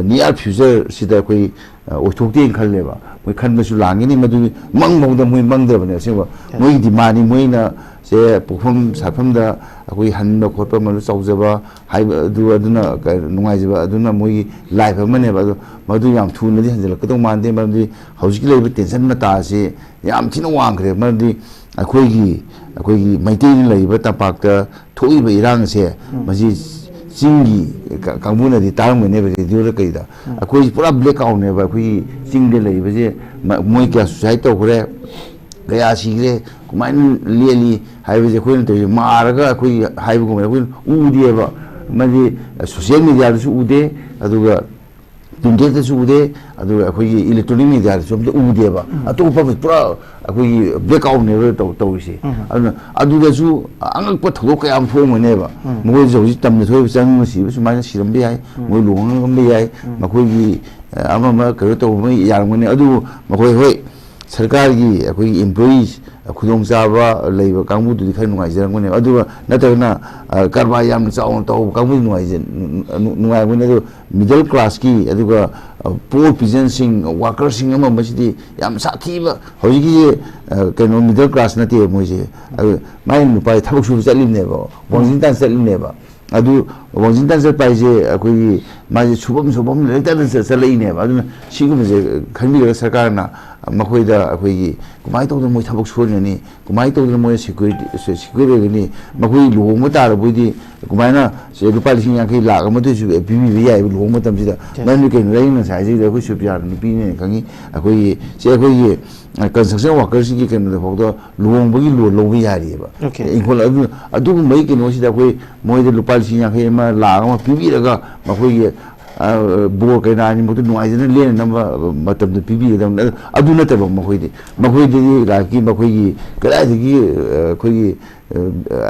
ꯅꯤꯌꯥꯔ ꯐ꯭ꯌꯨꯆꯔꯁꯤꯗ ꯑꯩꯈꯣꯏ ꯑ, ꯑꯣꯏꯊꯣꯛꯇꯦꯅ ꯈꯜꯂꯦꯕ꯫ ꯃꯣꯏ ꯈꯟꯕꯁꯨ ꯂꯥꯟꯒꯅꯤ, ꯃꯗꯨ ꯃꯪꯐꯥꯎꯗ ꯃꯣꯏ ꯃꯪꯗ꯭ꯔꯕꯅꯦ ꯑꯁꯦꯡꯕ꯫ ꯃꯣꯏꯒꯤ ꯗꯤꯃꯥꯟꯅꯤ, ꯃꯣꯏꯅ ꯁꯦ ꯄꯣꯛꯐꯝ ꯁꯥꯐꯝꯗ ꯑꯩꯈꯣꯏ ꯍꯟꯕ ꯈꯣꯠꯄ, ꯃꯗꯨ ꯆꯥꯎꯖꯕ ꯍꯥꯏꯕ ꯑꯗꯨ, ꯑꯗꯨꯅ ꯀ-, ꯅꯨꯡꯉꯥꯏꯖꯕ, ꯑꯗꯨꯅ ꯃꯣꯏꯒꯤ ꯂꯥꯏꯐ ꯑꯃꯅꯦꯕ꯫ ꯑꯗꯣ ꯃꯗꯨ ꯌꯥꯝ ꯊꯨꯅꯗꯤ ꯍꯟꯖꯤꯜꯂꯛꯀꯗꯧ ꯃꯥꯟꯗꯦ, ꯃꯔꯝꯗꯤ ꯍꯧꯖꯤꯛꯀꯤ ꯂꯩꯔꯤꯕ ꯇꯦꯟꯁꯟ ꯃꯇꯥ ꯑꯁꯤ ꯌꯥꯝ ꯊꯤꯅ ꯋꯥꯡꯈ꯭ꯔꯦ꯫ ꯃꯔꯝꯗꯤ ꯑꯩꯈꯣꯏꯒꯤ, ꯑꯩꯈꯣꯏꯒꯤ ꯃꯩꯇꯩꯅ ꯂꯩꯔꯤꯕ ꯇꯝꯄꯥꯛꯇ ꯊꯣꯛꯏꯕ ꯏꯔꯥꯡꯁꯦ, ꯃꯁꯤ ꯆꯤꯡꯒꯤ ꯀ-, ꯀꯥꯡꯕꯨꯅꯗꯤ ꯇꯥꯔꯝꯒꯅꯦꯕ ꯔꯦꯗꯤꯑꯣꯗ ꯀꯩꯗ꯫ ꯑꯩꯈꯣꯏ ꯄꯨꯔꯥ ꯕ꯭ꯂꯦꯛ ꯑꯥꯎꯠꯅꯦꯕ ꯑꯩꯈꯣꯏꯒꯤ ꯆꯤꯡꯗ ꯂꯩꯔꯤꯕꯁꯦ꯫ ꯃ-, ꯃꯣꯏ ꯀꯌꯥ ꯁꯨꯁꯥꯏꯠ ꯇꯧꯈ꯭ꯔꯦ, ꯀꯌꯥ ꯁꯤꯈ꯭ꯔꯦ, ꯀꯃꯥꯏꯅ ꯂꯦꯜꯂꯤ ꯍꯥꯏꯕꯁꯦ ꯑꯩꯈꯣꯏꯅ ꯇꯧꯔꯤꯁꯦ ꯃꯥꯔꯒ ꯑꯩꯈꯣꯏꯒꯤ ꯍꯥꯏꯕꯒꯨꯝꯕ ꯑꯩꯈꯣꯏꯅ ꯎꯗꯦꯕ꯫ ꯃꯥꯗꯤ ꯁꯣꯁꯤꯌꯦꯜ ꯃꯦꯗꯤꯌꯥꯗꯁꯨ ꯎꯗꯦ, ꯑꯗꯨꯒ ꯄ꯭ꯔꯤꯟꯇꯦꯠꯇꯁꯨ ꯎꯗꯦ, ꯑꯗꯨꯒ ꯑꯩꯈꯣꯏꯒꯤ ꯏꯂꯦꯛꯇ꯭ꯔꯣꯅꯤꯛ ꯃꯦꯗꯤꯌꯥꯗꯁꯨ ꯑꯝꯇ ꯎꯗꯦꯕ꯫ ꯑꯇꯣꯞꯄ ꯄꯨꯔꯥ ꯑꯩꯈꯣꯏꯒꯤ ꯕ꯭ꯂꯦꯛ ꯑꯥꯎꯠꯅꯦꯕ ꯇꯧ-, ꯇꯧꯔꯤꯁꯦ꯫ ꯑꯗꯨꯅ ꯑꯗꯨꯗꯁꯨ ꯑꯉꯛꯄ ꯊꯧꯗꯣꯛ ꯀꯌꯥ ꯑꯃ ꯊꯣꯛꯑꯝꯒꯅꯦꯕ꯫ ꯃꯈꯣꯏꯁꯨ ꯍꯧꯖꯤꯛ ꯇꯝꯅ ꯊꯣꯛꯏꯕ ꯆꯪꯕ ꯁꯤꯕ ꯁꯨꯃꯥꯏꯅ ꯁꯤꯔꯝꯕ ꯌꯥꯏ, ꯃꯣꯏ ꯂꯨꯍꯣꯡꯉꯝꯕ ꯌꯥꯏ, ꯃꯈꯣꯏꯒꯤ, ꯑ, ꯑꯃ ꯑꯃ ꯀꯩꯅꯣ ꯇꯧꯕ ꯌꯥꯔꯝꯒꯅꯤ꯫ ꯑꯗꯨꯕꯨ ꯃꯈꯣꯏ, ꯍꯣꯏ, ꯁꯔꯀꯥꯔꯒꯤ ꯑꯩꯈꯣꯏꯒꯤ employees ꯈꯨꯗꯣꯡꯆꯥꯕ ꯂꯩꯕ ꯀꯥꯡꯕꯨꯗꯨꯗꯤ ꯈꯔ ꯅꯨꯡꯉꯥꯏꯖꯔꯝꯒꯅꯦꯕ꯫ ꯑꯗꯨꯒ ꯅꯠꯇ꯭ꯔꯒꯅ, ꯑ, ꯀꯔꯕꯥꯔ ꯌꯥꯝꯅ ꯆꯥꯎꯅ ꯇꯧꯕ ꯀꯥꯡꯕꯨꯗꯤ ꯅꯨꯡꯉꯥꯏꯖ-, ꯅꯨꯡꯉꯥꯏꯔꯝꯒꯅꯤ꯫ ꯑꯗꯨ middle class ꯀꯤ, ꯑꯗꯨꯒ, ꯑ, poor peasant ꯁꯤꯡ, worker ꯁꯤꯡ ꯑꯃ ꯑꯃꯁꯤꯗꯤ ꯌꯥꯝ ꯁꯥꯊꯤꯕ꯫ ꯍꯧꯖꯤꯛꯀꯤ, ꯑ, ꯀꯩꯅꯣ, middle class ꯅꯠꯇꯦ ꯃꯣꯏꯁꯦ꯫ ꯑꯗꯨ ꯃꯥꯏ ꯅꯨꯄꯥꯁꯦ ꯊꯕꯛ ꯁꯨꯕ ꯆꯠꯂꯤꯕꯅꯦꯕ, ꯋꯥꯡꯖꯤꯟ ꯇꯥꯟ ꯆꯠꯂꯤꯕꯅꯦꯕ꯫ ꯑꯗꯨ ꯋꯥꯡꯖꯤꯟ ꯇꯥꯟ ꯆꯠꯄ ꯍꯥꯏꯁꯦ ꯑꯩꯈꯣꯏꯒꯤ ꯃꯥꯁꯦ ꯁꯨꯐꯝ, ꯁꯨꯐꯝ ꯂꯩꯔꯛꯇꯗ ꯆꯠ-, ꯆꯠꯂꯛꯏꯅꯦꯕ꯫ ꯑꯗꯨꯅ ꯁꯤꯒꯨꯝꯕꯁꯦ ꯈꯟꯕꯤꯔꯒ ꯁꯔꯀꯥꯔꯅ ꯃꯈꯣꯏꯗ ꯑꯩꯈꯣꯏꯒꯤ ꯀꯃꯥꯏꯅ ꯇꯧꯗꯅ ꯃꯣꯏ ꯊꯕꯛ ꯁꯨꯍꯟꯒꯅꯤ, ꯀꯃꯥꯏꯅ ꯇꯧꯗꯅ ꯃꯣꯏ ꯁꯦꯀ꯭ꯌꯨꯔꯤꯇꯤ, ꯁꯦ-, ꯁꯦꯀ꯭ꯌꯨꯔ ꯑꯣꯏꯒꯅꯤ, ꯃꯈꯣꯏ ꯂꯨꯍꯣꯡꯕ ꯇꯥꯔꯕꯣꯏꯗꯤ ꯀꯃꯥꯏꯅ ꯁꯦ ꯂꯨꯄꯥ ꯂꯤꯁꯤꯡ ꯌꯥꯡꯈꯩ, ꯂꯥꯛ ꯑꯃ ꯇꯧꯔꯁꯨ ꯄꯤꯕꯤꯕ ꯌꯥꯏꯑꯕ ꯂꯨꯍꯣꯡꯕ ꯃꯇꯝꯁꯤꯗ꯫ ꯃꯔꯝꯗꯤ ꯀꯩꯅꯣ, ꯑꯩꯅ ꯉꯁꯥꯏ ꯍꯥꯏꯖꯈꯤꯕꯗ ꯑꯩꯈꯣꯏ ꯁꯨꯞꯌꯥꯔ ꯅꯨꯄꯤꯅꯦꯅ ꯈꯪꯉꯤ꯫ ꯑꯩꯈꯣꯏꯒꯤ, ꯁꯦ ꯑꯩꯈꯣꯏꯒꯤ, ꯑ, construction worker ꯁꯤꯡꯒꯤ ꯀꯩꯅꯣꯗ ꯐꯥꯎꯗ ꯂꯨꯍꯣꯡꯕꯒꯤ loan ꯂꯧꯕ ꯌꯥꯔꯤꯑꯕ꯫ ꯏꯪꯈꯣꯜ ꯑꯗꯨ, ꯑꯗꯨꯒꯨꯝꯕꯒꯤ ꯀꯩꯅꯣꯁꯤꯗ ꯑꯩꯈꯣꯏ ꯃꯣꯏꯗ ꯂꯨꯄꯥ ꯂꯤꯁꯤꯡ ꯌꯥꯡꯈꯩ ꯑꯃ, ꯂꯥꯛ ꯑꯃ ꯄꯤꯕꯤꯔꯒ ꯃꯈꯣꯏꯒꯤ, ꯑ, ꯕꯣꯔ ꯀꯩꯅꯥ ꯑꯅꯤꯃꯛꯇ ꯅꯨꯡꯉꯥꯏꯖꯅ ꯂꯦꯟꯅꯅꯕ ꯃꯇꯝꯗꯨ ꯄꯤꯕꯤꯒꯗꯕꯅꯤ꯫ ꯑꯗꯨ, ꯑꯗꯨ ꯅꯠꯇꯕ ꯃꯈꯣꯏꯗꯤ, ꯃꯈꯣꯏꯗꯗꯤ ꯂꯥꯏꯔꯤꯛꯀꯤ ꯃꯈꯣꯏꯒꯤ ꯀꯗꯥꯏꯗꯒꯤ, ꯑ, ꯑꯩꯈꯣꯏꯒꯤ, ꯑ,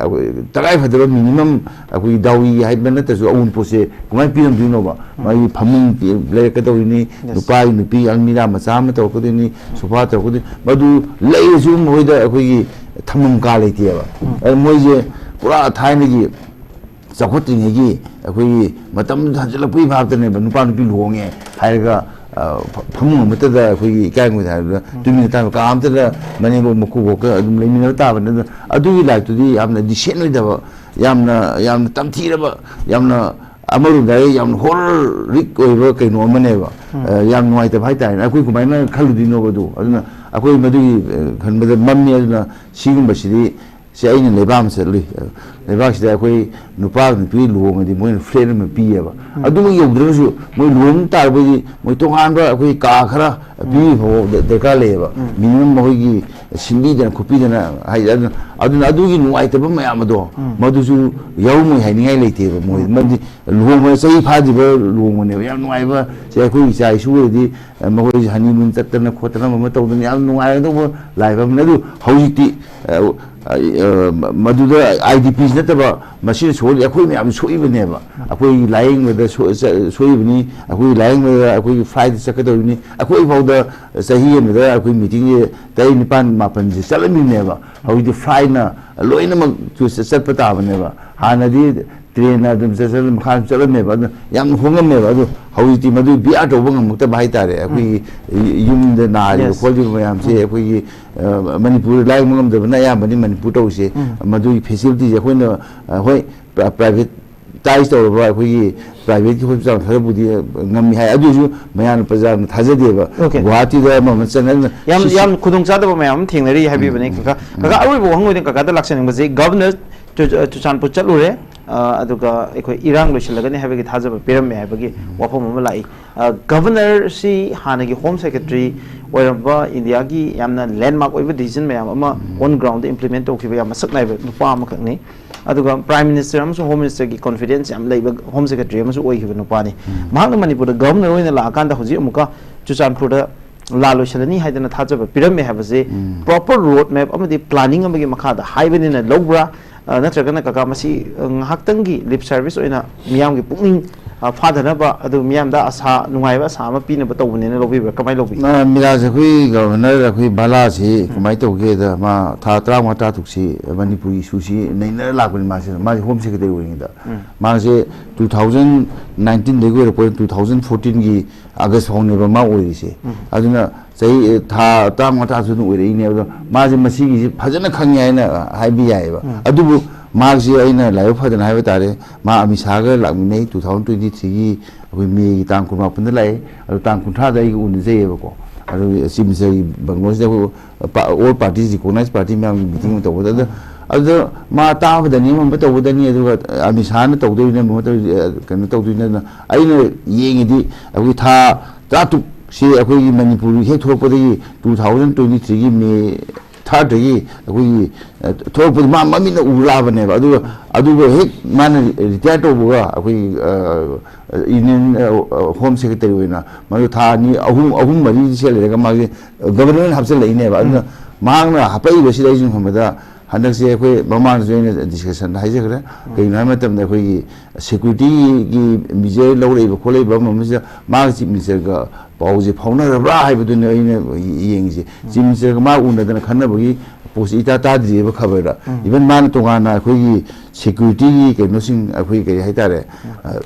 ꯑꯩꯈꯣꯏ ꯇꯉꯥꯏ ꯐꯗꯕ minimum ꯑꯩꯈꯣꯏꯒꯤ dowry ꯍꯥꯏꯕ ꯅꯠꯇ꯭ꯔꯁꯨ ꯑꯎꯟꯄꯣꯠꯁꯦ ꯀꯃꯥꯏꯅ ꯄꯤꯔꯝꯗꯣꯏꯅꯣꯕ? ꯃꯥꯒꯤ ꯐꯃꯨꯡ ꯄꯤ-, ꯂꯩꯔꯛꯀꯗꯧꯔꯤꯅꯤ, ꯅꯨꯄꯥꯒꯤ ꯅꯨꯄꯤ ꯑꯜꯃꯤꯔꯥ ꯃꯆꯥ ꯑꯃ ꯇꯧꯔꯛꯀꯗꯣꯏꯅꯤ, sofa ꯇꯧꯔꯛꯀꯗꯣꯏꯅꯤ, ꯃꯗꯨ ꯂꯩꯔꯁꯨ ꯃꯈꯣꯏꯗ ꯑꯩꯈꯣꯏꯒꯤ ꯊꯝꯐꯝ ꯀꯥ ꯂꯩꯇꯦꯕ꯫ ꯑꯗꯨ ꯃꯣꯏꯁꯦ ꯄꯨꯔꯥ ꯊꯥꯏꯅꯒꯤ ꯆꯥꯎꯈꯠꯇ꯭ꯔꯤꯉꯩꯒꯤ ꯑꯩꯈꯣꯏꯒꯤ ꯃꯇꯝꯗꯨꯗ ꯍꯟꯖꯤꯜꯂꯛꯄꯒꯤ ꯚꯥꯕꯇꯅꯦꯕ, ꯅꯨꯄꯥ ꯅꯨꯄꯤ ꯂꯨꯍꯣꯡꯉꯦ ꯍꯥꯏꯔꯒ, ꯑ, ꯐ-, ꯐꯃꯨꯡ ꯑꯃꯠꯇꯗ ꯑꯩꯈꯣꯏꯒꯤ ꯏꯀꯥꯏ ꯈꯨꯝꯅꯗ ꯍꯥꯏꯕꯗ ꯇꯨꯃꯤꯟꯅ ꯇꯥꯕ, ꯀꯥ ꯑꯃꯠꯇꯗ ꯃꯅꯦꯝꯕꯣꯛ ꯃꯀꯨꯕꯣꯛꯀ ꯑꯗꯨꯝ ꯂꯩꯃꯤꯟꯅꯕ ꯇꯥꯕꯅꯤ꯫ ꯑꯗꯨꯅ ꯑꯗꯨꯒꯤ ꯂꯥꯏꯔꯤꯛꯇꯨꯗꯤ ꯌꯥꯝꯅ decent ꯑꯣꯏꯗꯕ, ꯌꯥꯝꯅ, ꯌꯥꯝꯅ ꯇꯝꯊꯤꯔꯕ, ꯌꯥꯝꯅ ꯑꯃꯔꯣꯝꯗ ꯍꯥꯏꯔꯒ ꯌꯥꯝꯅ horrific ꯑꯣꯏꯕ ꯀꯩꯅꯣ ꯑꯃꯅꯦꯕ꯫ ꯑ, ꯌꯥꯝ ꯅꯨꯡꯉꯥꯏꯇꯕ ꯍꯥꯏꯇꯥꯔꯦꯅꯦ꯫ ꯑꯩꯈꯣꯏ ꯀꯃꯥꯏꯅ ꯈꯜꯂꯨꯗꯣꯏꯅꯣꯕ ꯑꯗꯨ? ꯑꯗꯨꯅ ꯑꯩꯈꯣꯏ ꯃꯗꯨꯒꯤ, ꯑ, ꯈꯟꯕꯗ ꯃꯝꯃꯤ꯫ ꯑꯗꯨꯅ ꯁꯤꯒꯨꯝꯕꯁꯤꯗꯤ ꯁꯤ ꯑꯩꯅ ꯂꯩꯕꯥꯛ ꯑꯃ ꯆꯠꯂꯨꯏ꯫ ꯂꯩꯕꯥꯛꯁꯤꯗ ꯑꯩꯈꯣꯏ ꯅꯨꯄꯥ ꯅꯨꯄꯤ ꯂꯨꯍꯣꯡꯉꯗꯤ ꯃꯣꯏꯅ flat ꯑꯃ ꯄꯤꯌꯦꯕ꯫ ꯑꯗꯨꯃꯛ ꯌꯧꯗ꯭ꯔꯒꯁꯨ ꯃꯣꯏ ꯂꯨꯍꯣꯡ ꯇꯥꯔꯕꯗꯤ ꯃꯣꯏ ꯇꯣꯉꯥꯟꯕ ꯑꯩꯈꯣꯏ ꯀꯥ ꯈꯔ ꯄꯤꯕ ꯐꯥꯎꯕ ꯗ-, ꯗꯔꯀꯥꯔ ꯂꯩꯌꯦꯕ꯫ Minimum ꯃꯈꯣꯏꯒꯤ ꯁꯤꯟꯕꯤꯗꯅ ꯈꯣꯠꯄꯤꯗꯅ ꯍꯥꯏꯗꯤ ꯑꯗꯨꯅ, ꯑꯗꯨꯅ ꯑꯗꯨꯒꯤ ꯅꯨꯡꯉꯥꯏꯇꯕ ꯃꯌꯥꯝ ꯑꯗꯣ ꯃꯗꯨꯁꯨ ꯌꯥꯎꯔꯝꯃꯣꯏ ꯍꯥꯏꯅꯤꯡꯉꯥꯏ ꯂꯩꯇꯦꯕ꯫ ꯃꯣꯏ ꯃꯔꯝꯗꯤ ꯂꯨꯍꯣꯡꯕꯗ ꯆꯍꯤ ꯐꯥꯗ꯭ꯔꯤꯕ ꯂꯨꯍꯣꯡꯕꯅꯦꯕ꯫ ꯌꯥꯝ ꯅꯨꯡꯉꯥꯏꯕ ꯁꯦ ꯑꯩꯈꯣꯏ ꯏꯆꯥ ꯏꯁꯨ ꯑꯣꯏꯔꯗꯤ, ꯑ, ꯃꯈꯣꯏꯁꯦ honeymoon ꯆꯠꯇꯅ ꯈꯣꯠꯇꯅ ꯑꯃ ꯑꯃ ꯇꯧꯗꯅ ꯌꯥꯝ ꯅꯨꯡꯉꯥꯏꯒꯗꯧꯕ ꯂꯥꯏꯐ ꯑꯃꯅꯤ꯫ ꯑꯗꯨ ꯍꯧꯖꯤꯛꯇꯤ, ꯑ, ꯑ, ꯑ, ꯃꯗꯨꯗ IDPs ꯅꯠꯇꯕ ꯃꯁꯤꯅ ꯁꯣꯛꯍꯜꯂꯤ ꯑꯩꯈꯣꯏ ꯃꯌꯥꯝ ꯁꯣꯛꯏꯕꯅꯦꯕ꯫ ꯑꯩꯈꯣꯏꯒꯤ ꯂꯥꯏꯌꯦꯡꯕꯗ ꯁꯣ-, ꯆ-, ꯁꯣꯛꯏꯕꯅꯤ, ꯑꯩꯈꯣꯏꯒꯤ ꯂꯥꯏꯌꯦꯡꯕꯗ ꯑꯩꯈꯣꯏꯒꯤ flightꯇ ꯆꯠꯀꯗꯧꯔꯤꯕꯅꯤ꯫ ꯑꯩꯈꯣꯏ ꯐꯥꯎꯗ ꯆꯍꯤ ꯑꯃꯗ ꯑꯩꯈꯣꯏ meetingꯁꯦ ꯇꯔꯦꯠ, ꯅꯤꯄꯥꯟ, ꯃꯥꯄꯟꯁꯦ ꯆꯠꯂꯝꯃꯤꯕꯅꯦꯕ꯫ ꯍꯧꯖꯤꯛꯇꯤ flightꯅ ꯂꯣꯏꯅꯃꯛ ꯆ-, ꯆꯠꯄ ꯇꯥꯕꯅꯦꯕ꯫ ꯍꯥꯟꯅꯗꯤ trainꯅ ꯑꯗꯨꯝ ꯆꯠ-, ꯆꯠ-, ꯃꯈꯥ ꯑꯗꯨꯝ ꯆꯠꯂꯝꯃꯦꯕ꯫ ꯑꯗꯨ ꯌꯥꯝ ꯍꯣꯡꯉꯝꯃꯦꯕ꯫ ꯑꯗꯨ ꯍꯧꯖꯤꯛꯇꯤ ꯃꯗꯨ bear ꯇꯧꯕ ꯉꯝꯃꯛꯇꯕ ꯍꯥꯏꯇꯥꯔꯦ꯫ ꯑꯩꯈꯣꯏꯒꯤ ꯌꯨꯝꯗ ꯅꯥꯔꯤꯕ Yes. ꯈꯣꯠꯂꯤꯕ ꯃꯌꯥꯝꯁꯦ ꯑꯩꯈꯣꯏꯒꯤ, ꯑ, ꯃꯅꯤꯄꯨꯔ ꯂꯥꯏꯌꯦꯡꯕ ꯉꯝꯗꯕꯅ ꯑꯌꯥꯝꯕꯅꯤ ꯃꯅꯤꯄꯨꯔ ꯇꯧꯔꯤꯁꯦ꯫ ꯃꯗꯨꯒꯤ facilityꯁꯦ ꯑꯩꯈꯣꯏꯅ, ꯑ, ꯍꯣꯏ, ꯄ꯭ꯔ-, privatise ꯇꯧꯔꯕ ꯑꯩꯈꯣꯏꯒꯤ privateꯀꯤ hospital ꯈꯔꯕꯨꯗꯤ ꯉꯝꯃꯤ ꯍꯥꯏ꯫ ꯑꯗꯨ ꯑꯣꯏꯔꯁꯨ ꯃꯌꯥꯝꯅ ꯄ꯭ꯔꯖꯥꯅ ꯊꯥꯖꯗꯦꯕ꯫ Okay. ꯒꯨꯋꯥꯍꯥꯇꯤꯗ ꯑꯃ ꯑꯃ ꯆꯪꯉꯒ ꯌꯥꯝ, ꯁꯤ-, ꯁꯤ- ꯌꯥꯝ ꯈꯨꯗꯣꯡꯆꯥꯗꯕ ꯃꯌꯥꯝ ꯑꯃ ꯊꯦꯡꯅꯔꯤ ꯍꯥꯏꯕꯤꯕꯅꯦ꯫ ꯀꯀꯥ, ꯀꯀꯥ, ꯑꯔꯣꯏꯕ ꯋꯥꯍꯪ ꯑꯣꯏꯅ ꯀꯀꯥꯗ ꯂꯥꯛꯆꯅꯤꯡꯕꯁꯦ, Governor ꯆꯨ-, ꯑ, ꯆꯨꯔꯆꯥꯟꯄꯨꯔ ꯆꯠꯂꯨꯔꯦ, ꯑ, ꯑꯗꯨꯒ ꯑꯩꯈꯣꯏ ꯏꯔꯥꯡ ꯂꯣꯏꯁꯤꯜꯂꯒꯅꯤ ꯍꯥꯏꯕꯒꯤ ꯊꯥꯖꯕ ꯄꯤꯔꯝꯃꯦ ꯍꯥꯏꯕꯒꯤ ꯋꯥꯐꯝ ꯑꯃ ꯂꯥꯛꯏ꯫ ꯑ, Governorꯁꯤ ꯍꯥꯟꯅꯒꯤ Home Secretary ꯑꯣꯏꯔꯝꯕ, ꯏꯟꯗꯤꯌꯥꯒꯤ ꯌꯥꯝꯅ landmark ꯑꯣꯏꯕ decision ꯃꯌꯥꯝ ꯑꯃ on groundꯗ implement ꯇꯧꯈꯤꯕ ꯌꯥꯝ ꯃꯁꯛ ꯅꯥꯏꯕ ꯅꯨꯄꯥ ꯑꯃꯈꯛꯅꯤ꯫ ꯑꯗꯨꯒ Prime Minister ꯑꯃꯁꯨꯡ Home Ministerꯒꯤ confidence ꯌꯥꯝ ꯂꯩꯕ Home Secretary ꯑꯃꯁꯨ ꯑꯣꯏꯈꯤꯕ ꯅꯨꯄꯥꯅꯤ꯫ ꯃꯍꯥꯛꯅ ꯃꯅꯤꯄꯨꯔꯗ Governor ꯑꯣꯏꯅ ꯂꯥꯛꯑꯀꯥꯟꯗ ꯍꯧꯖꯤꯛ ꯑꯃꯨꯛꯀ ꯆꯨꯔꯆꯥꯟꯄꯨꯔꯗ ꯂꯥꯜ ꯂꯣꯏꯁꯤꯜꯂꯅꯤ ꯍꯥꯏꯗꯅ ꯊꯥꯖꯕ ꯄꯤꯔꯝꯃꯦ ꯍꯥꯏꯕꯁꯤ proper road map ꯑꯃꯗꯤ planning ꯑꯃꯒꯤ ꯃꯈꯥꯗ ꯍꯥꯏꯕꯅꯤꯅ ꯂꯧꯕ꯭ꯔꯥ? ꯑ, ꯅꯠꯇ꯭ꯔꯒꯅ ꯀꯀꯥ ꯃꯁꯤ, ꯑ, ꯉꯥꯏꯍꯥꯛꯇꯪꯒꯤ lip service ꯑꯣꯏꯅ ꯃꯤꯌꯥꯝꯒꯤ ꯄꯨꯛꯅꯤꯡ ꯑ, ꯐꯥꯗꯅꯕ, ꯑꯗꯨ ꯃꯤꯌꯥꯝꯗ ꯑꯁꯥ, ꯅꯨꯡꯉꯥꯏꯕ ꯑꯁꯥ ꯑꯃ ꯄꯤꯅꯕ ꯇꯧꯕꯅꯦꯅ ꯂꯧꯕꯤꯕ꯭ꯔꯥ? ꯀꯃꯥꯏꯅ ꯂꯧꯕꯤ? ꯑ, ꯃꯤꯔꯥꯖ, ꯑꯩꯈꯣꯏ ꯒꯚꯔꯅꯔ, ꯑꯩꯈꯣꯏ ꯚꯥꯂꯥꯁꯤ ꯀꯃꯥꯏꯅ ꯇꯧꯒꯦꯗ, ꯃꯥ ꯊꯥ ꯇꯔꯥꯃꯉꯥ ꯇꯔꯥ ꯇꯔꯨꯛꯁꯤ ꯃꯅꯤꯄꯨꯔꯒꯤ ꯏꯁꯨꯁꯤ ꯅꯩꯅꯔ ꯂꯥꯛꯄꯅꯤ꯫ ꯃꯥꯁꯦ, ꯃꯥꯁꯦ ꯍꯣꯝ ꯁꯦꯀ꯭ꯔꯦꯇꯔꯤ ꯑꯣꯏꯔꯤꯉꯩꯗ, ꯃꯥꯁꯦ ꯇꯨ ꯊꯥꯎꯖꯟ ꯅꯥꯏꯟꯇꯤꯟꯗꯒꯤ ꯑꯣꯏꯔꯛꯄ, ꯇꯨ ꯊꯥꯎꯖꯟ ꯐꯣꯔꯇꯤꯟꯒꯤ ꯑꯥꯒꯁ ꯐꯥꯎꯅꯦꯕ ꯃꯥ ꯑꯣꯏꯔꯤꯁꯦ꯫ ꯑꯗꯨꯅ ꯆꯍꯤ, ꯊꯥ ꯇꯔꯥꯃꯉꯥ ꯇꯔꯥ ꯇꯔꯨꯛ ꯑꯗꯨꯝ ꯑꯣꯏꯔꯛꯏꯅꯦ꯫ ꯑꯗꯣ ꯃꯥꯁꯦ ꯃꯁꯤꯒꯤꯁꯤ ꯐꯖꯅ ꯈꯪꯉꯦ ꯍꯥꯏꯅ ꯍꯥꯏꯕ ꯌꯥꯏꯑꯕ꯫ ꯑꯗꯨꯕꯨ ꯃꯥꯁꯤ ꯑꯩꯅ ꯂꯥꯏꯕꯛ ꯐꯗꯅ ꯍꯥꯏꯕ ꯇꯥꯔꯦ, ꯃꯥ ꯑꯃꯤꯠ ꯁꯥꯍꯒ ꯂꯥꯛꯃꯤꯟꯅꯩ ꯇꯨ ꯊꯥꯎꯖꯟ ꯇ꯭ꯋꯦꯟꯇꯤ ꯊ꯭ꯔꯤꯒꯤ ꯑꯩꯈꯣꯏ ꯃꯦꯒꯤ ꯇꯥꯡ ꯀꯨꯟꯃꯥꯄꯟꯗ ꯂꯥꯛꯑꯦ꯫ ꯑꯗꯣ ꯇꯥꯡ ꯀꯨꯟꯊ꯭ꯔꯥꯗ ꯑꯩꯒ ꯎꯅꯖꯩꯑꯕꯀꯣ꯫ ꯑꯗꯨ ꯆꯤꯐ ꯃꯤꯅꯤꯁꯇꯔꯒꯤ ꯕꯪꯒꯂꯣꯁꯤꯗ ꯑꯩꯈꯣꯏ ꯄꯥ-, ꯑꯣꯜ ꯄꯥꯔꯇꯤꯁ ꯔꯤꯀꯣꯛꯅꯥꯏꯁ ꯄꯥꯔꯇꯤ ꯃꯌꯥꯝꯒꯤ ꯃꯤꯇꯤꯡ ꯑꯃ ꯇꯧꯕꯗ, ꯑꯗ, ꯑꯗꯨꯗ ꯃꯥ ꯇꯥꯕꯗꯅꯤ, ꯑꯃ ꯑꯃ ꯇꯧꯕꯗꯅꯤ, ꯑꯗꯨꯒ ꯑꯃꯤꯠ ꯁꯥꯍꯅ ꯇꯧꯗꯣꯏꯅ ꯑꯃ ꯇꯧ-, ꯀꯩꯅꯣ ꯇꯧꯗꯣꯏꯅ, ꯑꯩꯅ ꯌꯦꯡꯉꯤꯗꯤ ꯑꯩꯈꯣꯏ ꯊꯥ ꯇꯔꯥꯇꯔꯨꯛꯁꯤ ꯑꯩꯈꯣꯏꯒꯤ ꯃꯅꯤꯄꯨꯔ ꯍꯦꯛ ꯊꯣꯛꯂꯛꯄꯗꯒꯤ ꯇꯨ ꯊꯥꯎꯖꯟ ꯇ꯭ꯋꯦꯟꯇꯤ ꯊ꯭ꯔꯤꯒꯤ ꯃꯦ ꯊꯥꯔꯠꯇꯒꯤ ꯑꯩꯈꯣꯏꯒꯤ, ꯑ, ꯊꯣꯛꯂꯛꯄꯗ ꯃꯥ ꯃꯃꯤꯠꯅ ꯎ ꯂꯥꯛꯑꯕꯅꯦꯕ꯫ ꯑꯗꯨꯒ, ꯑꯗꯨꯒ ꯍꯦꯛ ꯃꯥꯅ ꯔꯤꯇꯥꯌꯔ ꯇꯧꯕꯒ ꯑꯩꯈꯣꯏꯒꯤ, ꯑ, ꯌꯨꯅꯤꯌꯟ, ꯑ, ꯑ, ꯍꯣꯝ ꯁꯦꯀ꯭ꯔꯦꯇꯔꯤ ꯑꯣꯏꯅ ꯃꯗꯨ ꯊꯥ ꯑꯅꯤ, ꯑꯍꯨꯝ, ꯑꯍꯨꯝ ꯃꯔꯤꯁꯦ ꯂꯩꯔꯒ ꯃꯥꯒꯤ ꯒꯕꯔꯅꯔꯅ ꯍꯥꯞꯆꯤꯜꯂꯛꯏꯅꯦꯕ꯫ ꯑꯗꯨꯅ ꯃꯍꯥꯛꯅ ꯍꯥꯄꯛꯏꯕꯁꯤꯗ ꯑꯩꯁꯨ ꯈꯟꯕꯗ ꯍꯟꯗꯛꯁꯦ ꯑꯩꯈꯣꯏ ꯃꯃꯥꯡꯗꯁꯨ ꯑꯩꯅ ꯗꯤꯁꯀꯁꯟꯗ ꯍꯥꯏꯖꯈ꯭ꯔꯦ꯫ ꯀꯩꯒꯤꯅꯣ ꯍꯥꯏꯕ ꯃꯇꯝꯗ ꯑꯩꯈꯣꯏꯒꯤ ꯁꯦꯀ꯭ꯌꯨꯔꯤꯇꯤꯒꯤ ꯃꯤꯖꯔ ꯂꯧꯔꯛꯏꯕ ꯈꯣꯠꯂꯛꯏꯕ ꯑꯃ ꯑꯃꯁꯤꯗ ꯃꯥꯒ ꯆꯤꯐ ꯃꯤꯅꯤꯁꯇꯔꯒ ꯄꯥꯎꯁꯦ ꯐꯥꯎꯅꯔꯕ꯭ꯔꯥ ꯍꯥꯏꯕꯗꯨꯅꯤ ꯑꯩꯅ ꯌꯦꯡꯉꯤꯁꯦ꯫ ꯆꯤꯐ ꯃꯤꯅꯤꯁꯇꯔꯒ ꯃꯥ ꯎꯅꯗꯅ ꯈꯟꯅꯕꯒꯤ ꯄꯣꯠꯁꯤ ꯏꯇꯥ ꯇꯥꯗ꯭ꯔꯤꯑꯕ ꯈꯕꯔꯗ꯫ ꯏꯚꯟ ꯃꯥꯅ ꯇꯣꯉꯥꯟꯅ ꯑꯩꯈꯣꯏꯒꯤ ꯁꯦꯀ꯭ꯌꯨꯔꯤꯇꯤꯒꯤ ꯀꯩꯅꯣꯁꯤꯡ, ꯑꯩꯈꯣꯏ ꯀꯔꯤ ꯍꯥꯏꯇꯥꯔꯦ, ꯑ,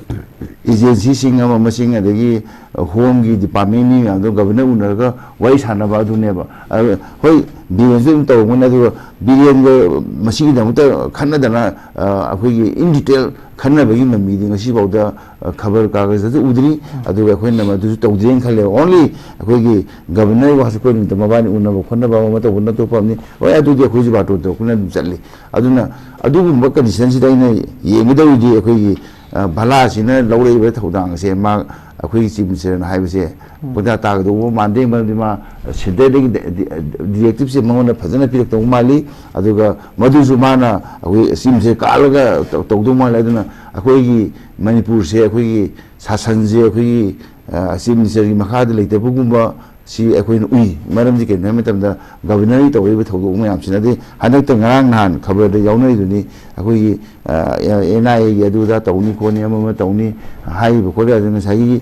ꯑꯦꯖꯦꯟꯁꯤꯁꯤꯡ ꯑꯃ ꯑꯃꯁꯤꯡ, ꯑꯗꯒꯤ ꯍꯣꯝꯒꯤ ꯗꯤꯄꯥꯔꯠꯃꯦꯟ ꯃꯤ ꯃꯌꯥꯝꯗꯣ ꯒꯕꯔꯅꯔ ꯎꯅꯔꯒ ꯋꯥꯔꯤ ꯁꯥꯟꯅꯕ ꯑꯗꯨꯅꯦꯕ꯫ ꯑꯗꯨ ꯍꯣꯏ, ꯕꯤꯔꯦꯟꯁꯨ ꯑꯗꯨꯝ ꯇꯧꯔꯝꯒꯅꯤ, ꯑꯗꯨꯒ ꯕꯤꯔꯦꯟꯒ ꯃꯁꯤꯒꯤꯗꯃꯛꯇ ꯈꯠꯅꯗꯅ, ꯑ, ꯑꯩꯈꯣꯏꯒꯤ in detail ꯈꯟꯅꯕꯒꯤ ꯃꯃꯤꯗꯤ ꯉꯁꯤꯐꯥꯎꯗ, ꯑ, ꯈꯕꯔ ꯀꯥꯒꯖꯇꯁꯨ ꯎꯗ꯭ꯔꯤ꯫ ꯑꯗꯨꯒ ꯑꯩꯈꯣꯏꯅ ꯃꯗꯨꯁꯨ ꯇꯧꯗ꯭ꯔꯦꯅ ꯈꯜꯂꯦ꯫ ꯑꯣꯟꯂꯤ ꯑꯩꯈꯣꯏꯒꯤ ꯒꯕꯔꯅꯔ ꯋꯥꯁ ꯑꯩꯈꯣꯏ ꯅꯨꯃꯤꯠꯇ ꯃꯕꯥꯅꯤ ꯎꯅꯕ ꯈꯣꯠꯅꯕ ꯑꯃ ꯇꯧꯕ ꯅꯠꯇꯣꯞꯄ ꯑꯃꯅꯤ꯫ ꯍꯣꯏ, ꯑꯗꯨꯗꯤ ꯑꯩꯈꯣꯏꯁꯨ ꯕꯥꯔꯇꯣꯟ ꯇꯧꯔꯛꯄꯅ ꯑꯗꯨꯝ ꯆꯠꯂꯤ꯫ ꯑꯗꯨꯅ ꯑꯗꯨꯒꯨꯝꯕ ꯀꯟꯗꯤꯁꯟꯁꯤꯗ ꯑꯩꯅ ꯌꯦꯡꯒꯗꯧꯔꯤꯗꯤ ꯑꯩꯈꯣꯏꯒꯤ, ꯑ, ꯚꯥꯂꯥꯁꯤꯅ ꯂꯧꯔꯛꯏꯕ ꯊꯧꯗꯥꯡ ꯑꯁꯦ ꯃꯥ ꯑꯩꯈꯣꯏꯒꯤ ꯆꯤꯐ ꯃꯤꯅꯤꯁꯇꯔꯅ ꯍꯥꯏꯕꯁꯦ ꯄꯪꯇꯥ ꯇꯥꯒꯗꯧꯕ ꯃꯥꯟꯗꯦ꯫ ꯃꯔꯝꯗꯤ ꯃꯥ ꯁꯦꯟꯇꯔꯗꯒꯤ ꯗꯤ-, ꯗꯤ-, ꯗꯤꯔꯦꯛꯇꯤꯞꯁꯦ ꯃꯉꯣꯟꯗ ꯐꯖꯅ ꯄꯤꯔꯛꯇꯧꯕ ꯃꯥꯜꯂꯤ꯫ ꯑꯗꯨꯒ ꯃꯗꯨꯁꯨ ꯃꯥꯅ ꯑꯩꯈꯣꯏ ꯆꯤꯐ ꯃꯤꯅꯤꯁꯇꯔ ꯀꯥꯜꯂꯒ ꯇꯧ-, ꯇꯧꯗꯧ ꯃꯥꯜꯂꯤ꯫ ꯑꯗꯨꯅ ꯑꯩꯈꯣꯏꯒꯤ ꯃꯅꯤꯄꯨꯔꯁꯦ ꯑꯩꯈꯣꯏꯒꯤ ꯁꯥꯁꯟꯁꯦ ꯑꯩꯈꯣꯏꯒꯤ, ꯑ, ꯆꯤꯐ ꯃꯤꯅꯤꯁꯇꯔꯒꯤ ꯃꯈꯥꯗ ꯂꯩꯇꯕꯒꯨꯝꯕ ꯁꯤ ꯑꯩꯈꯣꯏꯅ ꯎꯏ꯫ ꯃꯔꯝꯗꯤ ꯀꯩꯅꯣ ꯍꯥꯏꯕ ꯃꯇꯝꯗ, ꯒꯕꯔꯅꯔꯒꯤ ꯇꯧꯔꯤꯕ ꯊꯧꯗꯣꯛ ꯃꯌꯥꯝꯁꯤꯅꯗꯤ, ꯍꯟꯗꯛꯇ ꯉꯔꯥꯡ ꯅꯍꯥꯟ ꯈꯕꯔꯗ ꯌꯥꯎꯅꯔꯤꯗꯨꯅꯤ, ꯑꯩꯈꯣꯏꯒꯤ ꯑꯦꯟ ꯑꯥꯏ ꯑꯦꯒꯤ ꯑꯗꯨꯗ ꯇꯧꯅꯤ ꯈꯣꯠꯅꯤ, ꯑꯃ ꯑꯃ ꯇꯧꯅꯤ ꯍꯥꯏꯔꯤꯕ ꯈꯣꯠꯂꯤꯕ꯫ ꯑꯗꯨ ꯉꯁꯥꯏꯒꯤ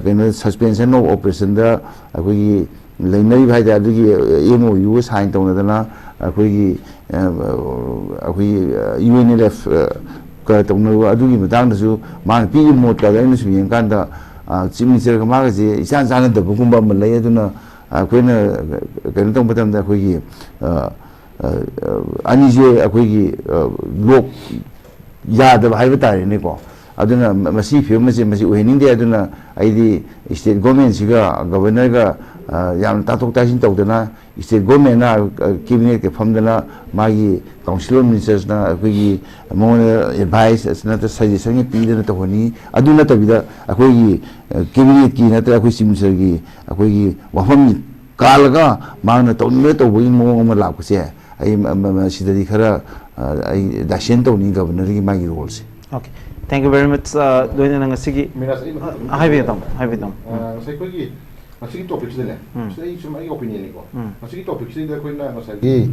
ꯀꯩꯅꯣ, suspension of operationꯗ ꯑꯩꯈꯣꯏꯒꯤ ꯂꯩꯅꯔꯤꯕ ꯍꯥꯏ ꯇꯥꯔꯦ, ꯑꯗꯨꯒꯤ ꯑꯦꯝ ꯑꯣ ꯌꯨ ꯁꯥꯏꯟ ꯇꯧꯅꯗꯅ ꯑꯩꯈꯣꯏꯒꯤ ꯑꯩꯈꯣꯏꯒꯤ ꯌꯨ ꯑꯦꯟ ꯑꯦꯜ ꯑꯦꯐ ꯀ ꯇꯧꯅꯕ ꯑꯗꯨꯒꯤ ꯃꯇꯥꯡꯗꯁꯨ ꯃꯥꯅ ꯄꯤꯔꯤꯕ ꯃꯣꯠꯀꯗ ꯑꯩꯅ ꯁꯨꯝ ꯌꯦꯡꯀꯥꯟꯗ, ꯆꯤꯐ ꯃꯤꯅꯤꯁꯇꯔꯒ ꯃꯥꯒꯁꯦ ꯏꯆꯥꯟ ꯆꯥꯟꯅꯗꯕꯒꯨꯝꯕ ꯑꯃ ꯂꯩ꯫ ꯑꯗꯨꯅ ꯑꯩꯈꯣꯏꯅ ꯀꯩꯅꯣ ꯇꯧꯕ ꯃꯇꯝꯗ, ꯑꯩꯈꯣꯏꯒꯤ ꯑꯅꯤꯁꯦ ꯑꯩꯈꯣꯏꯒꯤ ꯂꯣꯛ ꯌꯥꯗꯕ ꯍꯥꯏꯕ ꯇꯥꯔꯦꯅꯦꯀꯣ꯫ ꯑꯗꯨꯅ ꯃꯁꯤꯒꯤ ꯐꯤꯕꯝ ꯑꯁꯦ ꯃꯁꯤ ꯑꯣꯏꯍꯟꯅꯤꯡꯗꯦ꯫ ꯑꯗꯨꯅ ꯑꯩꯗꯤ ꯁ꯭ꯇꯦꯠ ꯒꯣꯔꯃꯦꯟꯁꯤꯒ ꯒꯕꯔꯅꯔꯒ ꯌꯥꯝꯅ ꯇꯥꯊꯣꯛ ꯇꯥꯁꯤꯟ ꯇꯧꯗꯅ, ꯁ꯭ꯇꯦꯠ ꯒꯣꯔꯃꯦꯟꯅ ꯀꯦꯕꯤꯅꯦꯠꯀ ꯐꯝꯗꯅ ꯃꯥꯒꯤ ꯀꯥꯎꯟꯁꯤꯜ ꯑꯣꯐ ꯃꯤꯅꯤꯁꯇꯔꯁꯅ ꯑꯩꯈꯣꯏꯒꯤ ꯃꯉꯣꯟꯗ ꯑꯦꯗꯚꯥꯏꯁ ꯅꯠꯇ꯭ꯔ ꯁꯖꯦꯁꯟꯒ ꯄꯤꯗꯅ ꯇꯧꯍꯟꯅꯤ꯫ ꯑꯗꯨ ꯅꯠꯇꯕꯤꯗ ꯑꯩꯈꯣꯏꯒꯤ ꯀꯦꯕꯤꯅꯦꯠꯀꯤ ꯅꯠꯇ꯭ꯔ ꯑꯩꯈꯣꯏ ꯆꯤꯐ ꯃꯤꯅꯤꯁꯇꯔꯒꯤ ꯑꯩꯈꯣꯏꯒꯤ ꯋꯥꯐꯝ ꯀꯥꯜꯂꯒ ꯃꯥꯅ ꯇꯧꯅꯤꯡꯕ ꯇꯧꯕꯒꯤ ꯃꯑꯣꯡ ꯑꯃ ꯂꯥꯛꯄꯁꯦ, ꯑꯩ ꯃ-, ꯃ-, ꯃꯁꯤꯗꯗꯤ ꯈꯔ, ꯑ, ꯑꯩ ꯗꯥꯏꯁꯦꯟ ꯇꯧꯅꯤꯡꯉꯤ ꯒꯕꯔꯅꯔꯒꯤ ꯃꯥꯒꯤ ꯔꯣꯜꯁꯦ꯫ Okay, thank you very much. ꯑ, ꯂꯣꯏꯅꯅ ꯉꯁꯤꯒꯤ ꯃꯤꯔꯥꯖ, ꯑꯩ ꯃꯊꯪ ꯑꯃ ꯑ, ꯍꯥꯏꯕꯤꯌꯨ, ꯇꯥꯃꯣ, ꯍꯥꯏꯕꯤꯌꯨ, ꯇꯥꯃꯣ꯫ ꯑ, ꯉꯁꯥꯏ ꯑꯩꯈꯣꯏꯒꯤ ꯉꯁꯤꯒꯤ ꯇꯣꯄꯤꯛꯁꯤꯗꯅꯦ, ꯎꯝ꯫ ꯁꯤꯗ ꯑꯩ ꯁꯨꯝ ꯑꯩꯒꯤ ꯑꯣꯄꯤꯅꯤꯌꯟꯅꯤꯀꯣ꯫ ꯎꯝ꯫ ꯉꯁꯤꯒꯤ ꯇꯣꯄꯤꯛꯁꯤꯗ ꯑꯩꯈꯣꯏꯅ ꯉꯁꯥꯏꯒꯤ,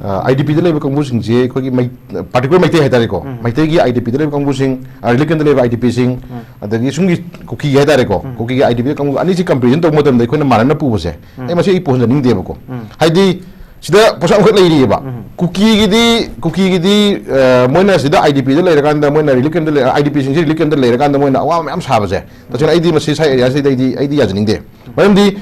ꯑ, ꯑꯥꯏ ꯗꯤ ꯄꯤꯗ ꯂꯩꯕ ꯀꯥꯡꯕꯨꯁꯤꯡꯁꯦ, ꯑꯩꯈꯣꯏꯒꯤ ꯃꯩ-, ꯄꯥꯔꯇꯤꯀꯨꯂꯔ ꯃꯩꯇꯩ ꯍꯥꯏꯇꯥꯔꯦꯀꯣ, ꯎꯝ꯫ ꯃꯩꯇꯩꯒꯤ ꯑꯥꯏ ꯗꯤ ꯄꯤꯗ ꯂꯩꯕ ꯀꯥꯡꯕꯨꯁꯤꯡ, ꯑ, ꯔꯤꯂꯤꯐ ꯀꯦꯝꯗ ꯂꯩꯕ ꯑꯥꯏ ꯗꯤ ꯄꯤꯁꯤꯡ, ꯎꯝ꯫ ꯑꯗꯒꯤ ꯁꯨꯝꯒꯤ ꯀꯨꯀꯤꯒꯤ ꯍꯥꯏꯇꯥꯔꯦꯀꯣ, ꯎꯝ꯫ ꯀꯨꯀꯤꯒꯤ ꯑꯥꯏ ꯗꯤ ꯄꯤꯗ ꯀꯥꯡꯕꯨ ꯑꯅꯤꯁꯤ ꯀꯝꯄꯦꯔꯤꯖꯟ ꯇꯧꯕ ꯃꯇꯝꯗ ꯑꯩꯈꯣꯏꯅ ꯃꯥꯟꯅꯅ ꯄꯨꯕꯁꯦ, ꯎꯝ꯫ ꯑꯩ ꯃꯁꯤ ꯑꯩ ꯄꯨꯍꯟꯖꯅꯤꯡꯗꯦꯕꯀꯣ꯫ ꯎꯝ꯫ ꯍꯥꯏꯗꯤ, ꯁꯤꯗ ꯄꯣꯠꯁꯛ ꯑꯃꯈꯛ ꯂꯩꯔꯤꯑꯕ꯫ ꯎꯝ꯫ ꯀꯨꯀꯤꯒꯤꯗꯤ, ꯀꯨꯀꯤꯒꯤꯗꯤ, ꯑ, ꯃꯣꯏꯅ ꯁꯤꯗ ꯑꯥꯏ ꯗꯤ ꯄꯤꯗ ꯂꯩꯔꯀꯥꯟꯗ, ꯃꯣꯏꯅ ꯔꯤꯂꯤꯐ ꯀꯦꯝꯗ ꯂꯩ-, ꯑꯥꯏ ꯗꯤ ꯄꯤꯁꯤꯡꯁꯤ ꯔꯤꯂꯤꯐ ꯀꯦꯝꯗ ꯂꯩꯔꯀꯥꯟꯗ ꯃꯣꯏꯅ ꯑꯋꯥꯕ ꯃꯌꯥꯝ ꯁꯥꯕꯁꯦ, ꯇꯁꯦꯡꯅ ꯑꯩꯗꯤ ꯃꯁꯤ ꯁ꯭ꯋꯥꯏ ꯑꯦꯔꯤꯌꯥꯁꯤꯗ ꯑꯩꯗꯤ, ꯑꯩꯗꯤ ꯌꯥꯖꯅꯤꯡꯗꯦ꯫ ꯃꯔꯝꯗꯤ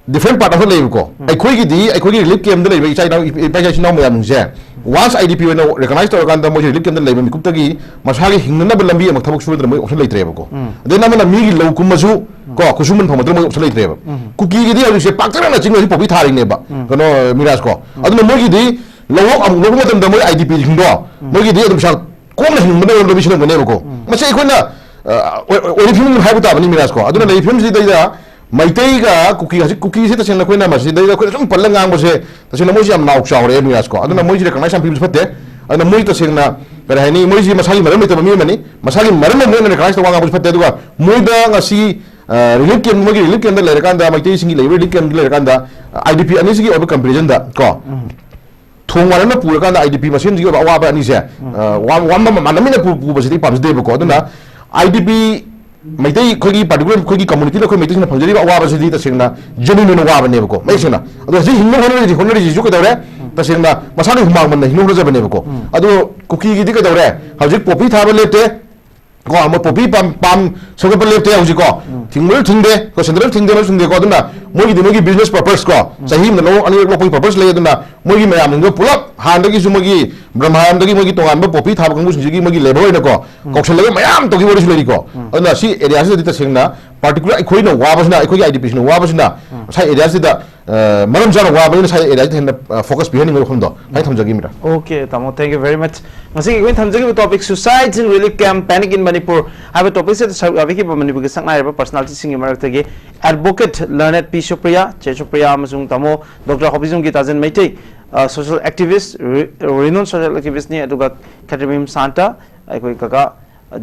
ꯗꯤꯐ꯭ꯔꯦꯟ ꯄꯥꯔꯠ ꯑꯃꯈꯛ ꯂꯩꯌꯦꯕꯀꯣ꯫ ꯎꯝ꯫ ꯑꯩꯈꯣꯏꯒꯤꯗꯤ, ꯑꯩꯈꯣꯏꯒꯤ ꯔꯤꯂꯤꯐ ꯀꯦꯝꯗ ꯂꯩꯕ ꯏꯆꯥ ꯏꯅꯥꯎ, ꯏꯄꯥ ꯏꯆꯥ ꯏꯆꯤꯟ ꯏꯅꯥꯎ ꯃꯌꯥꯝꯁꯦ, ꯋꯥꯟꯁ ꯑꯥꯏ ꯗꯤ ꯄꯤ ꯑꯣꯏꯅ ꯔꯦꯀꯒꯅꯥꯏꯖ ꯇꯧꯔꯀꯥꯟꯗ, ꯃꯣꯏꯁꯦ ꯔꯤꯂꯤꯐ ꯀꯦꯝꯗ ꯂꯩꯕ ꯃꯤꯀꯨꯞꯇꯒꯤ ꯃꯁꯥꯒꯤ ꯍꯤꯡꯅꯅꯕ ꯂꯝꯕꯤ ꯑꯃ ꯊꯕꯛ ꯁꯨꯔꯗꯅ ꯃꯣꯏ ꯑꯣꯞꯁꯟ ꯂꯩꯇ꯭ꯔꯦꯕꯀꯣ꯫ ꯎꯝ꯫ ꯑꯗꯩ ꯑꯃꯅ ꯃꯤꯒꯤ ꯂꯧ ꯀꯨꯝꯃꯁꯨ, ꯎꯝ꯫ ꯀꯣ, ꯈꯨꯠꯁꯨꯃꯟ ꯐꯪꯕ ꯅꯠꯇꯅ ꯃꯣꯏ ꯑꯣꯞꯁꯟ ꯂꯩꯇ꯭ꯔꯦꯕ꯫ ꯎꯝ꯫ ꯀꯨꯀꯤꯒꯤꯗꯤ ꯍꯧꯖꯤꯛꯁꯦ ꯄꯥꯛꯇꯛꯅꯅ ꯆꯤꯡꯗꯁꯨ ꯄꯣꯄꯤ ꯊꯥꯔꯤꯅꯦꯕ, ꯎꯝ꯫ ꯀꯩꯅꯣ, ꯃꯤꯔꯥꯖ ꯀꯣ꯫ ꯎꯝ꯫ ꯑꯗꯨꯅ ꯃꯣꯏꯒꯤꯗꯤ ꯂꯧꯔꯣꯛ ꯑꯃꯨꯛ ꯂꯧꯕ ꯃꯇꯝꯗ ꯃꯣꯏ ꯑꯥꯏ ꯗꯤ ꯄꯤꯁꯤꯡꯗꯣ, ꯎꯝ꯫ ꯃꯣꯏꯒꯤꯗꯤ ꯑꯗꯨꯝ ꯄꯩꯁꯥ ꯀꯣꯝꯅ ꯍꯤꯡꯕꯅ ꯂꯝꯕꯤ ꯁꯤꯜꯂꯝꯒꯅꯦꯕꯀꯣ꯫ ꯎꯝ꯫ ꯃꯁꯤ ꯑꯩꯈꯣꯏꯅ, ꯑ, ꯑꯣꯏ-, ꯑꯣꯏꯔꯤꯕ ꯐꯤꯕꯝ ꯍꯥꯏꯕ ꯇꯥꯕꯅꯤ, ꯃꯤꯔꯥꯖ ꯀꯣ꯫ ꯑꯗꯨꯅ ꯎꯝ꯫ ꯂꯩꯔꯤꯕ ꯐꯤꯕꯝꯁꯤꯗꯩꯗ ꯃꯩꯇꯩꯒ ꯀꯨꯀꯤ, ꯍꯧꯖꯤꯛ ꯀꯨꯀꯤꯁꯦ ꯇꯁꯦꯡꯅ ꯑꯩꯈꯣꯏꯅ ꯃꯁꯤꯗꯩꯗ ꯑꯩꯈꯣꯏꯅ ꯁꯨꯝ ꯄꯜꯂ ꯉꯥꯡꯕꯁꯦ, ꯇꯁꯦꯡꯅ ꯃꯣꯏꯁꯦ ꯌꯥꯝ ꯅꯥꯎ ꯆꯥꯎꯔꯦ, ꯃꯤꯔꯥꯖ ꯀꯣ꯫ ꯑꯗꯨꯅ ꯎꯝ꯫ ꯃꯣꯏꯁꯦ ꯔꯦꯀꯒꯅꯥꯏꯖ ꯌꯥꯝ ꯄꯤꯕꯁꯨ ꯐꯠꯇꯦ꯫ ꯑꯗꯨꯅ ꯃꯣꯏ ꯇꯁꯦꯡꯅ, ꯀꯔꯤ ꯍꯥꯏꯅꯤ, ꯃꯣꯏꯁꯤ ꯃꯁꯥꯒꯤ ꯃꯔꯝ ꯂꯩꯇꯕ ꯃꯤ ꯑꯃꯅꯤ, ꯃꯁꯥꯒꯤ ꯃꯔꯝ ꯑꯃ ꯃꯣꯏꯅ ꯔꯦꯀꯒꯅꯥꯏꯖ ꯇꯧꯕ ꯉꯥꯡꯕꯁꯨ ꯐꯠꯇꯦ꯫ ꯑꯗꯨꯒ ꯃꯣꯏꯗ ꯉꯁꯤ ꯔꯤꯂꯤꯐ ꯀꯦꯝ, ꯃꯣꯏꯒꯤ ꯔꯤꯂꯤꯐ ꯀꯦꯝꯗ ꯂꯩꯔꯀꯥꯟꯗ, ꯃꯩꯇꯩꯁꯤꯡꯒꯤ ꯂꯩꯕ ꯔꯤꯂꯤꯐ ꯀꯦꯝꯗ ꯂꯩꯔꯀꯥꯟꯗ, ꯑꯥꯏ ꯗꯤ ꯄꯤ ꯑꯅꯤꯁꯤꯒꯤ ꯑꯣꯏꯕ ꯀꯝꯄꯦꯔꯤꯖꯟꯗ ꯀꯣ, ꯊꯣꯡ ꯃꯥꯟꯅꯅ ꯄꯨꯔꯀꯥꯟꯗ ꯑꯥꯏ ꯗꯤ ꯄꯤ ꯃꯁꯦꯟꯁꯤꯒꯤ ꯑꯣꯏꯕ ꯑꯋꯥꯕ ꯑꯅꯤꯁꯦ, ꯑ, ꯋꯥ-, ꯋꯥ-, ꯃ-, ꯃꯥꯟꯅꯃꯤꯟꯅ ꯄꯨ-, ꯄꯨꯕꯁꯤꯗꯤ ꯄꯥꯝꯖꯗꯦꯕꯀꯣ꯫ ꯑꯗꯨꯅ ꯑꯥꯏ ꯗꯤ ꯄꯤ ꯃꯩꯇꯩ ꯑꯩꯈꯣꯏꯒꯤ ꯄꯥꯔꯇꯤꯀꯨꯂꯔ ꯑꯩꯈꯣꯏꯒꯤ ꯀꯝꯃꯨꯅꯤꯇꯤꯗ ꯑꯩꯈꯣꯏ ꯃꯩꯇꯩꯁꯤꯡꯅ ꯐꯪꯖꯔꯤꯕ ꯑꯋꯥꯕꯁꯤꯗꯤ ꯇꯁꯦꯡꯅ ꯖꯦꯅ꯭ꯌꯨꯟ ꯑꯣꯏꯅ ꯋꯥꯕꯅꯦꯕꯀꯣ, ꯃꯌꯦꯛ ꯁꯦꯡꯅ꯫ ꯑꯗꯣ ꯍꯧꯖꯤꯛ ꯍꯤꯡꯅꯕ ꯍꯣꯠꯅꯔꯤꯁꯤ, ꯍꯣꯠꯅꯔꯤꯁꯤꯁꯨ ꯀꯩꯗꯧꯔꯦ? ꯇꯁꯦꯡꯅ ꯃꯁꯥꯒꯤ ꯍꯨꯃꯥꯡ ꯃꯟꯅ ꯍꯤꯡꯅꯕ ꯍꯣꯠꯅꯖꯕꯅꯦꯕꯀꯣ꯫ ꯑꯗꯣ ꯀꯨꯀꯤꯒꯤꯗꯤ ꯀꯩꯗꯧꯔꯦ? ꯍꯧꯖꯤꯛ ꯄꯣꯄꯤ ꯊꯥꯕ ꯂꯦꯞꯇꯦ꯫ ꯀꯣ, ꯑꯃ ꯄꯣꯄꯤ ꯄꯥꯝ, ꯄꯥꯝ ꯁꯦꯝꯒꯠꯄ ꯂꯦꯞꯇꯦ ꯍꯧꯖꯤꯛꯀꯣ꯫ ꯊꯤꯡꯕꯁꯨ ꯊꯤꯡꯗꯦ, ꯀꯣ, ꯁꯦꯟꯇ꯭ꯔꯦꯜ ꯊꯤꯡꯗꯦ, ꯑꯃꯁꯨ ꯊꯤꯡꯗꯦꯀꯣ꯫ ꯑꯗꯨꯅ ꯃꯣꯏꯒꯤꯗꯤ ꯃꯣꯏꯒꯤ ꯕꯤꯖꯤꯅꯦꯁ ꯄꯔꯄꯁ ꯀꯣ, ꯆꯍꯤ ꯑꯃꯗ ꯂꯧ ꯑꯅꯤꯔꯛ ꯂꯣꯛꯄꯒꯤ ꯄꯔꯄꯁ ꯂꯩ꯫ ꯑꯗꯨꯅ ꯃꯣꯏꯒꯤ ꯃꯌꯥꯝꯁꯤꯡꯗꯣ ꯄꯨꯂꯞ ꯍꯥꯟꯅꯗꯒꯤꯁꯨ ꯃꯣꯏꯒꯤ ꯕ꯭ꯔꯍ꯭ꯃꯥꯌꯝꯗꯒꯤ ꯃꯣꯏꯒꯤ ꯇꯣꯉꯥꯟꯕ ꯄꯣꯄꯤ ꯊꯥꯕ ꯀꯥꯡꯕꯨꯁꯤꯡꯁꯤꯒꯤ ꯃꯣꯏꯒꯤ ꯂꯦꯕꯔ ꯑꯣꯏꯅꯀꯣ, ꯀꯧꯁꯜꯂꯒ ꯃꯌꯥꯝ ꯇꯧꯈꯤꯕ ꯋꯥꯔꯤꯁꯨ ꯂꯩꯔꯤꯀꯣ꯫ ꯑꯗꯨꯅ ꯁꯤ ꯑꯦꯔꯤꯌꯥꯁꯤꯗꯗꯤ ꯇꯁꯦꯡꯅ ꯄꯥꯔꯇꯤꯀꯨꯂꯔ ꯑꯩꯈꯣꯏꯅ ꯋꯥꯕꯁꯤꯅ, ꯑꯩꯈꯣꯏꯒꯤ ꯑꯥꯏ ꯗꯤ ꯄꯤꯁꯤꯅ ꯋꯥꯕꯁꯤꯅ ꯉꯁꯥꯏ ꯑꯦꯔꯤꯌꯥꯁꯤꯗ ꯑ, ꯃꯔꯝ ꯆꯥꯅ ꯋꯥꯕꯅꯤꯅ ꯉꯁꯥꯏ ꯑꯦꯔꯤꯌꯥꯁꯤꯗ ꯍꯦꯟꯅ, ꯑ, ꯐꯣꯀꯁ ꯄꯤꯍꯟꯅꯤꯡꯕꯒꯤ ꯋꯥꯐꯝꯗꯣ ꯑꯩ ꯊꯝꯖꯒꯦ, ꯃꯤꯔꯥ꯫ Okay, ꯇꯥꯃꯣ, thank you very much. ꯉꯁꯤꯒꯤ ꯑꯩꯈꯣꯏꯅ ꯊꯝꯖꯈꯤꯕ topic, Suicides in Relief Camp, Panic in Manipur ꯍꯥꯏꯕ ꯇꯣꯄꯤꯛꯁꯤꯗ ꯁꯔꯨꯛ ꯌꯥꯕꯤꯈꯤꯕ ꯃꯅꯤꯄꯨꯔꯒꯤ ꯁꯛꯅꯥꯏꯔꯕ ꯄꯔꯁꯅꯥꯂꯤꯇꯤꯁꯤꯡꯒꯤ ꯃꯔꯛꯇꯒꯤ ꯑꯦꯗꯚꯣꯀꯦꯠ ꯂꯔꯅꯦꯠ ꯄꯤ ꯁꯨꯄ꯭ꯔꯤꯌꯥ, ꯆꯦ ꯁꯨꯄ꯭ꯔꯤꯌꯥ ꯑꯃꯁꯨꯡ ꯇꯥꯃꯣ ꯗꯣꯛꯇꯔ ꯍꯣꯕꯤꯖꯝꯒꯤ ꯇꯥꯖꯟ ꯃꯩꯇꯩ, ꯑ, ꯁꯣꯁꯤꯌꯦꯜ ꯑꯦꯛꯇꯤꯚꯤꯁ, ꯔꯤ-, ꯔꯤꯅꯣꯟ ꯁꯣꯁꯤꯌꯦꯜ ꯑꯦꯛꯇꯤꯚꯤꯁꯅꯤ, ꯑꯗꯨꯒ ꯈꯦꯇ꯭ꯔꯤꯃꯌꯨꯝ ꯁꯥꯟꯇ, ꯑꯩꯈꯣꯏ ꯀꯀꯥ,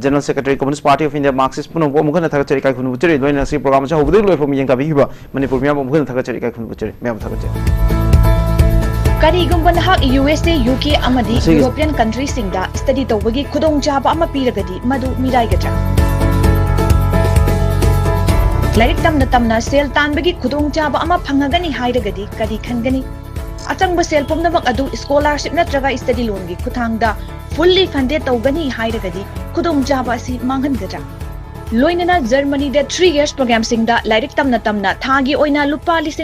General Secretary, Communist Party of India, Marxist ꯄꯨꯝꯅꯃꯛꯄꯨ ꯑꯃꯨꯛ ꯍꯟꯅ ꯊꯥꯒꯠꯆꯔꯤ, ꯏꯀꯥꯏ ꯈꯨꯝꯅꯕ ꯎꯠꯆꯔꯤ꯫ ꯂꯣꯏꯅꯅ ꯑꯁꯤꯒꯤ ꯄ꯭ꯔꯣꯒ꯭ꯔꯥꯝ ꯑꯁꯤ ꯍꯧꯕꯗꯒꯤ ꯂꯣꯏꯐꯥꯎ ꯌꯦꯡꯊꯕꯤꯈꯤꯕ ꯃꯅꯤꯄꯨꯔ ꯃꯤꯌꯥꯝꯕꯨ ꯑꯃꯨꯛ ꯍꯟꯅ ꯊꯥꯒꯠꯆꯔꯤ, ꯏꯀꯥꯏ ꯈꯨꯝꯅꯕ ꯎꯠꯆꯔꯤ꯫ ꯃꯌꯥꯝꯕꯨ ꯊꯥꯒꯠꯆꯔꯤ꯫ ꯀꯔꯤꯒꯨꯝꯕ ꯅꯍꯥꯛ ꯌꯨ ꯑꯦꯁ ꯑꯦ, ꯌꯨ ꯀꯦ ꯑꯃꯗꯤ ꯃꯁꯤꯒꯤ ꯌꯨꯔꯣꯄꯤꯌꯟ ꯀꯟꯇ꯭ꯔꯤꯁꯤꯡꯗ ꯁ꯭ꯇꯗꯤ ꯇꯧꯕꯒꯤ ꯈꯨꯗꯣꯡꯆꯥꯕ ꯑꯃ ꯄꯤꯔꯒꯗꯤ, ꯃꯗꯨ ꯃꯤꯔꯥꯏꯒꯗ꯭ꯔꯥ? ꯂꯥꯏꯔꯤꯛ ꯇꯝꯅ ꯇꯝꯅ ꯁꯦꯜ ꯇꯥꯟꯕꯒꯤ ꯈꯨꯗꯣꯡꯆꯥꯕ ꯑꯃ ꯐꯪꯉꯒꯅꯤ ꯍꯥꯏꯔꯒꯗꯤ ꯀꯔꯤ ꯈꯟꯒꯅꯤ? ꯑꯆꯪꯕ ꯁꯦꯜ ꯄꯨꯝꯅꯃꯛ ꯑꯗꯨ ꯁ꯭ꯀꯣꯂꯥꯔꯁꯤꯞ ꯅꯠꯇ꯭ꯔꯒ ꯁ꯭ꯇꯗꯤ ꯂꯣꯟꯒꯤ ꯈꯨꯠꯊꯥꯡꯗ ꯐꯨꯜꯂꯤ ꯐꯟꯗꯦꯗ ꯇꯧꯒꯅꯤ ꯍꯥꯏꯔꯒꯗꯤ ꯈꯨꯗꯣꯡꯆꯥꯕ ꯑꯁꯤ ꯃꯥꯡꯍꯟꯒꯗ꯭ꯔꯥ? ꯂꯣꯏꯅꯅ ꯖꯔꯃꯅꯤꯗ ꯊ꯭ꯔꯤ ꯌꯔꯁ ꯄ꯭ꯔꯣꯒ꯭ꯔꯥꯝꯁꯤꯡꯗ ꯂꯥꯏꯔꯤꯛ ꯇꯝꯅ ꯇꯝꯅ ꯊꯥꯒꯤ ꯑꯣꯏꯅ ꯂꯨꯄꯥ ꯂꯤꯁꯤꯡ